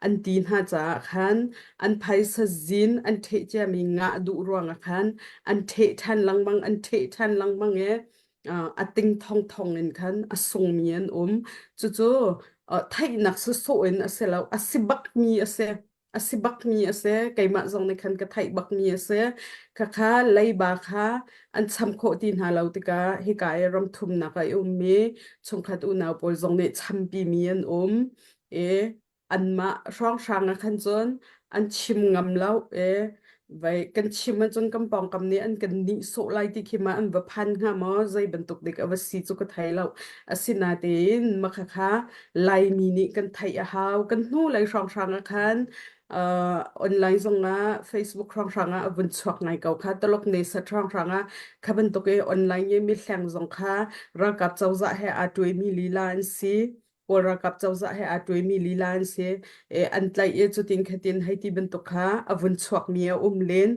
an ti hna caah khan an phaisa zin an ṭheh ciami ngah duh ruangah khan an ṭheh ṭhan lengmang an ṭheh ṭhan lengmang i uh, a ting thongthong in khan a sungmi an um cucu uh, theihnak sawsawh in a si lo a si bakmi a si a si bakmi a si keimah zong nih khan ka theih bakmi a si khakha leiba kha an cham khawh ti hna lo tikah hika i ram thumnak ah i ummi chungkhat unau pawl zong nih champimi an um i anmah hrawnghrang ah khan cun an chim ngam lo i vai kan chim ahcun kan pawngkam nih an kan nihsawh lai ti khi ma an va phan hnga maw zei bantuk dik a va si cu ka thei lo asinatein mah kha Laimi nih kan theih a hau kan hnu lei hrawnghrang ah khan uh, online zongah Facebook hrawnghrang ah a vun chuak ngai ko kha Taluk ne sat hrawnghrang ah kha bantuk i online i mi hleng zong kha ralkap cozah he aa tuaimi lila an si Kawl ralkap cozah he aa tuaimi lila an si. E, an tlaih i cutin khatin hei ti bantuk kha a vun chuakmi a um len.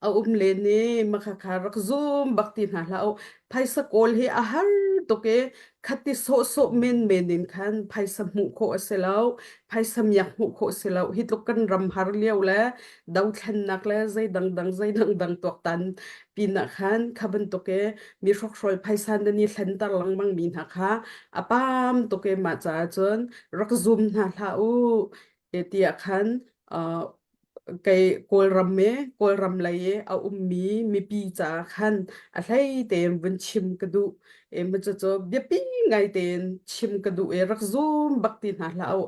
A um len i makhakha rak zum bak ti hna hlah u. Phaisa kawl hi a har tuk i khati sawhsawh menmen in khan phaisa hmuh khawh a si lo. Phaisa miak hmuh khawh a si lo. Hi tluk kan ram har lio le dothlennak le zei dangdang zei dangdang tuaktan pinah khan kha bantuk i mi hrokhrawl phaisa nan i hlenter lengmang mi hna kha a pam tuk i mah caah cun rak zum hna hlah u e tiah khan uh, kei Kawlram i Kawlram lei i a ummi mipi caah khan a hlei tein vun chim ka duh e ma cu biapi ngai tein chim ka duh i rak zum bak ti hna hlah u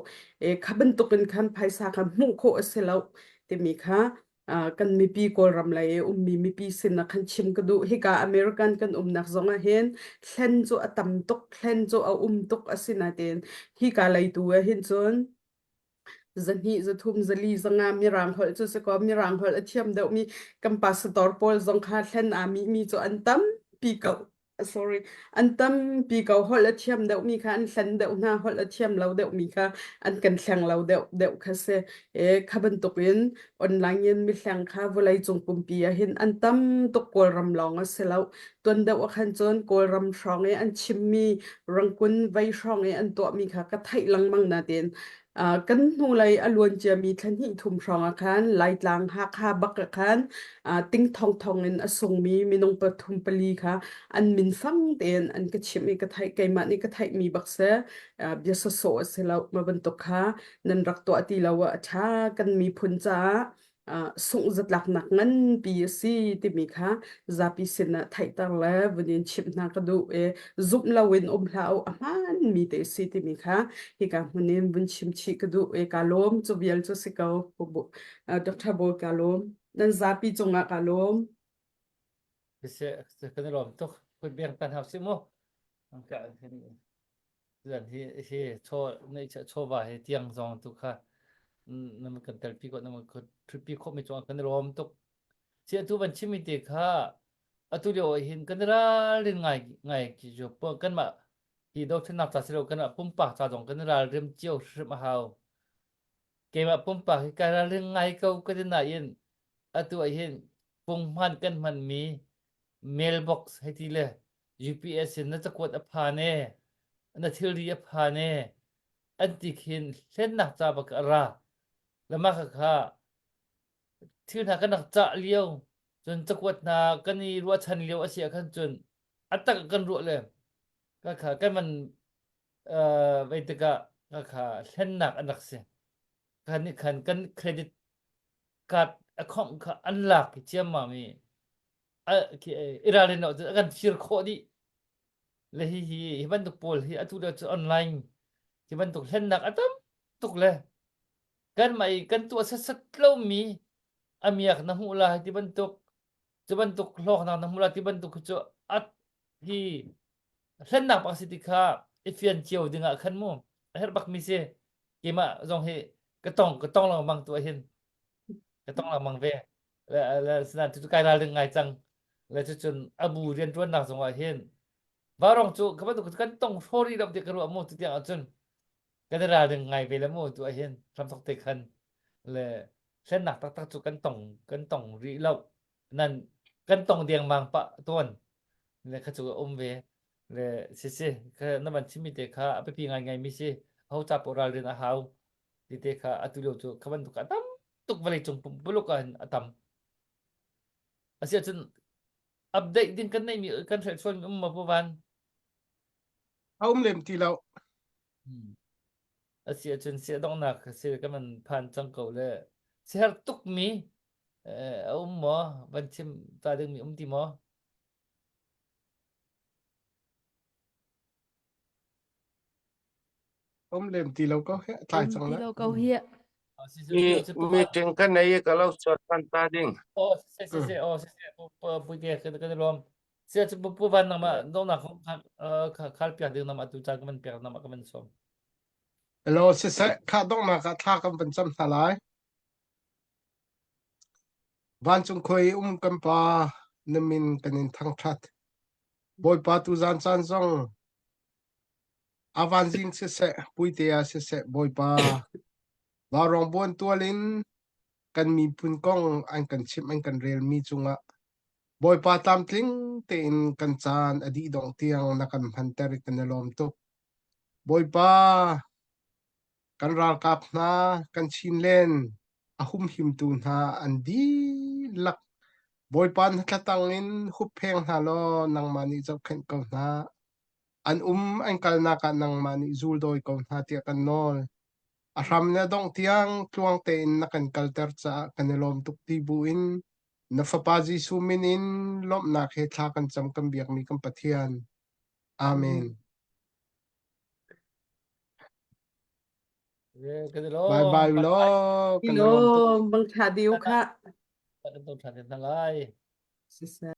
e kha bantukin khan phaisa kha hmuh khawh a si lo timi kha kan mipi Kawlram lei i ummi mipi sin ah khan chim ka duh. Hika American kan umnak zong ah hin thlen cu a tam tuk, thlen cu a um tuk asinain hika lei tu ah hin cun zahnih, zathum, zali, zanga Mirang holh cu si kaw Mirang holh a thiam deuhmi kan pastor pawl zong kha thlen aa mihmi cu an tampi ko. Sorry, an tampi ko holh a thiam deuhmi kha an hlen deuh hna, holh a thiam lo deuhmi kha an kan hleng lo deuh deuh kha si. E, kha bantukin online in mihleng kha vawlei cung pumpi ah hin an tam tuk Kawlram lawng a si lo. Tuan deuh ah khan cun Kawlram hrawng i an chimmi rangkun vei hrawng i an tuahmi kha ka theih lengmang nain Uh, kan hnulei a luan ciami thla hnih thum hrawng ah khan Laitlang Hakha bak ah khan uh, ting thong thong in a sungmi minung pathum pali kha an min fang tein an ka chimh i ka theih keimah nih ka theihmi bak si uh, bia sawsawh a si lo ma bantuk kha nan rak tuah ti lo ah a ṭha kan miphun caah sungh zatlaknak nganpi a si timi kha zapi sinah theihter le vun in chimh hna ka duh i zumh loin um hlah u a hmaanmi te a si timi kha hika hmun in vun chim chih ka duh i kaa lawm cu vial cu si ko Dr. Bawi kaa lawm nan zapi cungah kaa lawm Kan i lawm tuk. Kun beng tan hau si mu. Zan hi hi chaw nei chawva he tiang zong tu kha nam kan telpi ko nam kan thutpi khawh mi chuang kan rom tuk si atu van chimi te kha atu lio hin kan ralrin ngai ngai ki jo kan mah hi dothlennak ca silo kan mah pumpak ca zong kan ralrim cio hrim a hau keimah pumpak hi ka ralring ngai ko ka ti nain atu ah hin punghman kan hman mi mailbox hei ti le UPS in na cakuat a phan e, na thilri a phan e, an ti khin hlennak ca bak a ra. Lama kha kha thil hna kan rak cah lio, cun cakuat hna kan i ruahchan lio a si ah khan cun a tak kan ruah le ka kha kan man uh, vei tikah ka kha hlennak an rak si. Khan nih khan kan credit card account kha an lak i ciammam i i ralrin lo cun a kan fir khawh dih le hi hi hi bantuk pawl hi atu le cu online hi bantuk hlennak a tam tuk le kan mah i kan tuah setsat lomi a miak na hmuh la ti bantuk cu bantuk hlawknak na hmuh la ti bantuk cu at hi hlennak bak si ti kha i fian cio ding ah khan mu a herh bak mi si keimah zong hi ka tong ka tong lengmang tu ah hin ka tong lengmang ve le le sinain tu kai ralring ngai cang. Le cucun a bu rianṭuannak zongah hin Vaurawng cu ka bantuk kan tong hraw rih lo ti ka ruah mu tu tiang ahcun kan i ralring ngai ve le mu tu ah hin hramthok te khan le hlennak taktak cu kan tong kan tong rih lo nan kan tong dengmang pah tawn le kha cu a um ve le si si kha na van chimmi te kha a biapi ngai ngai mi si ho ca paoh ralrin a hau ti te kha atu lio cu kha bantuk a tam tuk vawlei cung pumpuluk ah hin a tam asiahcun update ding kan neihmi kan hrelh sualmi um ma Pu Van? A um lem ti lo. Hmm. Asi ahcun sia donghnak si kan van phan cang ko le siher tukmi eh, a um maw van chim ta dingmi um ti maw? Um lem ti lo ko hi tlai Um cang ti la. lo ko hi. Oh, si si si si Pu Van. Meeting ka nei ka lo suat pan ta ding. Oh, si si si oh si si Pu Pu Pu te kan kan lom. Si cu Pu Pu Van nama donghnak kong khal piak ding nama tu caan ka van piak nama ka van som. Hello siseh kha donghnak ah thla kan van cam hna lai. Vancung khua i um kan pa na min kan in thangṭhat. Bawipa tuzan caan zong Avan zing siseh, puite ah siseh, Bawipa vaurawng buan tual in kan miphun kong an kan chimh an kan relmi cungah Bawipa tlamtling tein kan caan a dih dongh tiang na kan hmanter i kan i lawm tuk. Bawipa kan ralkap hna, kan Chinland a humhimtu hna an dihlak Bawipa na thlatang in huppheng hna law nangmah nih zohkhenh ko hna. An um an kalnak ah nangmah nih zul dawi ko hna tiah kan nawl. A hram le a dongh tiang tluang tein na kan kalter caah kan i lawm tuk ti buin na Fapa Jesuh min in lawmhnak he thla kan cam kan biakmi kan Pathian. Amen. Kan i Bye lawm. bye law kan i lawm tuk. Hello, bang tha diu kha. Kan tong ṭhan te hna lai. Siseh.